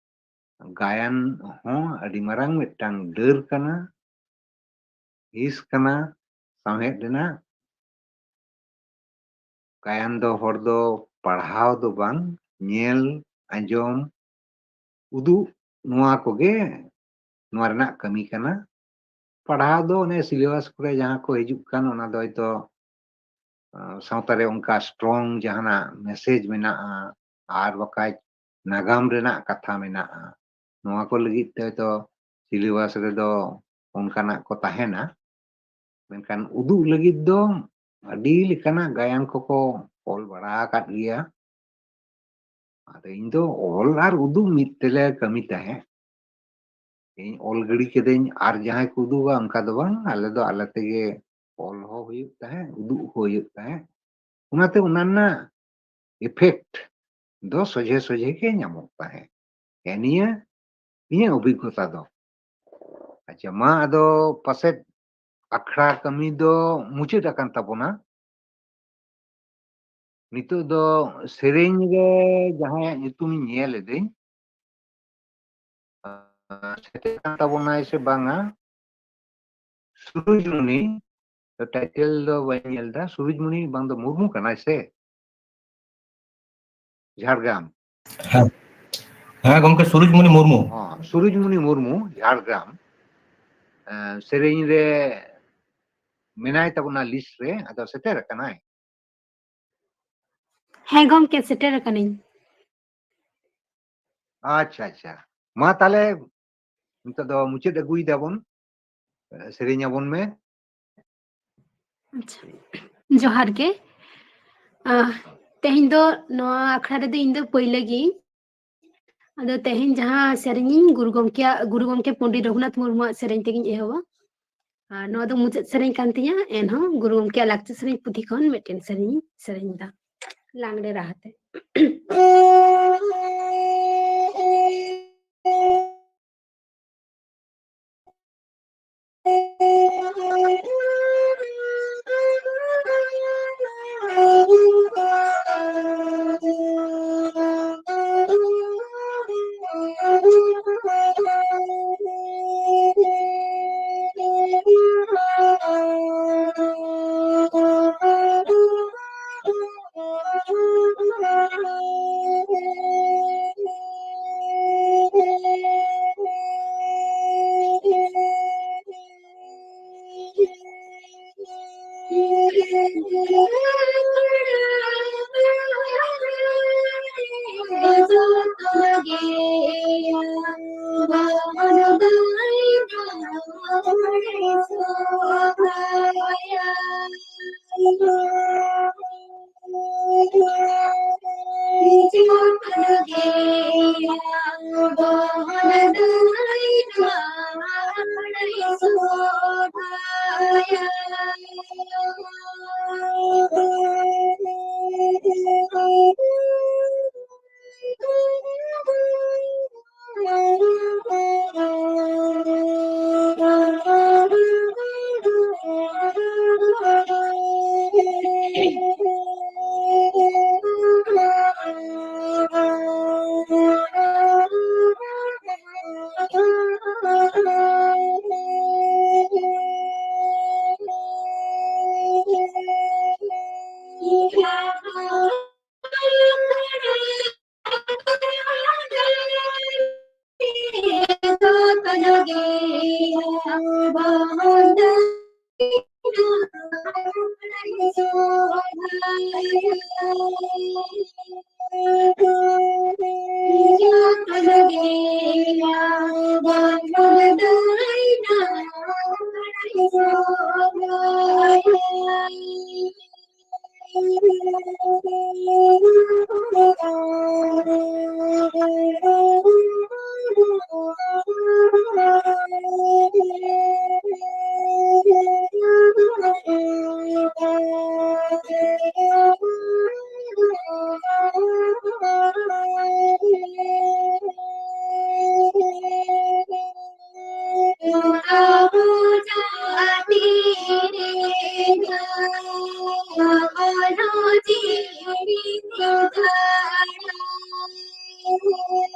ᱜᱟᱭᱟᱱ ᱦᱚᱸ ᱟᱹᱰᱤ ᱢᱟᱨᱟᱝ ᱢᱤᱫᱴᱟᱝ ᱰᱟᱹᱨ ᱠᱟᱱᱟ, ᱦᱤᱸᱥ ᱠᱟᱱᱟ ᱥᱟᱶᱦᱮᱫ ᱨᱮᱱᱟᱜ᱾ ᱜᱟᱭᱟᱱ ᱫᱚ ᱦᱚᱲ ᱫᱚ ᱯᱟᱲᱦᱟᱣ ᱫᱚ ᱵᱟᱝ, ᱧᱮᱞ, ᱟᱸᱡᱚᱢ, ᱩᱫᱩᱜ, ᱱᱚᱣᱟ ᱠᱚᱜᱮ ᱱᱚᱣᱟ ᱨᱮᱱᱟᱜ ᱠᱟᱹᱢᱤ ᱠᱟᱱᱟ᱾ ᱯᱟᱲᱦᱟᱣ ᱫᱚ ᱚᱱᱮ ᱥᱤᱞᱮᱵᱟᱥ ᱠᱚᱨᱮ ᱡᱟᱦᱟᱸ ᱠᱚ ᱦᱤᱡᱩᱜ ᱠᱟᱱ, ᱚᱱᱟ ᱫᱚ ᱦᱚᱭᱛᱳ, ᱟᱸ, ᱥᱟᱶᱛᱟ ᱨᱮ ᱚᱱᱠᱟ ᱥᱴᱨᱚᱝ ᱡᱟᱦᱟᱱᱟᱜ ᱢᱮᱥᱮᱡᱽ ᱢᱮᱱᱟᱜᱼᱟ, ᱟᱨ ᱵᱟᱠᱷᱟᱡ ᱱᱟᱜᱟᱢ ᱨᱮᱱᱟᱜ ᱠᱟᱛᱷᱟ ᱢᱮᱱᱟᱜᱼᱟ, ᱱᱚᱣᱟ ᱠᱚ ᱞᱟᱹᱜᱤᱫ ᱛᱮ ᱦᱚᱭᱛᱳ ᱥᱤᱞᱮᱵᱟᱥ ᱨᱮᱫᱚ ᱚᱱᱠᱟᱱᱟᱜ ᱠᱚ ᱛᱟᱦᱮᱱᱟ᱾ ᱢᱮᱱᱠᱷᱟᱱ ᱩᱫᱩᱜ ᱞᱟᱹᱜᱤᱫ ᱫᱚ ᱟᱹᱰᱤ ᱞᱮᱠᱟᱱᱟᱜ ᱜᱟᱭᱟᱱ ᱠᱚᱠᱚ ᱚᱞ ᱵᱟᱲᱟ ᱟᱠᱟᱫ ᱜᱮᱭᱟ᱾ ᱟᱫᱚ ᱤᱧ ᱫᱚ ᱚᱞ ᱟᱨ ᱩᱫᱩᱜ ᱢᱤᱫ ᱛᱮᱞᱮ ᱠᱟᱹᱢᱤ ᱛᱟᱦᱮᱸᱫ᱾ ᱤᱧ ᱚᱞ ᱜᱤᱰᱤ ᱠᱮᱫᱟᱹᱧ, ᱟᱨ ᱡᱟᱦᱟᱸᱭ ᱠᱚ ᱩᱫᱩᱜᱟ ᱚᱱᱠᱟ ᱫᱚ ᱵᱟᱝ, ᱟᱞᱮ ᱫᱚ ᱟᱞᱮ ᱛᱮᱜᱮ ᱚᱞ ᱦᱚᱸ ᱦᱩᱭᱩᱜ ᱛᱟᱦᱮᱸᱫ, ᱩᱫᱩᱜ ᱦᱚᱸ ᱦᱩᱭᱩᱜ ᱛᱟᱦᱮᱸᱫ᱾ ᱚᱱᱟᱛᱮ ᱚᱱᱟ ᱨᱮᱱᱟᱜ ᱤᱯᱷᱮᱠᱴ ᱫᱚ ᱥᱚᱡᱷᱮ ᱥᱚᱡᱷᱮ ᱜᱮ ᱧᱟᱢᱚᱜ ᱛᱟᱦᱮᱸᱫ᱾ ᱦᱮᱸ, ᱱᱤᱭᱟᱹ ᱤᱧᱟᱹᱜ ᱚᱵᱷᱤᱜᱽᱜᱚᱛᱟ ᱫᱚ᱾ ᱟᱪᱪᱷᱟ, ᱢᱟ ᱟᱫᱚ ᱯᱟᱥᱮᱡ ᱟᱠᱷᱲᱟ ᱠᱟᱹᱢᱤ ᱫᱚ ᱢᱩᱪᱟᱹᱫ ᱟᱠᱟᱱ ᱛᱟᱵᱚᱱᱟ᱾ ᱱᱤᱛᱚᱜ ᱫᱚ ᱥᱮᱨᱮᱧ ᱨᱮ ᱡᱟᱦᱟᱸᱭᱟᱜ ᱧᱩᱛᱩᱢᱤᱧ ᱧᱮᱞ ᱮᱫᱟᱹᱧ, ᱟᱨ ᱥᱮᱴᱮᱨ ᱠᱟᱱ ᱛᱟᱵᱚᱱᱟᱭ ᱥᱮ ᱵᱟᱝᱟ, ᱥᱩᱨᱩᱡᱽᱢᱩᱱᱤ, ᱴᱟᱭᱴᱮᱞ ᱫᱚ ᱵᱟᱹᱧ ᱧᱮᱞ ᱮᱫᱟ, ᱥᱩᱨᱩᱡᱽᱢᱩᱱᱤ ᱵᱟᱝ ᱫᱚ ᱢᱩᱨᱢᱩ ᱠᱟᱱᱟᱭ ᱥᱮ? ᱡᱷᱟᱲᱜᱨᱟᱢ᱾ ᱦᱮᱸ᱾ ᱦᱮᱸ ᱜᱚᱢᱠᱮ, ᱥᱩᱨᱩᱡᱽᱢᱩᱱᱤ ᱢᱩᱨᱢᱩ᱾ ᱦᱚᱸ, ᱥᱩᱨᱩᱡᱽᱢᱩᱱᱤ ᱢᱩᱨᱢᱩ, ᱡᱷᱟᱲᱜᱨᱟᱢ᱾ ᱮᱸ, ᱥᱮᱨᱮᱧ ᱨᱮ ᱢᱮᱱᱟᱭ ᱛᱟᱵᱚᱱᱟ ᱞᱤᱥᱴ ᱨᱮ, ᱟᱫᱚ ᱥᱮᱴᱮᱨ ᱟᱠᱟᱱᱟᱭ? ᱦᱮᱸ ᱜᱚᱢᱠᱮ, ᱥᱮᱴᱮᱨ ᱟᱠᱟᱱᱟᱹᱧ᱾ ᱟᱪᱪᱷᱟ, ᱟᱪᱪᱷᱟ, ᱢᱟ ᱛᱟᱦᱞᱮ ᱱᱤᱛᱚᱜ ᱫᱚ ᱢᱩᱪᱟᱹᱫ ᱟᱹᱜᱩᱭ ᱫᱟᱵᱚᱱ, ᱥᱮᱨᱮᱧ ᱟᱵᱚᱱ ᱢᱮ᱾ ᱟᱪᱪᱷᱟ, ᱡᱚᱦᱟᱨ ᱜᱮ᱾ ᱟᱦ, ᱛᱮᱦᱮᱧ ᱫᱚ ᱱᱚᱣᱟ ᱟᱠᱷᱲᱟ ᱨᱮᱫᱚ ᱤᱧ ᱫᱚ ᱯᱟᱹᱭᱞᱟᱹ ᱜᱤᱧ᱾ ᱟᱫᱚ ᱛᱮᱦᱮᱧ ᱡᱟᱦᱟᱸ ᱥᱮᱨᱮᱧ ᱤᱧ ᱜᱩᱨᱩ ᱜᱚᱢᱠᱮᱭᱟᱜ, ᱜᱩᱨᱩ ᱜᱚᱢᱠᱮ ᱯᱚᱱᱰᱤᱛ ᱨᱚᱜᱷᱩᱱᱟᱛᱷ ᱢᱩᱨᱢᱩᱣᱟᱜ ᱥᱮᱨᱮᱧ ᱛᱮᱜᱤᱧ ᱮᱦᱚᱵᱟ᱾ ᱟᱨ ᱱᱚᱣᱟ ᱫᱚ ᱢᱩᱪᱟᱹᱫ ᱥᱮᱨᱮᱧ ᱠᱟᱱ ᱛᱤᱧᱟ, ᱮᱱᱦᱚᱸ ᱜᱩᱨᱩ ᱜᱚᱢᱠᱮᱭᱟᱜ ᱞᱟᱠᱪᱟᱨ ᱥᱮᱨᱮᱧ ᱯᱩᱛᱷᱤ ᱠᱷᱚᱱ ᱢᱤᱫᱴᱮᱱ ᱥᱮᱨᱮᱧ ᱤᱧ ᱥᱮᱨᱮᱧ ᱮᱫᱟ ᱞᱟᱜᱽᱲᱮ ᱨᱟᱦᱟ ᱛᱮ᱾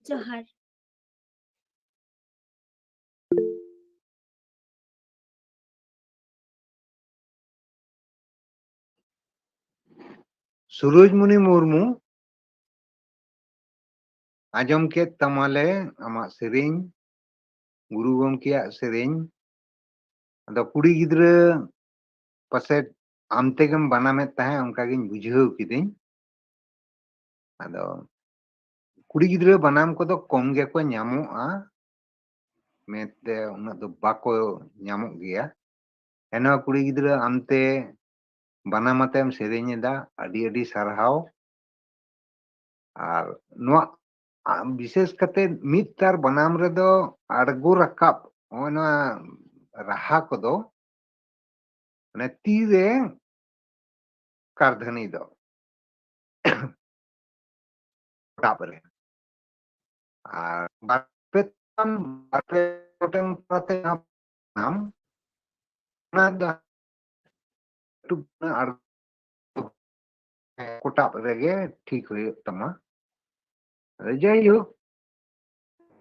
ᱡᱚᱦᱟᱨ᱾ ᱥᱩᱨᱚᱡᱽᱢᱩᱱᱤ ᱢᱩᱨᱢᱩ, ᱟᱸᱡᱚᱢ ᱠᱮᱫ ᱛᱟᱢᱟᱞᱮ ᱟᱢᱟᱜ ᱥᱮᱨᱮᱧ, ᱜᱩᱨᱩ ᱜᱚᱢᱠᱮᱭᱟᱜ ᱥᱮᱨᱮᱧ᱾ ᱟᱫᱚ ᱠᱩᱲᱤ ᱜᱤᱫᱽᱨᱟᱹ ᱯᱟᱥᱮᱡ ᱟᱢ ᱛᱮᱜᱮᱢ ᱵᱟᱱᱟᱢᱮᱫ ᱛᱟᱦᱮᱸᱫ, ᱚᱱᱠᱟᱜᱤᱧ ᱵᱩᱡᱷᱟᱹᱣ ᱠᱤᱫᱟᱹᱧ᱾ ᱟᱫᱚ ᱠᱩᱲᱤ ᱜᱤᱫᱽᱨᱟᱹ ᱵᱟᱱᱟᱢ ᱠᱚᱫᱚ ᱠᱚᱢ ᱜᱮᱠᱚ ᱧᱟᱢᱚᱜᱼᱟ, ᱢᱮᱫ ᱛᱮ ᱩᱱᱟᱹᱜ ᱫᱚ ᱵᱟᱠᱚ ᱧᱟᱢᱚᱜ ᱜᱮᱭᱟ᱾ ᱮᱱᱦᱚᱸ ᱠᱩᱲᱤ ᱜᱤᱫᱽᱨᱟᱹ ᱟᱢᱛᱮ ᱵᱟᱱᱟᱢ ᱟᱛᱮᱢ ᱥᱮᱨᱮᱧ ᱮᱫᱟ, ᱟᱹᱰᱤ ᱟᱹᱰᱤ ᱥᱟᱨᱦᱟᱣ᱾ ᱟᱨ ᱱᱚᱣᱟ, ᱟ, ᱵᱤᱥᱮᱥ ᱠᱟᱛᱮ ᱢᱤᱫ ᱛᱟᱨ ᱵᱟᱱᱟᱢ ᱨᱮᱫᱚ ᱟᱬᱜᱚ ᱨᱟᱠᱟᱵ, ᱱᱚᱜᱼᱚᱭ ᱱᱚᱣᱟ ᱨᱟᱦᱟ ᱠᱚᱫᱚ, ᱢᱟᱱᱮ ᱛᱤ ᱨᱮ ᱠᱟᱨᱫᱷᱟᱹᱱᱤ ᱫᱚ ᱨᱟᱠᱟᱵ ᱨᱮ᱾ ᱟᱨ ᱵᱟᱨ ᱯᱮ ᱛᱟᱢ, ᱵᱟᱨ ᱯᱮ ᱜᱚᱴᱮᱱ ᱯᱚᱨᱮᱛᱮ ᱧᱟᱢ, ᱚᱱᱟ ᱫᱚ ᱮᱠᱴᱩ ᱟᱬᱜᱚ ᱠᱚᱴᱟᱵ ᱨᱮᱜᱮ ᱴᱷᱤᱠ ᱦᱩᱭᱩᱜ ᱛᱟᱢᱟ᱾ ᱟᱫᱚ ᱡᱟᱭᱦᱳᱠ,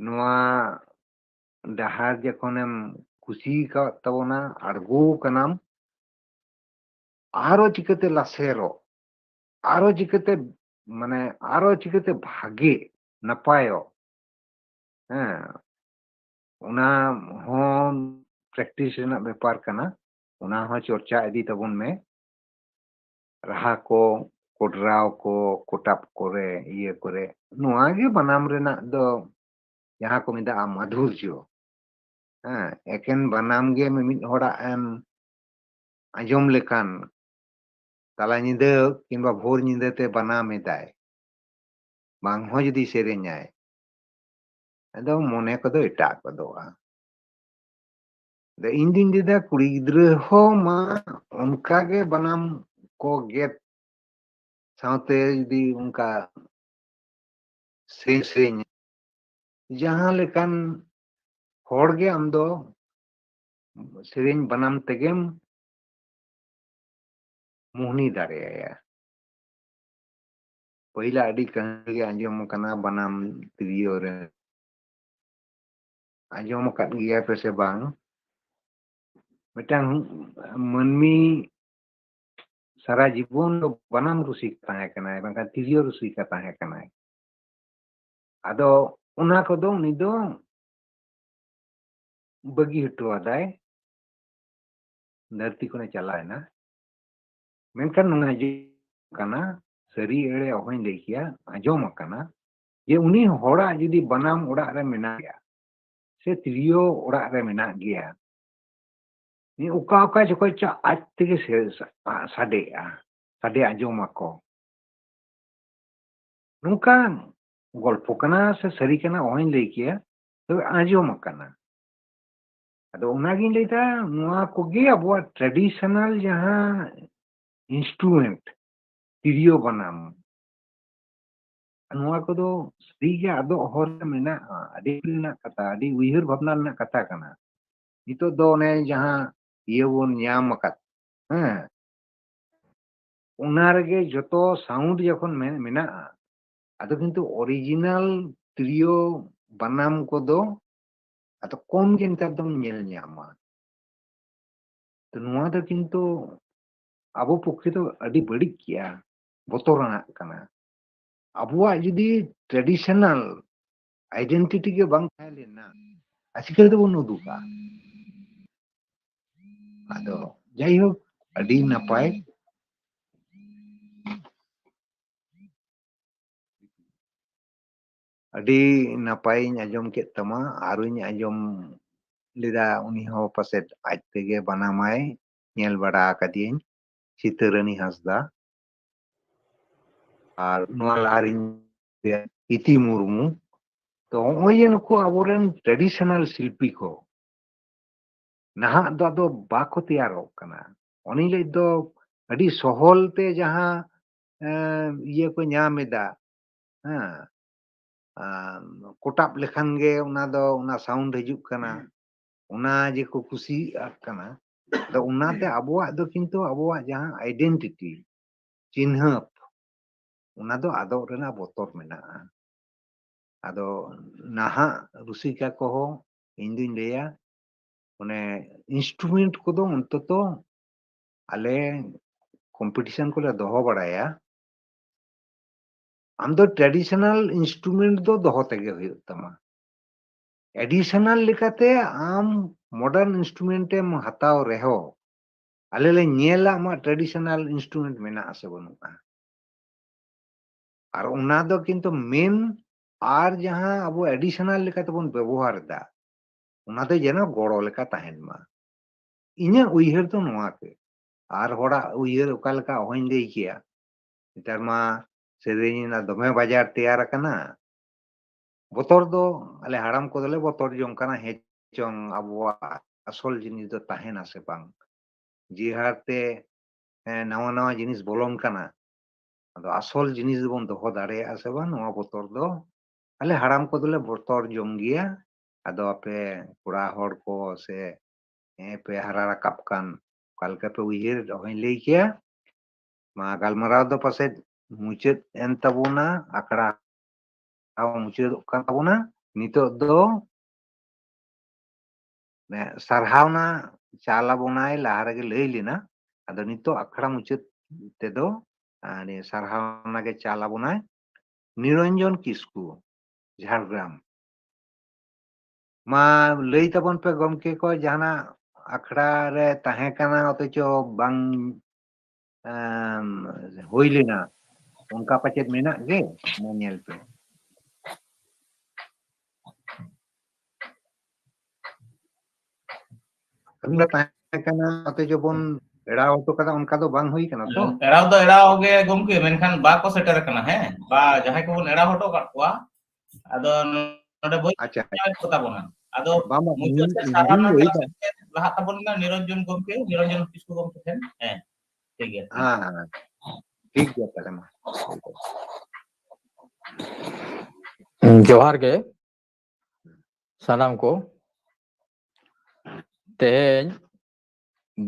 ᱱᱚᱣᱟ ᱰᱟᱦᱟᱨ ᱡᱚᱠᱷᱚᱱᱮᱢ ᱠᱩᱥᱤ ᱟᱠᱟᱫ ᱛᱟᱵᱚᱱᱟ, ᱟᱬᱜᱚ ᱠᱟᱱᱟᱢ, ᱟᱨᱚ ᱪᱤᱠᱟᱹᱛᱮ ᱞᱟᱥᱮᱨᱚᱜ, ᱟᱨᱚ ᱪᱤᱠᱟᱹᱛᱮ, ᱢᱟᱱᱮ, ᱟᱨᱚ ᱪᱤᱠᱟᱹᱛᱮ ᱵᱷᱟᱜᱮ ᱱᱟᱯᱟᱭᱚᱜ, ᱦᱮᱸ, ᱚᱱᱟ ᱦᱚᱸ practice ᱨᱮᱱᱟᱜ ᱵᱮᱯᱟᱨ ᱠᱟᱱᱟ᱾ ᱚᱱᱟ ᱦᱚᱸ ᱪᱚᱨᱪᱟ ᱤᱫᱤ ᱛᱟᱵᱚᱱ ᱢᱮ᱾ ᱨᱟᱦᱟ ᱠᱚ, ᱠᱚᱰᱨᱟᱣ ᱠᱚ, ᱠᱚᱴᱟᱵ ᱠᱚᱨᱮ, ᱤᱭᱟᱹ ᱠᱚᱨᱮ, ᱱᱚᱣᱟ ᱜᱮ ᱵᱟᱱᱟᱢ ᱨᱮᱱᱟᱜ ᱫᱚ, ᱡᱟᱦᱟᱸ ᱠᱚ ᱢᱮᱛᱟᱜᱼᱟ ᱢᱟᱫᱷᱩᱨᱡᱚ᱾ ᱦᱮᱸ, ᱮᱠᱮᱱ ᱵᱟᱱᱟᱢ ᱜᱮ ᱢᱤᱢᱤᱫ ᱦᱚᱲᱟᱜ ᱮᱢ ᱟᱸᱡᱚᱢ ᱞᱮᱠᱷᱟᱱ, ᱛᱟᱞᱟ ᱧᱤᱫᱟᱹ ᱠᱤᱝᱵᱟ ᱵᱷᱳᱨ ᱧᱤᱫᱟᱹ ᱛᱮ ᱵᱟᱱᱟᱢ ᱮᱫᱟᱭ, ᱵᱟᱝ ᱦᱚᱸ ᱡᱩᱫᱤ ᱥᱮᱨᱮᱧᱟᱭ, ᱟᱫᱚ ᱢᱚᱱᱮ ᱠᱚᱫᱚ ᱮᱴᱟᱜ ᱜᱚᱫᱚᱜᱼᱟ᱾ ᱟᱫᱚ ᱤᱧ ᱫᱩᱧ ᱞᱟᱹᱭᱫᱟ, ᱠᱩᱲᱤ ᱜᱤᱫᱽᱨᱟᱹ ᱦᱚᱸ ᱢᱟ ᱚᱱᱠᱟ ᱜᱮ ᱵᱟᱱᱟᱢ ᱠᱚ ᱜᱮᱫ ᱥᱟᱶᱛᱮ ᱡᱩᱫᱤ ᱚᱱᱠᱟ ᱥᱮᱨᱮᱧ, ᱥᱮᱨᱮᱧ, ᱡᱟᱦᱟᱸ ᱞᱮᱠᱟᱱ ᱦᱚᱲ ᱜᱮ ᱟᱢ ᱫᱚ ᱥᱮᱨᱮᱧ ᱵᱟᱱᱟᱢ ᱛᱮᱜᱮᱢ ᱢᱳᱦᱱᱤ ᱫᱟᱲᱮᱭᱟᱭᱟ᱾ ᱯᱟᱹᱦᱤᱞᱟᱜ ᱟᱹᱰᱤ ᱠᱟᱹᱦᱱᱤ ᱜᱮ ᱟᱸᱡᱚᱢ ᱟᱠᱟᱱᱟ ᱵᱟᱱᱟᱢ ᱛᱤᱨᱭᱳ ᱨᱮ᱾ ᱟᱸᱡᱚᱢ ᱟᱠᱟᱫ ᱜᱮᱭᱟ ᱯᱮ ᱥᱮ ᱵᱟᱝ? ᱢᱤᱫᱴᱟᱝ ᱢᱟᱹᱱᱢᱤ ᱥᱟᱨᱟ ᱡᱤᱵᱚᱱ ᱫᱚ ᱵᱟᱱᱟᱢ ᱨᱩᱥᱤᱠᱟ ᱛᱟᱦᱮᱸ ᱠᱟᱱᱟᱭ, ᱵᱟᱝᱠᱷᱟᱱ ᱛᱤᱨᱭᱳ ᱨᱩᱥᱤᱠᱟ ᱛᱟᱦᱮᱸ ᱠᱟᱱᱟᱭ᱾ ᱟᱫᱚ ᱚᱱᱟ ᱠᱚᱫᱚ ᱩᱱᱤ ᱫᱚ ᱵᱟᱹᱜᱤ ᱦᱚᱴᱚ ᱟᱫᱟᱭ, ᱫᱷᱟᱹᱨᱛᱤ ᱠᱷᱚᱱᱮ ᱪᱟᱞᱟᱣ ᱮᱱᱟ᱾ ᱢᱮᱱᱠᱷᱟᱱ ᱱᱚᱣᱟ ᱟᱸᱡᱚᱢ ᱠᱟᱱᱟ, ᱥᱟᱹᱨᱤ ᱮᱲᱮ ᱚᱦᱚᱧ ᱞᱟᱹᱭ ᱠᱮᱭᱟ, ᱟᱸᱡᱚᱢ ᱟᱠᱟᱱᱟ ᱡᱮ ᱩᱱᱤ ᱦᱚᱲᱟᱜ ᱡᱩᱫᱤ ᱵᱟᱱᱟᱢ ᱚᱲᱟᱜ ᱨᱮ ᱢᱮᱱᱟᱜ ᱜᱮᱭᱟ ᱥᱮ ᱛᱤᱨᱭᱳ ᱚᱲᱟᱜ ᱨᱮ ᱢᱮᱱᱟᱜ ᱜᱮᱭᱟ, ᱩᱱᱤ ᱚᱠᱟ ᱚᱠᱟ ᱡᱚᱠᱷᱚᱡ ᱪᱚ ᱟᱡ ᱛᱮᱜᱮ ᱥᱮ-, ᱥᱟ-, ᱥᱟᱰᱮᱜᱼᱟ, ᱥᱟᱰᱮ ᱟᱸᱡᱚᱢ ᱟᱠᱚ᱾ ᱱᱚᱝᱠᱟᱱ ᱜᱚᱞᱯᱚ ᱠᱟᱱᱟ ᱥᱮ ᱥᱟᱹᱨᱤ ᱠᱟᱱᱟ, ᱚᱦᱚᱧ ᱞᱟᱹᱭ ᱠᱮᱭᱟ, ᱛᱚᱵᱮ ᱟᱸᱡᱚᱢ ᱟᱠᱟᱱᱟ᱾ ᱟᱫᱚ ᱚᱱᱟᱜᱤᱧ ᱞᱟᱹᱭᱫᱟ, ᱱᱚᱣᱟ ᱠᱚᱜᱮ ᱟᱵᱚᱣᱟᱜ traditional ᱡᱟᱦᱟᱸ instrument, ᱛᱤᱨᱭᱳ ᱵᱟᱱᱟᱢ, ᱱᱚᱣᱟ ᱠᱚᱫᱚ ᱥᱟᱹᱨᱤᱜᱮ ᱟᱫᱚᱜ ᱦᱚᱨ ᱨᱮ ᱢᱮᱱᱟᱜᱼᱟ᱾ ᱟᱹᱰᱤ ᱨᱮᱱᱟᱜ ᱠᱟᱛᱷᱟ, ᱟᱹᱰᱤ ᱩᱭᱦᱟᱹᱨ ᱵᱷᱟᱵᱽᱱᱟ ᱨᱮᱱᱟᱜ ᱠᱟᱛᱷᱟ ᱠᱟᱱᱟ᱾ ᱱᱤᱛᱚᱜ ᱫᱚ ᱚᱱᱮ ᱡᱟᱦᱟᱸ ᱤᱭᱟᱹ ᱵᱚᱱ ᱧᱟᱢ ᱟᱠᱟᱫ, ᱦᱮᱸ, ᱚᱱᱟ ᱨᱮᱜᱮ ᱡᱚᱛᱚ sound ᱡᱚᱠᱷᱚᱱ ᱢᱮ-, ᱢᱮᱱᱟᱜᱼᱟ, ᱟᱫᱚ ᱠᱤᱱᱛᱩ original ᱛᱤᱨᱭᱳ ᱵᱟᱱᱟᱢ ᱠᱚᱫᱚ ᱟᱫᱚ ᱠᱚᱢ ᱜᱮ ᱱᱮᱛᱟᱨ ᱫᱚᱢ ᱧᱮᱞ ᱧᱟᱢᱟ᱾ ᱛᱚ ᱱᱚᱣᱟ ᱫᱚ ᱠᱤᱱᱛᱩ ᱟᱵᱚ ᱯᱚᱠᱠᱷᱮ ᱫᱚ ᱟᱹᱰᱤ ᱵᱟᱹᱲᱤᱡ ᱜᱮᱭᱟ, ᱵᱚᱛᱚᱨᱟᱱᱟᱜ ᱠᱟᱱᱟ᱾ ᱟᱵᱚᱣᱟᱜ ᱡᱩᱫᱤ traditional identity ᱜᱮ ᱵᱟᱝ ᱛᱟᱦᱮᱸ ᱞᱮᱱᱟ, ᱟᱨ ᱪᱤᱠᱟᱹ ᱛᱮᱵᱚᱱ ᱩᱫᱩᱜᱟ? ᱟᱫᱚ ᱡᱟᱭᱦᱳᱠ, ᱟᱹᱰᱤ ᱱᱟᱯᱟᱭ, ᱟᱹᱰᱤ ᱱᱟᱯᱟᱭᱤᱧ ᱟᱸᱡᱚᱢ ᱠᱮᱫ ᱛᱟᱢᱟ, ᱟᱨᱤᱧ ᱟᱸᱡᱚᱢ ᱞᱮᱫᱟ, ᱩᱱᱤ ᱦᱚᱸ ᱯᱟᱥᱮᱫ ᱟᱡ ᱛᱮᱜᱮ ᱵᱟᱱᱟᱢᱟᱭ, ᱧᱮᱞ ᱵᱟᱲᱟ ᱟᱠᱟᱫᱤᱭᱟᱹᱧ, ᱥᱤᱛᱟᱹᱨᱟᱹᱱᱤ ᱦᱟᱸᱥᱫᱟ᱾ ᱟᱨ ᱱᱚᱣᱟ ᱞᱟᱦᱟ ᱨᱤᱧ ᱤᱛᱤ ᱢᱩᱨᱢᱩ᱾ ᱛᱚ ᱱᱚᱜᱼᱚᱭ ᱡᱮ ᱱᱩᱠᱩ ᱟᱵᱚᱨᱮᱱ traditional ᱥᱤᱞᱯᱤ ᱠᱚ ᱱᱟᱦᱟᱜ ᱫᱚ ᱟᱫᱚ ᱵᱟᱠᱚ ᱛᱮᱭᱟᱨᱚᱜ ᱠᱟᱱᱟ᱾ ᱚᱱᱮᱧ ᱞᱟᱹᱭ ᱫᱚ ᱟᱹᱰᱤ ᱥᱚᱦᱚᱞ ᱛᱮ ᱡᱟᱦᱟᱸ, ᱮᱸ, ᱤᱭᱟᱹ ᱠᱚ ᱧᱟᱢ ᱮᱫᱟ, ᱦᱮᱸ, ᱟᱸ, ᱠᱚᱴᱟᱵ ᱞᱮᱠᱷᱟᱱ ᱜᱮ ᱚᱱᱟ ᱫᱚ, ᱚᱱᱟ sound ᱦᱤᱡᱩᱜ ᱠᱟᱱᱟ, ᱚᱱᱟ ᱡᱮᱠᱚ ᱠᱩᱥᱤᱭᱟᱜ ᱠᱟᱱᱟ᱾ ᱟᱫᱚ ᱚᱱᱟᱛᱮ ᱟᱵᱚᱣᱟᱜ ᱫᱚ ᱠᱤᱱᱛᱩ ᱟᱵᱚᱣᱟᱜ ᱡᱟᱦᱟᱸ identity, ᱪᱤᱱᱦᱟᱹᱯ, ᱚᱱᱟ ᱫᱚ ᱟᱫᱚᱜ ᱨᱮᱱᱟᱜ ᱵᱚᱛᱚᱨ ᱢᱮᱱᱟᱜᱼᱟ᱾ ᱟᱫᱚ ᱱᱟᱦᱟᱜ ᱨᱩᱥᱤᱠᱟ ᱠᱚᱦᱚᱸ ᱤᱧ ᱫᱩᱧ ᱞᱟᱹᱭᱟ, ᱚᱱᱮ instrument ᱠᱚᱫᱚ ᱚᱱᱛᱚᱛᱚ ᱟᱞᱮ competition ᱠᱚᱞᱮ ᱫᱚᱦᱚ ᱵᱟᱲᱟᱭᱟ, ᱟᱢ ᱫᱚ traditional instrument ᱫᱚ ᱫᱚᱦᱚ ᱛᱮᱜᱮ ᱦᱩᱭᱩᱜ ᱛᱟᱢᱟ᱾ Additional ᱞᱮᱠᱟᱛᱮ ᱟᱢ modern instrument ᱮᱢ ᱦᱟᱛᱟᱣ ᱨᱮᱦᱚᱸ, ᱟᱞᱮ ᱞᱮ ᱧᱮᱞᱟ ᱟᱢᱟᱜ traditional instrument ᱢᱮᱱᱟᱜᱼᱟ ᱥᱮ ᱵᱟᱹᱱᱩᱜᱼᱟ᱾ ᱟᱨ ᱚᱱᱟ ᱫᱚ ᱠᱤᱱᱛᱩ main ᱟᱨ ᱡᱟᱦᱟᱸ ᱟᱵᱚ additional ᱞᱮᱠᱟᱛᱮᱵᱚᱱ ᱵᱮᱵᱚᱦᱟᱨ ᱮᱫᱟ, ᱚᱱᱟ ᱫᱚ ᱡᱮᱱᱚ ᱜᱚᱲᱚ ᱞᱮᱠᱟ ᱛᱟᱦᱮᱱ ᱢᱟ᱾ ᱤᱧᱟᱹᱜ ᱩᱭᱦᱟᱹᱨ ᱫᱚ ᱱᱚᱣᱟ ᱜᱮ᱾ ᱟᱨ ᱦᱚᱲᱟᱜ ᱩᱭᱦᱟᱹᱨ ᱚᱠᱟ ᱞᱮᱠᱟ ᱚᱦᱚᱧ ᱞᱟᱹᱭ ᱠᱮᱭᱟ᱾ ᱱᱮᱛᱟᱨ ᱢᱟ ᱥᱮᱨᱮᱧ ᱨᱮᱱᱟᱜ ᱫᱚᱢᱮ ᱵᱟᱡᱟᱨ ᱛᱮᱭᱟᱨ ᱟᱠᱟᱱᱟ᱾ ᱵᱚᱛᱚᱨ ᱫᱚ ᱟᱞᱮ ᱦᱟᱲᱟᱢ ᱠᱚᱫᱚᱞᱮ ᱵᱚᱛᱚᱨ ᱡᱚᱝ ᱠᱟᱱᱟ, ᱦᱮᱸ ᱪᱚᱝ ᱟᱵᱚᱣᱟᱜ ᱟᱥᱚᱞ ᱡᱤᱱᱤᱥ ᱫᱚ ᱛᱟᱦᱮᱱᱟ ᱥᱮ ᱵᱟᱝ? ᱡᱮ ᱦᱟᱨᱛᱮ, ᱦᱮᱸ, ᱱᱟᱣᱟ ᱱᱟᱣᱟ ᱡᱤᱱᱤᱥ ᱵᱚᱞᱚᱱ ᱠᱟᱱᱟ, ᱟᱫᱚ ᱟᱥᱚᱞ ᱡᱤᱱᱤᱥ ᱫᱚᱵᱚᱱ ᱫᱚᱦᱚ ᱫᱟᱲᱮᱭᱟᱜᱼᱟ ᱥᱮ ᱵᱟᱝ, ᱱᱚᱣᱟ ᱵᱚᱛᱚᱨ ᱫᱚ ᱟᱞᱮ ᱦᱟᱲᱟᱢ ᱠᱚᱫᱚᱞᱮ ᱵᱚᱛᱚᱨ ᱡᱚᱝ ᱜᱮᱭᱟ᱾ ᱟᱫᱚ ᱟᱯᱮ ᱠᱚᱲᱟ ᱦᱚᱲ ᱠᱚ ᱥᱮ, ᱦᱮᱸ, ᱯᱮ ᱦᱟᱨᱟ ᱨᱟᱠᱟᱵ ᱠᱟᱱ, ᱚᱠᱟ ᱞᱮᱠᱟ ᱯᱮ ᱩᱭᱦᱟᱹᱨ, ᱚᱦᱚᱧ ᱞᱟᱹᱭ ᱠᱮᱭᱟ᱾ ᱢᱟ, ᱜᱟᱞᱢᱟᱨᱟᱣ ᱫᱚ ᱯᱟᱥᱮᱡ ᱢᱩᱪᱟᱹᱫ ᱮᱱ ᱛᱟᱵᱚᱱᱟ, ᱟᱠᱷᱲᱟ ᱦᱚᱸ ᱢᱩᱪᱟᱹᱫᱚᱜ ᱠᱟᱱ ᱛᱟᱵᱚᱱᱟ᱾ ᱱᱤᱛᱚᱜ ᱫᱚ ᱥᱟᱨᱦᱟᱣᱱᱟ ᱪᱟᱞ ᱟᱵᱚᱱᱟᱭ ᱞᱟᱦᱟ ᱨᱮᱜᱮ ᱞᱟᱹᱭ ᱞᱮᱱᱟ᱾ ᱟᱫᱚ ᱱᱤᱛᱚᱜ ᱟᱠᱷᱲᱟ ᱢᱩᱪᱟᱹᱫ ᱛᱮᱫᱚ ᱟᱨ ᱱᱤᱭᱟᱹ ᱥᱟᱨᱦᱟᱣᱱᱟ ᱜᱮ ᱪᱟᱞ ᱟᱵᱚᱱᱟᱭ ᱱᱤᱨᱚᱧᱡᱚᱱ ᱠᱤᱥᱠᱩ, ᱡᱷᱟᱲᱜᱨᱟᱢ᱾ ᱢᱟ ᱞᱟᱹᱭ ᱛᱟᱵᱚᱱ ᱯᱮ ᱜᱚᱢᱠᱮ ᱠᱚ, ᱡᱟᱦᱟᱱᱟᱜ ᱟᱠᱷᱲᱟ ᱨᱮ ᱛᱟᱦᱮᱸ ᱠᱟᱱᱟ ᱚᱛᱷᱚᱪᱚ ᱵᱟᱝ ᱮᱢ, ᱦᱩᱭ ᱞᱮᱱᱟ, ᱚᱱᱠᱟ ᱯᱟᱪᱮᱫ ᱢᱮᱱᱟᱜ ᱜᱮ? ᱢᱟ ᱧᱮᱞ ᱯᱮ᱾ ᱟᱹᱵᱤᱱ ᱫᱚ ᱛᱟᱦᱮᱸ ᱠᱟᱱᱟ, ᱚᱛᱷᱚᱪᱚ ᱵᱚᱱ ᱮᱲᱟᱣ ᱦᱚᱴᱚ ᱠᱟᱫᱟ, ᱚᱱᱠᱟ ᱫᱚ ᱵᱟᱝ ᱦᱩᱭ ᱠᱟᱱᱟ ᱛᱚ? ᱮᱲᱟᱣ ᱫᱚ ᱮᱲᱟᱣ ᱜᱮ ᱜᱚᱢᱠᱮ, ᱢᱮᱱᱠᱷᱟᱱ ᱵᱟᱠᱚ ᱥᱮᱴᱮᱨ ᱟᱠᱟᱱᱟ᱾ ᱦᱮᱸ, ᱵᱟ, ᱡᱟᱦᱟᱸᱭ ᱠᱚᱵᱚᱱ ᱮᱲᱟᱣ ᱦᱚᱴᱚ ᱠᱟᱜ ᱠᱚᱣᱟ, ᱟᱫᱚ ᱱᱚᱰᱮ ᱵᱟᱹᱧ ᱟᱪᱪᱷᱟ᱾ ᱧᱟᱢᱮᱫ ᱠᱚ ᱛᱟᱵᱚᱱᱟ᱾ ᱟᱫᱚ ᱟᱪᱪᱷᱟ, ᱵᱟᱝ, ᱵᱟᱝ, ᱢᱩᱪᱟᱹᱫ ᱤᱧ, ᱥᱮᱫ ᱤᱧ ᱥᱟᱨᱦᱟᱣ ᱞᱟᱹᱭ ᱨᱮᱱᱟᱜ ᱮᱫᱟ᱾ ᱞᱟᱦᱟᱜ ᱛᱟᱵᱚᱱ ᱢᱮ ᱱᱤᱨᱚᱧᱡᱚᱱ ᱜᱚᱢᱠᱮ, ᱱᱤᱨᱚᱧᱡᱚᱱ ᱠᱤᱥᱠᱩ ᱜᱚᱢᱠᱮ ᱴᱷᱮᱱ᱾ ᱦᱮᱸ, ᱴᱷᱤᱠ ᱜᱮᱭᱟ᱾ ᱦᱮᱸ, ᱦᱮᱸ, ᱴᱷᱤᱠ ᱜᱮᱭᱟ ᱛᱟᱦᱞᱮ ᱢᱟ᱾ ᱡᱚᱦᱟᱨ ᱜᱮ ᱥᱟᱱᱟᱢ ᱠᱚ᱾ ᱛᱮᱦᱮᱧ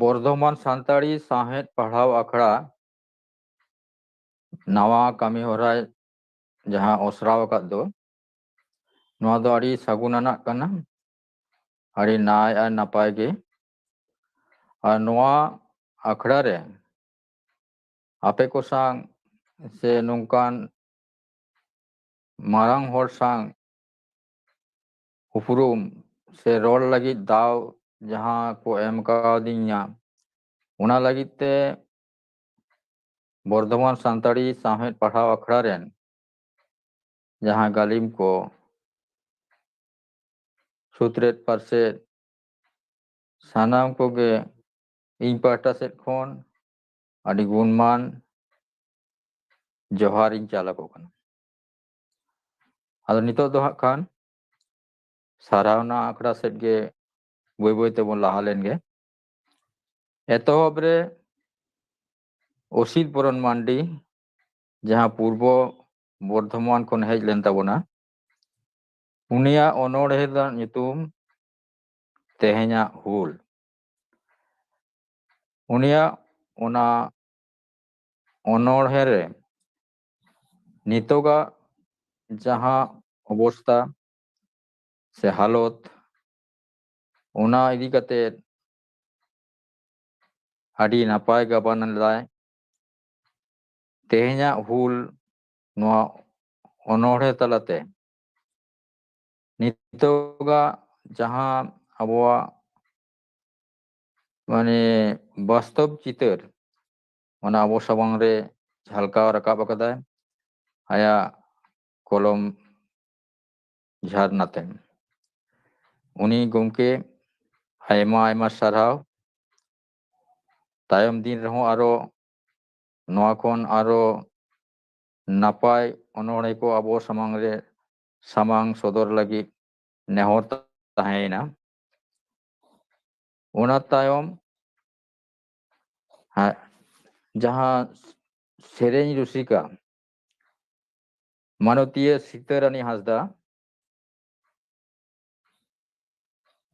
ᱵᱚᱨᱫᱷᱚᱢᱟᱱ ᱥᱟᱱᱛᱟᱲᱤ ᱥᱟᱶᱦᱮᱫ ᱯᱟᱲᱦᱟᱣ ᱟᱠᱷᱲᱟ ᱱᱟᱣᱟ ᱠᱟᱹᱢᱤ ᱦᱚᱨᱟᱭ ᱡᱟᱦᱟᱸ ᱚᱥᱨᱟᱣ ᱟᱠᱟᱫ ᱫᱚ, ᱱᱚᱣᱟ ᱫᱚ ᱟᱹᱰᱤ ᱥᱟᱹᱜᱩᱱ ᱟᱱᱟᱜ ᱠᱟᱱᱟ, ᱟᱹᱰᱤ ᱱᱟᱭ ᱟᱨ ᱱᱟᱯᱟᱭ ᱜᱮ᱾ ᱟᱨ ᱱᱚᱣᱟ ᱟᱠᱷᱲᱟ ᱨᱮ ᱟᱯᱮ ᱠᱚ ᱥᱟᱶ ᱥᱮ ᱱᱚᱝᱠᱟᱱ ᱢᱟᱨᱟᱝ ᱦᱚᱲ ᱥᱟᱶ ᱩᱯᱨᱩᱢ ᱥᱮ ᱨᱚᱲ ᱞᱟᱹᱜᱤᱫ ᱫᱟᱣ ᱡᱟᱦᱟᱸ ᱠᱚ ᱮᱢ ᱠᱟᱣᱫᱤᱧᱟ, ᱚᱱᱟ ᱞᱟᱹᱜᱤᱫ ᱛᱮ ᱵᱚᱨᱫᱷᱚᱢᱟᱱ ᱥᱟᱱᱛᱟᱲᱤ ᱥᱟᱶᱦᱮᱫ ᱯᱟᱲᱦᱟᱣ ᱟᱠᱷᱲᱟ ᱨᱮᱱ ᱡᱟᱦᱟᱸ ᱜᱟᱹᱞᱤᱢ ᱠᱚ, ᱥᱩᱛᱨᱮᱫ ᱯᱟᱨᱥᱮᱫ, ᱥᱟᱱᱟᱢ ᱠᱚᱜᱮ ᱤᱧ ᱯᱟᱦᱴᱟ ᱥᱮᱫ ᱠᱷᱚᱱ ᱟᱹᱰᱤ ᱜᱩᱱᱢᱟᱱ ᱡᱚᱦᱟᱨ ᱤᱧ ᱪᱟᱞ ᱟᱠᱚ ᱠᱟᱱᱟ᱾ ᱟᱫᱚ ᱱᱤᱛᱚᱜ ᱫᱚ ᱦᱟᱸᱜ ᱠᱷᱟᱱ ᱥᱟᱨᱦᱟᱣᱱᱟ ᱟᱠᱷᱲᱟ ᱥᱮᱫ ᱜᱮ ᱵᱟᱹᱭ ᱵᱟᱹᱭ ᱛᱮᱵᱚᱱ ᱞᱟᱦᱟ ᱞᱮᱱ ᱜᱮ᱾ ᱮᱛᱚᱦᱚᱵ ᱨᱮ ᱚᱥᱤᱛ ᱵᱚᱨᱚᱱ ᱢᱟᱱᱰᱤ, ᱡᱟᱦᱟᱸ ᱯᱩᱨᱵᱚ ᱵᱚᱨᱫᱷᱚᱢᱟᱱ ᱠᱷᱚᱱ ᱦᱮᱡ ᱞᱮᱱ ᱛᱟᱵᱚᱱᱟ, ᱩᱱᱤᱭᱟᱜ ᱚᱱᱚᱬᱦᱮ ᱨᱮᱱᱟᱜ ᱧᱩᱛᱩᱢ ᱛᱮᱦᱮᱧᱟᱜ ᱦᱩᱞ᱾ ᱩᱱᱤᱭᱟᱜ ᱚᱱᱟ ᱚᱱᱚᱬᱦᱮ ᱨᱮ ᱱᱤᱛᱚᱜᱟᱜ ᱡᱟᱦᱟᱸ ᱚᱵᱚᱥᱛᱟ ᱥᱮ ᱦᱟᱞᱚᱛ, ᱚᱱᱟ ᱤᱫᱤ ᱠᱟᱛᱮ ᱟᱹᱰᱤ ᱱᱟᱯᱟᱭ ᱜᱟᱵᱟᱱ ᱞᱮᱫᱟᱭ᱾ ᱛᱮᱦᱮᱧᱟᱜ ᱦᱩᱞ ᱱᱚᱣᱟ ᱚᱱᱚᱬᱦᱮ ᱛᱟᱞᱟᱛᱮ ᱱᱤᱛᱚᱜᱟᱜ ᱡᱟᱦᱟᱸ ᱟᱵᱚᱣᱟᱜ ᱢᱟᱱᱮ ᱵᱟᱥᱛᱚᱵ ᱪᱤᱛᱟᱹᱨ, ᱚᱱᱟ ᱟᱵᱚ ᱥᱟᱢᱟᱝ ᱨᱮ ᱡᱷᱟᱞᱠᱟᱣ ᱨᱟᱠᱟᱵ ᱟᱠᱟᱫᱟᱭ ᱟᱭᱟᱜ ᱠᱚᱞᱚᱢ ᱡᱷᱟᱨᱱᱟ ᱛᱮ᱾ ᱩᱱᱤ ᱜᱚᱢᱠᱮ ᱟᱭᱢᱟ ᱟᱭᱢᱟ ᱥᱟᱨᱦᱟᱣ᱾ ᱛᱟᱭᱚᱢ ᱫᱤᱱ ᱨᱮᱦᱚᱸ ᱟᱨᱚ ᱱᱚᱣᱟ ᱠᱷᱚᱱ ᱟᱨᱚ ᱱᱟᱯᱟᱭ ᱚᱱᱚᱬᱦᱮ ᱠᱚ ᱟᱵᱚ ᱥᱟᱢᱟᱝ ᱨᱮ ᱥᱟᱢᱟᱝ ᱥᱚᱫᱚᱨ ᱞᱟᱹᱜᱤᱫ ᱱᱮᱦᱚᱨ ᱛᱟᱦᱮᱸᱭᱮᱱᱟ᱾ ᱚᱱᱟ ᱛᱟᱭᱚᱢ ᱦᱮᱸ, ᱡᱟᱦᱟᱸ ᱥᱮᱨᱮᱧ ᱨᱩᱥᱤᱠᱟ ᱢᱟᱱᱚᱛᱤᱭᱟᱹ ᱥᱤᱛᱟᱹᱨᱟᱱᱤ ᱦᱟᱸᱥᱫᱟ,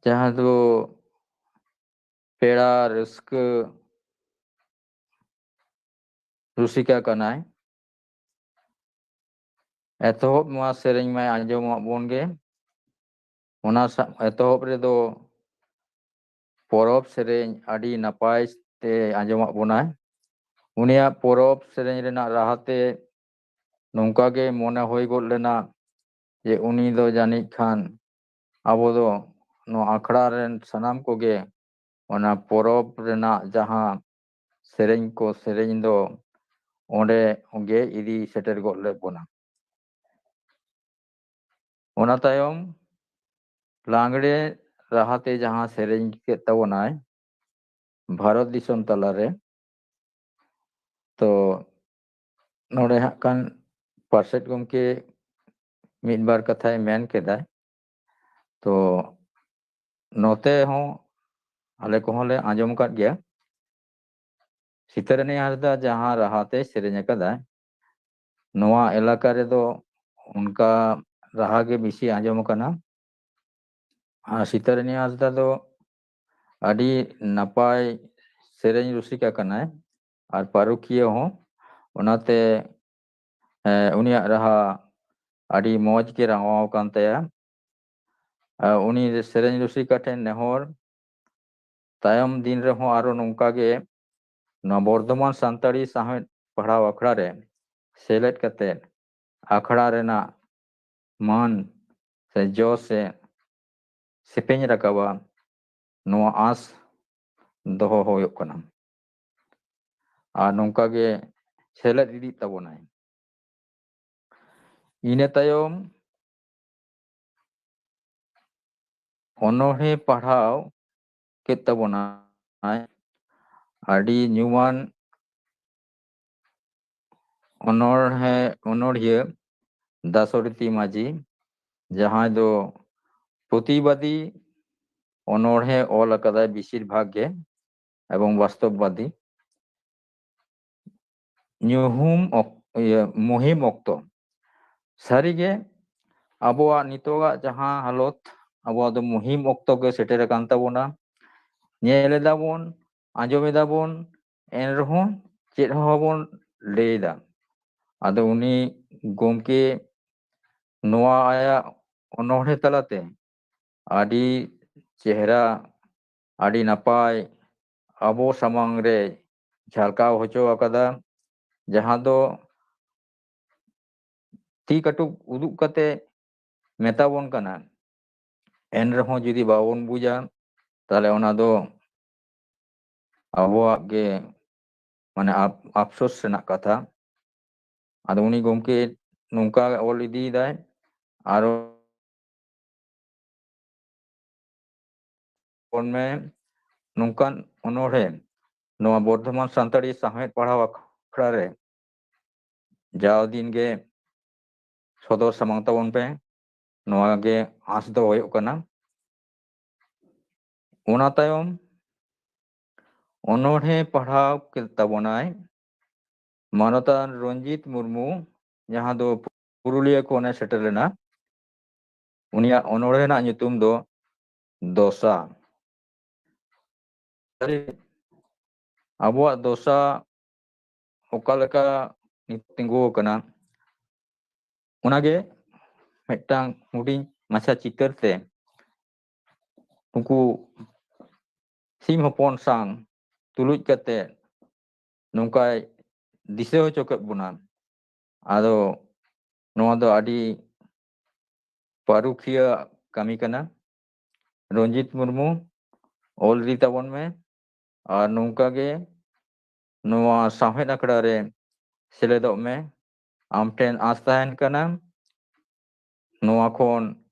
ᱡᱟᱦᱟᱸ ᱫᱚ ᱯᱮᱲᱟ ᱨᱟᱹᱥᱠᱟᱹ ᱨᱩᱥᱤᱠᱟ ᱠᱟᱱᱟᱭ᱾ ᱮᱛᱚᱦᱚᱵ ᱱᱚᱣᱟ ᱥᱮᱨᱮᱧ ᱢᱟᱭ ᱟᱸᱡᱚᱢᱟᱜ ᱵᱚᱱ ᱜᱮ᱾ ᱚᱱᱟ ᱥᱟ-, ᱮᱛᱚᱦᱚᱵ ᱨᱮᱫᱚ ᱯᱚᱨᱚᱵᱽ ᱥᱮᱨᱮᱧ ᱟᱹᱰᱤ ᱱᱟᱯᱟᱭ ᱛᱮ ᱟᱸᱡᱚᱢᱟᱜ ᱵᱚᱱᱟᱭ᱾ ᱩᱱᱤᱭᱟᱜ ᱯᱚᱨᱚᱵᱽ ᱥᱮᱨᱮᱧ ᱨᱮᱱᱟᱜ ᱨᱟᱦᱟ ᱛᱮ ᱱᱚᱝᱠᱟ ᱜᱮ ᱢᱚᱱᱮ ᱦᱩᱭ ᱜᱚᱫ ᱞᱮᱱᱟ ᱡᱮ ᱩᱱᱤ ᱫᱚ ᱡᱟᱹᱱᱤᱡ ᱠᱷᱟᱱ ᱟᱵᱚ ᱫᱚ ᱱᱚᱣᱟ ᱟᱠᱷᱲᱟ ᱨᱮᱱ ᱥᱟᱱᱟᱢ ᱠᱚᱜᱮ ᱚᱱᱟ ᱯᱚᱨᱚᱵᱽ ᱨᱮᱱᱟᱜ ᱡᱟᱦᱟᱸ ᱥᱮᱨᱮᱧ ᱠᱚ ᱥᱮᱨᱮᱧ ᱫᱚ ᱚᱸᱰᱮ ᱜᱮ ᱤᱫᱤ ᱥᱮᱴᱮᱨ ᱜᱚᱫ ᱞᱮᱫ ᱵᱚᱱᱟ᱾ ᱚᱱᱟ ᱛᱟᱭᱚᱢ ᱞᱟᱜᱽᱲᱮ ᱨᱟᱦᱟᱛᱮ ᱡᱟᱦᱟᱸ ᱥᱮᱨᱮᱧ ᱠᱮᱫ ᱛᱟᱵᱚᱱᱟᱭ ᱵᱷᱟᱨᱚᱛ ᱫᱤᱥᱚᱢ ᱛᱟᱞᱟᱨᱮ, ᱛᱚ ᱱᱚᱰᱮ ᱦᱟᱸᱜ ᱠᱷᱟᱱ ᱯᱟᱨᱥᱮᱛ ᱜᱚᱢᱠᱮ ᱢᱤᱫ ᱵᱟᱨ ᱠᱟᱛᱷᱟᱭ ᱢᱮᱱ ᱠᱮᱫᱟ᱾ ᱛᱚ ᱱᱚᱛᱮ ᱦᱚᱸ ᱟᱞᱮ ᱠᱚᱦᱚᱸ ᱞᱮ ᱟᱸᱡᱚᱢ ᱟᱠᱟᱫ ᱜᱮᱭᱟ᱾ ᱥᱤᱛᱟᱹᱨᱟᱹᱱᱤ ᱦᱟᱸᱥᱫᱟ ᱡᱟᱦᱟᱸ ᱨᱟᱦᱟᱛᱮ ᱥᱮᱨᱮᱧ ᱟᱠᱟᱫᱟᱭ, ᱱᱚᱣᱟ ᱮᱞᱟᱠᱟ ᱨᱮᱫᱚ ᱚᱱᱠᱟ ᱨᱟᱦᱟ ᱜᱮ ᱵᱮᱥᱤ ᱟᱸᱡᱚᱢ ᱟᱠᱟᱱᱟ᱾ ᱟᱨ ᱥᱤᱛᱟᱹᱨᱟᱹᱱᱤ ᱦᱟᱸᱥᱫᱟ ᱫᱚ ᱟᱹᱰᱤ ᱱᱟᱯᱟᱭ ᱥᱮᱨᱮᱧ ᱨᱩᱥᱤᱠᱟ ᱠᱟᱱᱟᱭ ᱟᱨ ᱯᱟᱹᱨᱩᱠᱷᱤᱭᱟᱹ ᱦᱚᱸ᱾ ᱚᱱᱟᱛᱮ, ᱮ, ᱩᱱᱤᱭᱟᱜ ᱨᱟᱦᱟ ᱟᱹᱰᱤ ᱢᱚᱡᱽ ᱜᱮ ᱨᱟᱸᱜᱟᱣ ᱟᱠᱟᱱ ᱛᱟᱭᱟ᱾ ᱟᱨ ᱩᱱᱤ ᱥᱮᱨᱮᱧ ᱨᱩᱥᱤᱠᱟ ᱴᱷᱮᱱ ᱱᱮᱦᱚᱨ, ᱛᱟᱭᱚᱢ ᱫᱤᱱ ᱨᱮᱦᱚᱸ ᱟᱨᱚ ᱱᱚᱝᱠᱟ ᱜᱮ ᱱᱚᱣᱟ ᱵᱚᱨᱫᱷᱚᱢᱟᱱ ᱥᱟᱱᱛᱟᱲᱤ ᱥᱟᱶᱦᱮᱫ ᱯᱟᱲᱦᱟᱣ ᱟᱠᱷᱲᱟ ᱨᱮ ᱥᱮᱞᱮᱫ ᱠᱟᱛᱮ ᱟᱠᱷᱲᱟ ᱨᱮᱱᱟᱜ ᱢᱟᱹᱱ ᱥᱮ ᱡᱚᱥ ᱮ ᱥᱮᱯᱮᱧ ᱨᱟᱠᱟᱵᱟ, ᱱᱚᱣᱟ ᱟᱸᱥ ᱫᱚᱦᱚ ᱦᱩᱭᱩᱜ ᱠᱟᱱᱟ᱾ ᱟᱨ ᱱᱚᱝᱠᱟ ᱜᱮ ᱥᱮᱞᱮᱫ ᱤᱫᱤᱜ ᱛᱟᱵᱚᱱᱟᱭ᱾ ᱤᱱᱟᱹ ᱛᱟᱭᱚᱢ ᱚᱱᱚᱬᱦᱮ ᱯᱟᱲᱦᱟᱣ ᱠᱮᱫ ᱛᱟᱵᱚᱱᱟᱭ ᱟᱹᱰᱤ ᱧᱩᱢᱟᱱ ᱚᱱᱚᱬᱦᱮ, ᱚᱱᱚᱬᱦᱤᱭᱟᱹ ᱫᱟᱥᱚᱨᱚᱛᱷᱤ ᱢᱟᱹᱡᱷᱤ, ᱡᱟᱦᱟᱸᱭ ᱫᱚ ᱯᱨᱚᱛᱤᱵᱟᱫᱤ ᱚᱱᱚᱬᱦᱮ ᱚᱞ ᱟᱠᱟᱫᱟᱭ ᱵᱮᱥᱤᱨ ᱵᱷᱟᱜᱽ ᱜᱮ ᱮᱵᱚᱝ ᱵᱟᱥᱛᱚᱵᱵᱟᱫᱤ᱾ ᱧᱩᱦᱩᱢ ᱚᱠ-, ᱤᱭᱟᱹ, ᱢᱩᱦᱤᱢ ᱚᱠᱛᱚ᱾ ᱥᱟᱹᱨᱤᱜᱮ ᱟᱵᱚᱣᱟᱜ ᱱᱤᱛᱚᱜᱟᱜ ᱡᱟᱦᱟᱸ ᱦᱟᱞᱚᱛ, ᱟᱵᱚᱣᱟᱜ ᱫᱚ ᱢᱩᱦᱤᱢ ᱚᱠᱛᱚ ᱜᱮ ᱥᱮᱴᱮᱨ ᱟᱠᱟᱱ ᱛᱟᱵᱚᱱᱟ᱾ ᱧᱮᱞ ᱮᱫᱟᱵᱚᱱ, ᱟᱸᱡᱚᱢ ᱮᱫᱟᱵᱚᱱ, ᱮᱱ ᱨᱮᱦᱚᱸ ᱪᱮᱫ ᱦᱚᱸ ᱵᱟᱵᱚᱱ ᱞᱟᱹᱭ ᱮᱫᱟ᱾ ᱟᱫᱚ ᱩᱱᱤ ᱜᱚᱢᱠᱮ ᱱᱚᱣᱟ ᱟᱭᱟᱜ ᱚᱱᱚᱬᱦᱮ ᱛᱟᱞᱟᱛᱮ ᱟᱹᱰᱤ ᱪᱮᱦᱨᱟ, ᱟᱹᱰᱤ ᱱᱟᱯᱟᱭ ᱟᱵᱚ ᱥᱟᱢᱟᱝ ᱨᱮ ᱡᱷᱟᱞᱠᱟᱣ ᱦᱚᱪᱚ ᱟᱠᱟᱫᱟ, ᱡᱟᱦᱟᱸ ᱫᱚ ᱛᱤ ᱠᱟᱹᱴᱩᱵ ᱩᱫᱩᱜ ᱠᱟᱛᱮ ᱢᱮᱛᱟ ᱵᱚᱱ ᱠᱟᱱᱟ᱾ ᱮᱱ ᱨᱮᱦᱚᱸ ᱡᱩᱫᱤ ᱵᱟᱵᱚᱱ ᱵᱩᱡᱟ, ᱛᱟᱦᱞᱮ ᱚᱱᱟ ᱫᱚ ᱟᱵᱚᱣᱟᱜ ᱜᱮ ᱢᱟᱱᱮ ᱟᱯ-, ᱟᱯᱥᱳᱥ ᱨᱮᱱᱟᱜ ᱠᱟᱛᱷᱟ᱾ ᱟᱫᱚ ᱩᱱᱤ ᱜᱚᱢᱠᱮ ᱱᱚᱝᱠᱟ ᱚᱞ ᱤᱫᱤᱭᱮᱫᱟᱭ, ᱟᱨᱚ ᱚᱞ ᱢᱮ ᱱᱚᱝᱠᱟᱱ ᱚᱱᱚᱬᱦᱮ ᱱᱚᱣᱟ ᱵᱚᱨᱫᱷᱚᱢᱟᱱ ᱥᱟᱱᱛᱟᱲᱤ ᱥᱟᱶᱦᱮᱫ ᱯᱟᱲᱦᱟᱣ ᱟᱠᱷᱲᱟ ᱨᱮ ᱡᱟᱣ ᱫᱤᱱ ᱜᱮ ᱥᱚᱫᱚᱨ ᱥᱟᱢᱟᱝ ᱛᱟᱵᱚᱱ ᱯᱮ, ᱱᱚᱣᱟ ᱜᱮ ᱟᱸᱥ ᱫᱚ ᱦᱩᱭᱩᱜ ᱠᱟᱱᱟ᱾ ᱚᱱᱟ ᱛᱟᱭᱚᱢ ᱚᱱᱚᱬᱦᱮ ᱯᱟᱲᱦᱟᱣ ᱠᱮᱫ ᱛᱟᱵᱚᱱᱟᱭ ᱢᱟᱱᱚᱛᱟᱱ ᱨᱚᱧᱡᱤᱛ ᱢᱩᱨᱢᱩ, ᱡᱟᱦᱟᱸ ᱫᱚ ᱯᱩᱨᱩᱞᱤᱭᱟᱹ ᱠᱷᱚᱱᱮ ᱥᱮᱴᱮᱨ ᱞᱮᱱᱟ᱾ ᱩᱱᱤᱭᱟᱜ ᱚᱱᱚᱬᱦᱮ ᱨᱮᱱᱟᱜ ᱧᱩᱛᱩᱢ ᱫᱚ ᱫᱚᱥᱟ᱾ ᱥᱟᱹᱨᱤ, ᱟᱵᱚᱣᱟᱜ ᱫᱚᱥᱟ ᱚᱠᱟ ᱞᱮᱠᱟ ᱱᱤᱛ ᱛᱤᱸᱜᱩ ᱟᱠᱟᱱᱟ, ᱚᱱᱟᱜᱮ ᱢᱤᱫᱴᱟᱝ ᱦᱩᱰᱤᱧ ᱢᱟᱪᱷᱟ ᱪᱤᱛᱟᱹᱨ ᱛᱮ ᱱᱩᱠᱩ ᱥᱤᱢ ᱦᱚᱯᱚᱱ ᱥᱟᱶ ᱛᱩᱞᱩᱡ ᱠᱟᱛᱮ ᱱᱚᱝᱠᱟᱭ ᱫᱤᱥᱟᱹ ᱦᱚᱪᱚ ᱠᱮᱫ ᱵᱚᱱᱟ᱾ ᱟᱫᱚ ᱱᱚᱣᱟ ᱫᱚ ᱟᱹᱰᱤ ᱯᱟᱹᱨᱩᱠᱷᱤᱭᱟᱹ ᱠᱟᱹᱢᱤ ᱠᱟᱱᱟ᱾ ᱨᱚᱧᱡᱤᱛ ᱢᱩᱨᱢᱩ, ᱚᱞ ᱤᱫᱤ ᱛᱟᱵᱚᱱ ᱢᱮ᱾ ᱟᱨ ᱱᱚᱝᱠᱟ ᱜᱮ ᱱᱚᱣᱟ ᱥᱟᱶᱦᱮᱫ ᱟᱠᱷᱲᱟ ᱨᱮ ᱥᱮᱞᱮᱫᱚᱜ ᱢᱮ᱾ ᱟᱢ ᱴᱷᱮᱱ ᱟᱸᱥ ᱛᱟᱦᱮᱱ ᱠᱟᱱᱟ, ᱱᱚᱣᱟ ᱠᱷᱚᱱ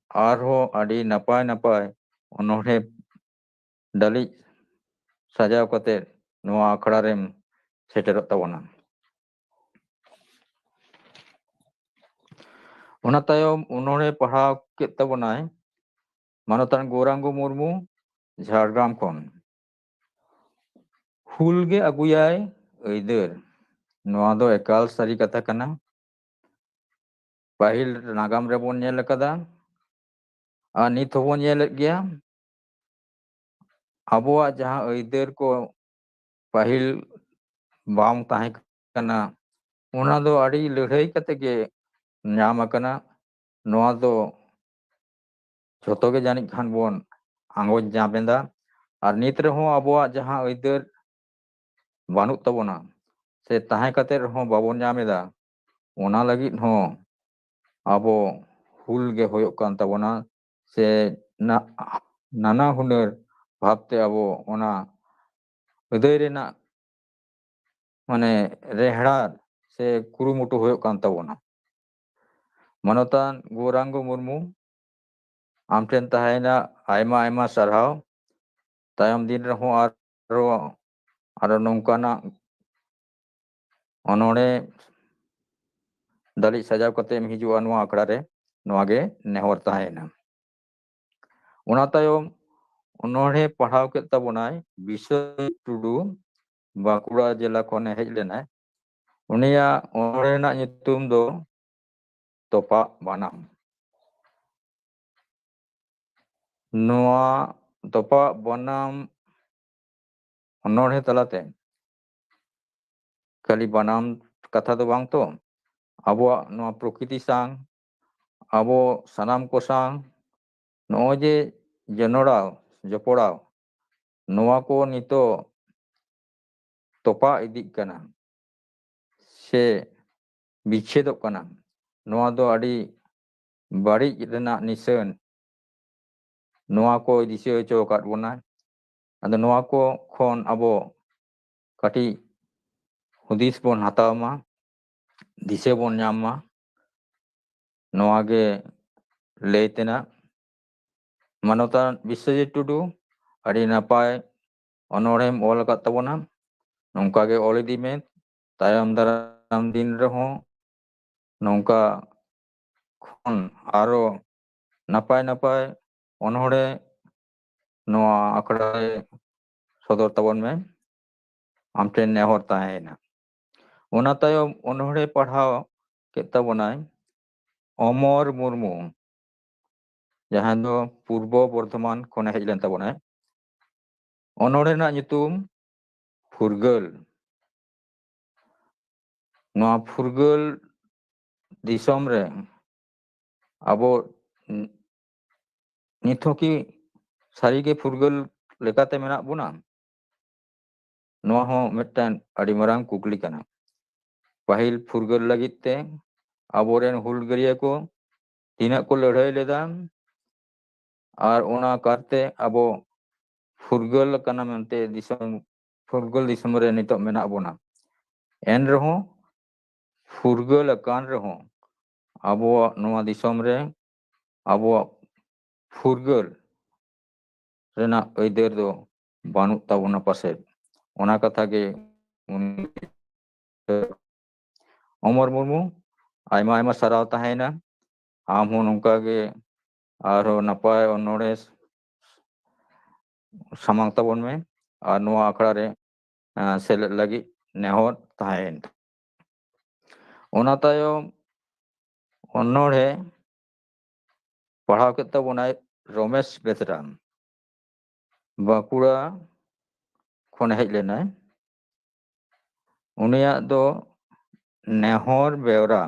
ᱟᱨᱦᱚᱸ ᱟᱹᱰᱤ ᱱᱟᱯᱟᱭ ᱱᱟᱯᱟᱭ ᱚᱱᱚᱬᱦᱮ ᱰᱟᱹᱞᱤᱡ ᱥᱟᱡᱟᱣ ᱠᱟᱛᱮ ᱱᱚᱣᱟ ᱟᱠᱷᱲᱟ ᱨᱮᱢ ᱥᱮᱴᱮᱨᱚᱜ ᱛᱟᱵᱚᱱᱟ᱾ ᱚᱱᱟ ᱛᱟᱭᱚᱢ ᱚᱱᱚᱬᱦᱮ ᱯᱟᱲᱦᱟᱣ ᱠᱮᱫ ᱛᱟᱵᱚᱱᱟᱭ ᱢᱟᱱᱚᱛᱟᱱ ᱜᱳᱨᱟᱝᱜᱚ ᱢᱩᱨᱢᱩ, ᱡᱷᱟᱲᱜᱨᱟᱢ ᱠᱷᱚᱱ᱾ ᱦᱩᱞ ᱜᱮ ᱟᱹᱜᱩᱭᱟᱭ ᱟᱹᱭᱫᱟᱹᱨ, ᱱᱚᱣᱟ ᱫᱚ ᱮᱠᱟᱞ ᱥᱟᱹᱨᱤ ᱠᱟᱛᱷᱟ ᱠᱟᱱᱟ᱾ ᱯᱟᱹᱦᱤᱞ ᱱᱟᱜᱟᱢ ᱨᱮᱵᱚᱱ ᱧᱮᱞ ᱟᱠᱟᱫᱟ ᱟᱨ ᱱᱤᱛ ᱦᱚᱸᱵᱚᱱ ᱧᱮᱞᱮᱫ ᱜᱮᱭᱟ᱾ ᱟᱵᱚᱣᱟᱜ ᱡᱟᱦᱟᱸ ᱟᱹᱭᱫᱟᱹᱨ ᱠᱚ ᱯᱟᱹᱦᱤᱞ ᱵᱟᱝ ᱛᱟᱦᱮᱸ ᱠᱟᱱᱟ, ᱚᱱᱟ ᱫᱚ ᱟᱹᱰᱤ ᱞᱟᱹᱲᱦᱟᱹᱭ ᱠᱟᱛᱮ ᱜᱮ ᱧᱟᱢ ᱟᱠᱟᱱᱟ᱾ ᱱᱚᱣᱟ ᱫᱚ ᱡᱷᱚᱛᱚ ᱜᱮ ᱡᱟᱹᱱᱤᱡ ᱠᱷᱟᱱ ᱵᱚᱱ ᱟᱸᱜᱚᱪ ᱧᱟᱢ ᱮᱫᱟ᱾ ᱟᱨ ᱱᱤᱛ ᱨᱮᱦᱚᱸ ᱟᱵᱚᱣᱟᱜ ᱡᱟᱦᱟᱸ ᱟᱹᱭᱫᱟᱹᱨ ᱵᱟᱹᱱᱩᱜ ᱛᱟᱵᱚᱱᱟ ᱥᱮ ᱛᱟᱦᱮᱸ ᱠᱟᱛᱮ ᱨᱮᱦᱚᱸ ᱵᱟᱵᱚᱱ ᱧᱟᱢ ᱮᱫᱟ, ᱚᱱᱟ ᱞᱟᱹᱜᱤᱫ ᱦᱚᱸ ᱟᱵᱚ ᱦᱩᱞ ᱜᱮ ᱦᱩᱭᱩᱜ ᱠᱟᱱ ᱛᱟᱵᱚᱱᱟ᱾ ᱥᱮ ᱱᱟ-, ᱱᱟᱱᱟ ᱦᱩᱱᱟᱹᱨ ᱵᱷᱟᱵᱽᱛᱮ ᱟᱵᱚ ᱚᱱᱟ ᱟᱹᱫᱟᱹᱭ ᱨᱮᱱᱟᱜ ᱢᱟᱱᱮ ᱨᱮᱦᱲᱟ ᱥᱮ ᱠᱩᱨᱩᱢᱩᱴᱩ ᱦᱩᱭᱩᱜ ᱠᱟᱱ ᱛᱟᱵᱚᱱᱟ᱾ ᱢᱟᱱᱚᱛᱟᱱ ᱜᱳᱨᱟᱝᱜᱚ ᱢᱩᱨᱢᱩ, ᱟᱢ ᱴᱷᱮᱱ ᱛᱟᱦᱮᱸᱭᱮᱱᱟ ᱟᱭᱢᱟ ᱟᱭᱢᱟ ᱥᱟᱨᱦᱟᱣ᱾ ᱛᱟᱭᱚᱢ ᱫᱤᱱ ᱨᱮᱦᱚᱸ ᱟᱨᱚ, ᱟᱨᱚ ᱱᱚᱝᱠᱟᱱᱟᱜ ᱚᱱᱚᱬᱦᱮ ᱫᱟᱹᱞᱤᱡ ᱥᱟᱡᱟᱣ ᱠᱟᱛᱮᱢ ᱦᱤᱡᱩᱜᱼᱟ ᱱᱚᱣᱟ ᱟᱠᱷᱲᱟ ᱨᱮ, ᱱᱚᱣᱟ ᱜᱮ ᱱᱮᱦᱚᱨ ᱛᱟᱦᱮᱸᱭᱮᱱᱟ᱾ ᱚᱱᱟ ᱛᱟᱭᱚᱢ ᱚᱱᱚᱬᱦᱮ ᱯᱟᱲᱦᱟᱣ ᱠᱮᱫ ᱛᱟᱵᱚᱱᱟᱭ ᱵᱤᱥᱚᱭ ᱴᱩᱰᱩ, ᱵᱟᱸᱠᱩᱲᱟ ᱡᱮᱞᱟ ᱠᱷᱚᱱᱮ ᱦᱮᱡ ᱞᱮᱱᱟᱭ᱾ ᱩᱱᱤᱭᱟᱜ ᱚᱱᱚᱬᱦᱮ ᱨᱮᱱᱟᱜ ᱧᱩᱛᱩᱢ ᱫᱚ ᱛᱚᱯᱟᱜ ᱵᱟᱱᱟᱢ᱾ ᱱᱚᱣᱟ ᱛᱚᱯᱟᱜ ᱵᱟᱱᱟᱢ ᱚᱱᱚᱬᱦᱮ ᱛᱟᱞᱟᱛᱮ ᱠᱷᱟᱹᱞᱤ ᱵᱟᱱᱟᱢ ᱠᱟᱛᱷᱟ ᱫᱚ ᱵᱟᱝ ᱛᱚ, ᱟᱵᱚᱣᱟᱜ ᱱᱚᱣᱟ ᱯᱨᱚᱠᱨᱤᱛᱤ ᱥᱟᱶ, ᱟᱵᱚ ᱥᱟᱱᱟᱢ ᱠᱚ ᱥᱟᱶ ᱱᱚᱜᱼᱚᱭ ᱡᱮ ᱡᱚᱱᱚᱲᱟᱣ ᱡᱚᱯᱲᱟᱣ, ᱱᱚᱣᱟ ᱠᱚ ᱱᱤᱛᱚᱜ ᱛᱚᱯᱟ ᱤᱫᱤᱜ ᱠᱟᱱᱟ ᱥᱮ ᱵᱤᱪᱷᱮᱫᱚᱜ ᱠᱟᱱᱟ᱾ ᱱᱚᱣᱟ ᱫᱚ ᱟᱹᱰᱤ ᱵᱟᱹᱲᱤᱡ ᱨᱮᱱᱟᱜ ᱱᱤᱥᱟᱹᱱ᱾ ᱱᱚᱣᱟ ᱠᱚᱭ ᱫᱤᱥᱟᱹ ᱦᱚᱪᱚ ᱟᱠᱟᱫ ᱵᱚᱱᱟ᱾ ᱟᱫᱚ ᱱᱚᱣᱟ ᱠᱚ ᱠᱷᱚᱱ ᱟᱵᱚ ᱠᱟᱹᱴᱤᱡ ᱦᱩᱫᱤᱥ ᱵᱚᱱ ᱦᱟᱛᱟᱣ ᱢᱟ, ᱫᱤᱥᱟᱹ ᱵᱚᱱ ᱧᱟᱢ ᱢᱟ᱾ ᱱᱚᱣᱟ ᱜᱮ ᱞᱟᱹᱭ ᱛᱮᱱᱟᱜ᱾ ᱢᱟᱱᱚᱛᱟᱱ ᱵᱤᱥᱥᱚᱡᱤᱛ ᱴᱩᱰᱩ, ᱟᱹᱰᱤ ᱱᱟᱯᱟᱭ ᱚᱱᱚᱬᱦᱮᱢ ᱚᱞ ᱟᱠᱟᱫ ᱛᱟᱵᱚᱱᱟ᱾ ᱱᱚᱝᱠᱟ ᱜᱮ ᱚᱞ ᱤᱫᱤ ᱢᱮ᱾ ᱛᱟᱭᱚᱢ ᱫᱟᱨᱟᱢ ᱫᱤᱱ ᱨᱮᱦᱚᱸ ᱱᱚᱝᱠᱟ ᱠᱷᱚᱱ ᱟᱨᱚ ᱱᱟᱯᱟᱭ ᱱᱟᱯᱟᱭ ᱚᱱᱚᱬᱦᱮ ᱱᱚᱣᱟ ᱟᱠᱷᱲᱟ ᱨᱮ ᱥᱚᱫᱚᱨ ᱛᱟᱵᱚᱱ ᱢᱮ᱾ ᱟᱢ ᱴᱷᱮᱱ ᱱᱮᱦᱚᱨ ᱛᱟᱦᱮᱸᱭᱮᱱᱟ᱾ ᱚᱱᱟ ᱛᱟᱭᱚᱢ ᱚᱱᱚᱬᱦᱮ ᱯᱟᱲᱦᱟᱣ ᱠᱮᱫ ᱛᱟᱵᱚᱱᱟᱭ ᱚᱢᱚᱨ ᱢᱩᱨᱢᱩ, ᱡᱟᱦᱟᱸᱭ ᱫᱚ ᱯᱩᱨᱵᱚ ᱵᱚᱨᱫᱷᱚᱢᱟᱱ ᱠᱷᱚᱱᱮ ᱦᱮᱡ ᱞᱮᱱ ᱛᱟᱵᱚᱱᱟᱭ᱾ ᱚᱱᱚᱬᱦᱮ ᱨᱮᱱᱟᱜ ᱧᱩᱛᱩᱢ ᱯᱷᱩᱨᱜᱟᱹᱞ᱾ ᱱᱚᱣᱟ ᱯᱷᱩᱨᱜᱟᱹᱞ ᱫᱤᱥᱚᱢ ᱨᱮ ᱟᱵᱚ ᱱᱤᱛ ᱦᱚᱸ ᱠᱤ ᱥᱟᱹᱨᱤᱜᱮ ᱯᱷᱩᱨᱜᱟᱹᱞ ᱞᱮᱠᱟᱛᱮ ᱢᱮᱱᱟᱜ ᱵᱚᱱᱟ? ᱱᱚᱣᱟ ᱦᱚᱸ ᱢᱤᱫᱴᱟᱝ ᱟᱹᱰᱤ ᱢᱟᱨᱟᱝ ᱠᱩᱠᱞᱤ ᱠᱟᱱᱟ᱾ ᱯᱟᱹᱦᱤᱞ ᱯᱷᱩᱨᱜᱟᱹᱞ ᱞᱟᱹᱜᱤᱫ ᱛᱮ ᱟᱵᱚᱨᱮᱱ ᱦᱩᱞᱜᱟᱹᱨᱭᱟᱹ ᱠᱚ ᱛᱤᱱᱟᱹᱜ ᱠᱚ ᱞᱟᱹᱲᱦᱟᱹᱭ ᱞᱮᱫᱟ, ᱟᱨ ᱚᱱᱟ ᱠᱟᱨᱛᱮ ᱟᱵᱚ ᱯᱷᱩᱨᱜᱟᱹᱞ ᱟᱠᱟᱱᱟ ᱢᱮᱱᱛᱮ ᱫᱤᱥᱚᱢ, ᱯᱷᱩᱨᱜᱟᱹᱞ ᱫᱤᱥᱚᱢ ᱨᱮ ᱱᱤᱛᱚᱜ ᱢᱮᱱᱟᱜ ᱵᱚᱱᱟ᱾ ᱮᱱ ᱨᱮᱦᱚᱸ, ᱯᱷᱩᱨᱜᱟᱹᱞ ᱟᱠᱟᱱ ᱨᱮᱦᱚᱸ, ᱟᱵᱚᱣᱟᱜ ᱱᱚᱣᱟ ᱫᱤᱥᱚᱢ ᱨᱮ ᱟᱵᱚᱣᱟᱜ ᱯᱷᱩᱨᱜᱟᱹᱞ ᱨᱮᱱᱟᱜ ᱟᱹᱭᱫᱟᱹᱨ ᱫᱚ ᱵᱟᱹᱱᱩᱜ ᱛᱟᱵᱚᱱᱟ ᱯᱟᱥᱮᱡ᱾ ᱚᱱᱟ ᱠᱟᱛᱷᱟ ᱜᱮ ᱩᱱᱤ ᱚᱢᱚᱨ ᱢᱩᱨᱢᱩ, ᱟᱭᱢᱟ ᱟᱭᱢᱟ ᱥᱟᱨᱦᱟᱣ ᱛᱟᱦᱮᱸᱭᱮᱱᱟ᱾ ᱟᱢ ᱦᱚᱸ ᱱᱚᱝᱠᱟ ᱜᱮ ᱟᱨᱦᱚᱸ ᱱᱟᱯᱟᱭ ᱚᱱᱚᱬᱦᱮ ᱥᱟᱢᱟᱝ ᱛᱟᱵᱚᱱ ᱢᱮ ᱟᱨ ᱱᱚᱣᱟ ᱟᱠᱷᱲᱟ ᱨᱮ, ᱟᱸ, ᱥᱮᱞᱮᱫ ᱞᱟᱹᱜᱤᱫ ᱱᱮᱦᱚᱨ ᱛᱟᱦᱮᱸᱭᱮᱱ᱾ ᱚᱱᱟ ᱛᱟᱭᱚᱢ ᱚᱱᱚᱬᱦᱮ ᱯᱟᱲᱦᱟᱣ ᱠᱮᱫ ᱛᱟᱵᱚᱱᱟᱭ ᱨᱚᱢᱮᱥ ᱵᱮᱥᱨᱟ, ᱵᱟᱸᱠᱩᱲᱟ ᱠᱷᱚᱱ ᱦᱮᱡ ᱞᱮᱱᱟᱭ᱾ ᱩᱱᱤᱭᱟᱜ ᱫᱚ ᱱᱮᱦᱚᱨ ᱵᱮᱣᱨᱟ,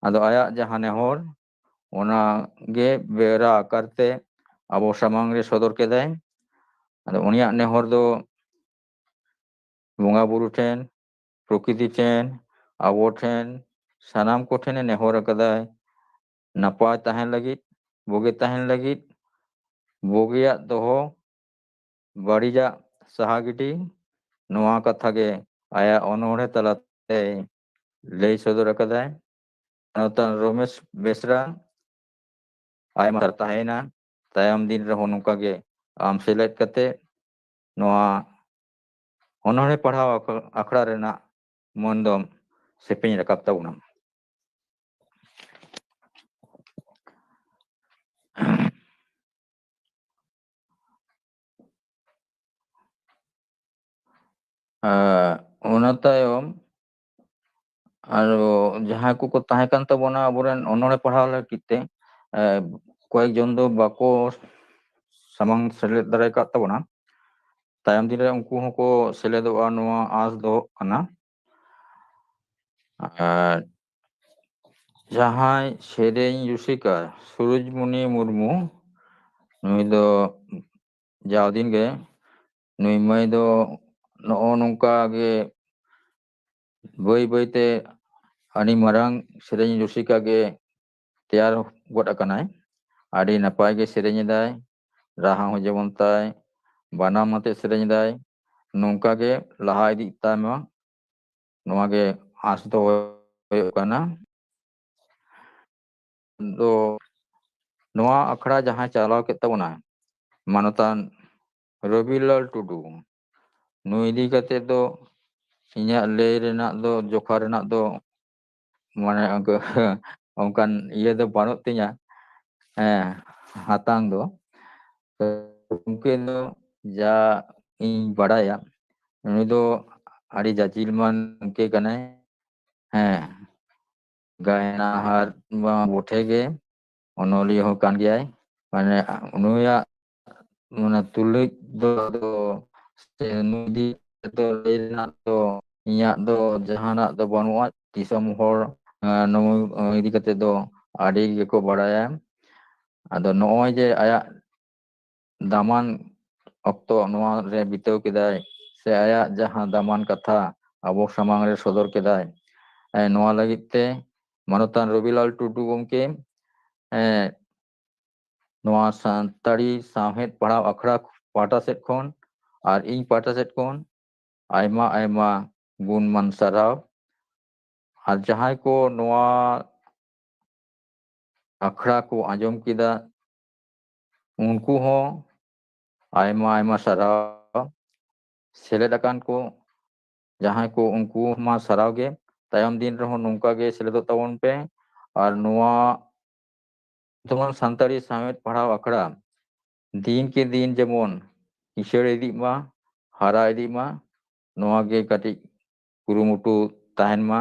ᱟᱫᱚ ᱟᱭᱟᱜ ᱡᱟᱦᱟᱸ ᱱᱮᱦᱚᱨ, ᱚᱱᱟ ᱜᱮ ᱵᱮᱣᱨᱟ ᱟᱠᱟᱨ ᱛᱮ ᱟᱵᱚ ᱥᱟᱢᱟᱝ ᱨᱮ ᱥᱚᱫᱚᱨ ᱠᱮᱫᱟᱭ᱾ ᱟᱫᱚ ᱩᱱᱤᱭᱟᱜ ᱱᱮᱦᱚᱨ ᱫᱚ ᱵᱚᱸᱜᱟ ᱵᱩᱨᱩ ᱴᱷᱮᱱ, ᱯᱨᱚᱠᱨᱤᱛᱤ ᱴᱷᱮᱱ, ᱟᱵᱚ ᱴᱷᱮᱱ, ᱥᱟᱱᱟᱢ ᱠᱚᱴᱷᱮᱱᱮ ᱱᱮᱦᱚᱨ ᱟᱠᱟᱫᱟᱭ, ᱱᱟᱯᱟᱭ ᱛᱟᱦᱮᱱ ᱞᱟᱹᱜᱤᱫ, ᱵᱩᱜᱤ ᱛᱟᱦᱮᱱ ᱞᱟᱹᱜᱤᱫ, ᱵᱩᱜᱤᱭᱟᱜ ᱫᱚᱦᱚ, ᱵᱟᱹᱲᱤᱡᱟᱜ ᱥᱟᱦᱟ ᱜᱤᱰᱤ, ᱱᱚᱣᱟ ᱠᱟᱛᱷᱟ ᱜᱮ ᱟᱭᱟᱜ ᱚᱱᱚᱬᱦᱮ ᱛᱟᱞᱟᱛᱮ ᱞᱟᱹᱭ ᱥᱚᱫᱚᱨ ᱟᱠᱟᱫᱟᱭ᱾ ᱢᱟᱱᱚᱛᱟᱱ ᱨᱚᱢᱮᱥ ᱵᱮᱥᱨᱟ, ᱟᱭᱢᱟ ᱥᱟᱨᱦᱟᱣ ᱛᱟᱦᱮᱸᱭᱮᱱᱟ᱾ ᱛᱟᱭᱚᱢ ᱫᱤᱱ ᱨᱮᱦᱚᱸ ᱱᱚᱝᱠᱟ ᱜᱮ ᱟᱢ ᱥᱮᱞᱮᱫ ᱠᱟᱛᱮ ᱱᱚᱣᱟ ᱚᱱᱚᱬᱦᱮ ᱯᱟᱲᱦᱟᱣ ᱟᱠᱷ-, ᱟᱠᱷᱲᱟ ᱨᱮᱱᱟᱜ ᱢᱟᱹᱱ ᱫᱚᱢ ᱥᱮᱯᱮᱧ ᱨᱟᱠᱟᱵ ᱛᱟᱵᱚᱱᱟ᱾ ᱟᱨ ᱚᱱᱟ ᱛᱟᱭᱚᱢ ᱟᱨ ᱡᱟᱦᱟᱸᱭ ᱠᱚᱠᱚ ᱛᱟᱦᱮᱸ ᱠᱟᱱ ᱛᱟᱵᱚᱱᱟ ᱟᱵᱚᱨᱮᱱ ᱚᱱᱚᱬᱦᱮ ᱯᱟᱲᱦᱟᱣ ᱞᱟᱹᱜᱤᱫ ᱛᱮ, ᱮ, ᱠᱚᱭᱮᱠ ᱡᱚᱱ ᱫᱚ ᱵᱟᱠᱚ ᱥᱟᱢᱟᱝ ᱥᱮᱞᱮᱫ ᱫᱟᱲᱮ ᱟᱠᱟᱫ ᱛᱟᱵᱚᱱᱟ᱾ ᱛᱟᱭᱚᱢ ᱫᱤᱱ ᱨᱮ ᱩᱱᱠᱩ ᱦᱚᱸᱠᱚ ᱥᱮᱞᱮᱫᱚᱜᱼᱟ, ᱱᱚᱣᱟ ᱟᱸᱥ ᱫᱚᱦᱚᱜ ᱠᱟᱱᱟ᱾ ᱟᱨ ᱡᱟᱦᱟᱸᱭ ᱥᱮᱨᱮᱧ ᱨᱩᱥᱤᱠᱟ ᱥᱩᱨᱩᱡᱽᱢᱩᱱᱤ ᱢᱩᱨᱢᱩ, ᱱᱩᱭ ᱫᱚ ᱡᱟᱣ ᱫᱤᱱ ᱜᱮ ᱱᱩᱭ ᱢᱟᱹᱭ ᱫᱚ ᱱᱚᱜᱼᱚ ᱱᱚᱝᱠᱟ ᱜᱮ ᱵᱟᱹᱭ ᱵᱟᱹᱭ ᱛᱮ ᱟᱹᱰᱤ ᱢᱟᱨᱟᱝ ᱥᱮᱨᱮᱧ ᱨᱩᱥᱤᱠᱟ ᱜᱮ ᱛᱮᱭᱟᱨ ᱜᱚᱫ ᱟᱠᱟᱱᱟᱭ᱾ ᱟᱹᱰᱤ ᱱᱟᱯᱟᱭ ᱜᱮ ᱥᱮᱨᱮᱧ ᱮᱫᱟᱭ, ᱨᱟᱦᱟ ᱦᱚᱸ ᱡᱮᱢᱚᱱ ᱛᱟᱭ, ᱵᱟᱱᱟᱢ ᱟᱛᱮ ᱥᱮᱨᱮᱧ ᱮᱫᱟᱭ᱾ ᱱᱚᱝᱠᱟ ᱜᱮ ᱞᱟᱦᱟ ᱤᱫᱤᱜ ᱛᱟᱭ ᱢᱟ, ᱱᱚᱣᱟ ᱜᱮ ᱟᱸᱥ ᱫᱚ ᱦᱩᱭᱩᱜ ᱠᱟᱱᱟ᱾ ᱫᱚ ᱱᱚᱣᱟ ᱟᱠᱷᱲᱟ ᱡᱟᱦᱟᱸᱭ ᱪᱟᱞᱟᱣ ᱠᱮᱫ ᱛᱟᱵᱚᱱᱟ, ᱢᱟᱱᱚᱛᱟᱱ ᱨᱚᱵᱤᱞᱟᱞ ᱴᱩᱰᱩ, ᱱᱩᱭ ᱤᱫᱤ ᱠᱟᱛᱮ ᱫᱚ ᱤᱧᱟᱹᱜ ᱞᱟᱹᱭ ᱨᱮᱱᱟᱜ ᱫᱚ, ᱡᱚᱠᱷᱟ ᱨᱮᱱᱟᱜ ᱫᱚ, ᱢᱟᱱᱮ, ᱚᱱᱠᱟ-, ᱚᱱᱠᱟᱱ ᱤᱭᱟᱹ ᱫᱚ ᱵᱟᱹᱱᱩᱜ ᱛᱤᱧᱟ, ᱦᱮᱸ, ᱦᱟᱛᱟᱝ ᱫᱚ᱾ ᱛᱚ, ᱜᱚᱢᱠᱮ ᱫᱚ ᱡᱟ ᱤᱧ ᱵᱟᱲᱟᱭᱟ, ᱩᱱᱤ ᱫᱚ ᱟᱹᱰᱤ ᱡᱟᱡᱤᱞᱢᱟᱱ ᱜᱚᱢᱠᱮ ᱠᱟᱱᱟᱭ᱾ ᱦᱮᱸ, ᱜᱟᱭᱱᱟᱦᱟᱨ ᱢᱟ ᱵᱚᱴᱷᱮ ᱜᱮ, ᱚᱱᱚᱞᱤᱭᱟᱹ ᱦᱚᱸ ᱠᱟᱱ ᱜᱮᱭᱟᱭ᱾ ᱢᱟᱱᱮ, ᱱᱩᱭᱟᱜ, ᱢᱟᱱᱮ, ᱛᱩᱞᱩᱡ ᱫᱚ ᱟᱫᱚ, ᱥᱮ ᱱᱩᱭ ᱤᱫᱤ ᱠᱟᱛᱮ ᱫᱚ ᱞᱟᱹᱭ ᱨᱮᱱᱟᱜ ᱫᱚ ᱤᱧᱟᱹᱜ ᱫᱚ ᱡᱟᱦᱟᱱᱟᱜ ᱫᱚ ᱵᱟᱹᱱᱩᱜᱼᱟ᱾ ᱫᱤᱥᱚᱢ ᱦᱚᱲ, ᱮ, ᱱᱩᱭ ᱤᱫᱤ ᱠᱟᱛᱮ ᱫᱚ ᱟᱹᱰᱤ ᱜᱮᱠᱚ ᱵᱟᱲᱟᱭᱟ᱾ ᱟᱫᱚ ᱱᱚᱜᱼᱚᱭ ᱡᱮ ᱟᱭᱟᱜ ᱫᱟᱢᱟᱱ ᱚᱠᱛᱚ ᱱᱚᱣᱟ ᱨᱮ ᱵᱤᱛᱟᱹᱣ ᱠᱮᱫᱟᱭ, ᱥᱮ ᱟᱭᱟᱜ ᱡᱟᱦᱟᱸ ᱫᱟᱢᱟᱱ ᱠᱟᱛᱷᱟ ᱟᱵᱚ ᱥᱟᱢᱟᱝ ᱨᱮ ᱥᱚᱫᱚᱨ ᱠᱮᱫᱟᱭ᱾ ᱮ, ᱱᱚᱣᱟ ᱞᱟᱹᱜᱤᱫ ᱛᱮ ᱢᱟᱱᱚᱛᱟᱱ ᱨᱚᱵᱤᱞᱟᱞ ᱴᱩᱰᱩ ᱜᱚᱢᱠᱮ, ᱮ, ᱱᱚᱣᱟ ᱥᱟᱱᱛᱟᱲᱤ ᱥᱟᱶᱦᱮᱫ ᱯᱟᱲᱦᱟᱣ ᱟᱠᱷᱲᱟ ᱯᱟᱦᱴᱟ ᱥᱮᱫ ᱠᱷᱚᱱ ᱟᱨ ᱤᱧ ᱯᱟᱦᱴᱟ ᱥᱮᱫ ᱠᱷᱚᱱ ᱟᱭᱢᱟ ᱟᱭᱢᱟ ᱜᱩᱱᱢᱟᱱ ᱥᱟᱨᱦᱟᱣ᱾ ᱟᱨ ᱡᱟᱦᱟᱸᱭ ᱠᱚ ᱱᱚᱣᱟ ᱟᱠᱷᱲᱟ ᱠᱚ ᱟᱸᱡᱚᱢ ᱠᱮᱫᱟ, ᱩᱱᱠᱩ ᱦᱚᱸ ᱟᱭᱢᱟ ᱟᱭᱢᱟ ᱥᱟᱨᱦᱟᱣ᱾ ᱥᱮᱞᱮᱫ ᱟᱠᱟᱱ ᱠᱚ ᱡᱟᱦᱟᱸᱭ ᱠᱚ, ᱩᱱᱠᱩ ᱢᱟ ᱥᱟᱨᱦᱟᱣ ᱜᱮ᱾ ᱛᱟᱭᱚᱢ ᱫᱤᱱ ᱨᱮᱦᱚᱸ ᱱᱚᱝᱠᱟ ᱜᱮ ᱥᱮᱞᱮᱫᱚᱜ ᱛᱟᱵᱚᱱ ᱯᱮ᱾ ᱟᱨ ᱱᱚᱣᱟ ᱡᱮᱢᱚᱱ ᱥᱟᱱᱛᱟᱲᱤ ᱥᱟᱶᱦᱮᱫ ᱯᱟᱲᱦᱟᱣ ᱟᱠᱷᱲᱟ ᱫᱤᱱ ᱠᱮ ᱫᱤᱱ ᱡᱮᱢᱚᱱ ᱠᱤᱥᱟᱹᱬ ᱤᱫᱤᱜ ᱢᱟ, ᱦᱟᱨᱟ ᱤᱫᱤᱜ ᱢᱟ, ᱱᱚᱣᱟ ᱜᱮ ᱠᱟᱹᱴᱤᱡ ᱠᱩᱨᱩᱢᱩᱴᱩ ᱛᱟᱦᱮᱱ ᱢᱟ᱾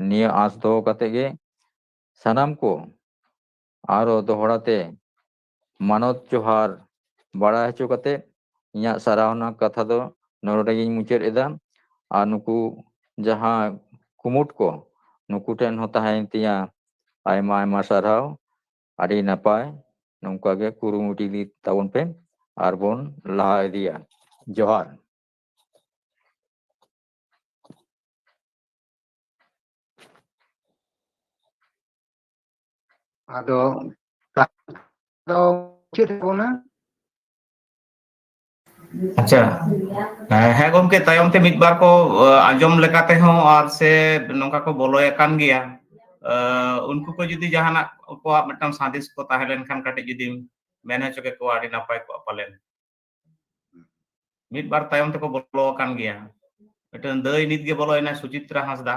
ᱱᱤᱭᱟᱹ ᱟᱸᱥ ᱫᱚᱦᱚ ᱠᱟᱛᱮ ᱜᱮ ᱥᱟᱱᱟᱢ ᱠᱚ ᱟᱨᱚ ᱫᱚᱦᱲᱟ ᱛᱮ ᱢᱟᱱᱚᱛ ᱡᱚᱦᱟᱨ ᱵᱟᱲᱟᱭ ᱦᱚᱪᱚ ᱠᱟᱛᱮ ᱤᱧᱟᱹᱜ ᱥᱟᱨᱦᱟᱣ ᱨᱮᱱᱟᱜ ᱠᱟᱛᱷᱟ ᱫᱚ ᱱᱚᱰᱮ ᱜᱤᱧ ᱢᱩᱪᱟᱹᱫ ᱮᱫᱟ᱾ ᱟᱨ ᱱᱩᱠᱩ ᱡᱟᱦᱟᱸ ᱠᱩᱢᱩᱴ ᱠᱚ, ᱱᱩᱠᱩ ᱴᱷᱮᱱ ᱦᱚᱸ ᱛᱟᱦᱮᱸᱭᱮᱱ ᱛᱤᱧᱟ ᱟᱭᱢᱟ ᱟᱭᱢᱟ ᱥᱟᱨᱦᱟᱣ᱾ ᱟᱹᱰᱤ ᱱᱟᱯᱟᱭ, ᱱᱚᱝᱠᱟ ᱜᱮ ᱠᱩᱨᱩᱢᱩᱴᱩ ᱤᱫᱤ ᱛᱟᱵᱚᱱ ᱯᱮ ᱟᱨ ᱵᱚᱱ ᱞᱟᱦᱟ ᱤᱫᱤᱭᱟ᱾ ᱡᱚᱦᱟᱨ᱾ ᱟᱫᱚ ᱫᱚ ᱪᱮᱫ ᱛᱟᱵᱚᱱᱟ? ᱟᱪᱪᱷᱟ, ᱦᱮᱸ, ᱦᱮᱸ ᱜᱚᱢᱠᱮ, ᱛᱟᱭᱚᱢ ᱛᱮ ᱢᱤᱫ ᱵᱟᱨ ᱠᱚ, ᱟ, ᱟᱸᱡᱚᱢ ᱞᱮᱠᱟ ᱛᱮᱦᱚᱸ ᱟᱨ ᱥᱮ ᱱᱚᱝᱠᱟ ᱠᱚ ᱵᱚᱞᱚᱭ ᱟᱠᱟᱱ ᱜᱮᱭᱟ᱾ ᱟ, ᱩᱱᱠᱩ ᱠᱚ ᱡᱩᱫᱤ ᱡᱟᱦᱟᱱᱟᱜ ᱟᱠᱚᱣᱟᱜ ᱢᱤᱫᱴᱟᱝ ᱥᱟᱸᱫᱮᱥ ᱠᱚ ᱛᱟᱦᱮᱸ ᱞᱮᱱᱠᱷᱟᱱ ᱠᱟᱹᱴᱤᱡ ᱡᱩᱫᱤᱢ ᱢᱮᱱ ᱦᱚᱪᱚ ᱠᱮᱠᱚᱣᱟ, ᱟᱹᱰᱤ ᱱᱟᱯᱟᱭ ᱠᱚᱜᱼᱟ ᱯᱟᱞᱮᱱ᱾ ᱢᱤᱫ ᱵᱟᱨ ᱛᱟᱭᱚᱢ ᱛᱮᱠᱚ ᱵᱚᱞᱚ ᱟᱠᱟᱱ ᱜᱮᱭᱟ᱾ ᱢᱤᱫᱴᱟᱝ ᱫᱟᱹᱭ ᱱᱤᱛ ᱜᱮ ᱵᱚᱞᱚᱭᱮᱱᱟᱭ, ᱥᱩᱪᱤᱛᱨᱟ ᱦᱟᱸᱥᱫᱟ᱾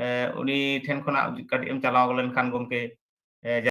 ᱮ, ᱩᱱᱤ ᱴᱷᱮᱱ ᱠᱷᱚᱱᱟᱜ ᱠᱟᱹᱴᱤᱡ ᱮᱢ ᱪᱟᱞᱟᱣ ᱞᱮᱱᱠᱷᱟᱱ ᱜᱚᱢᱠᱮ, ᱮ,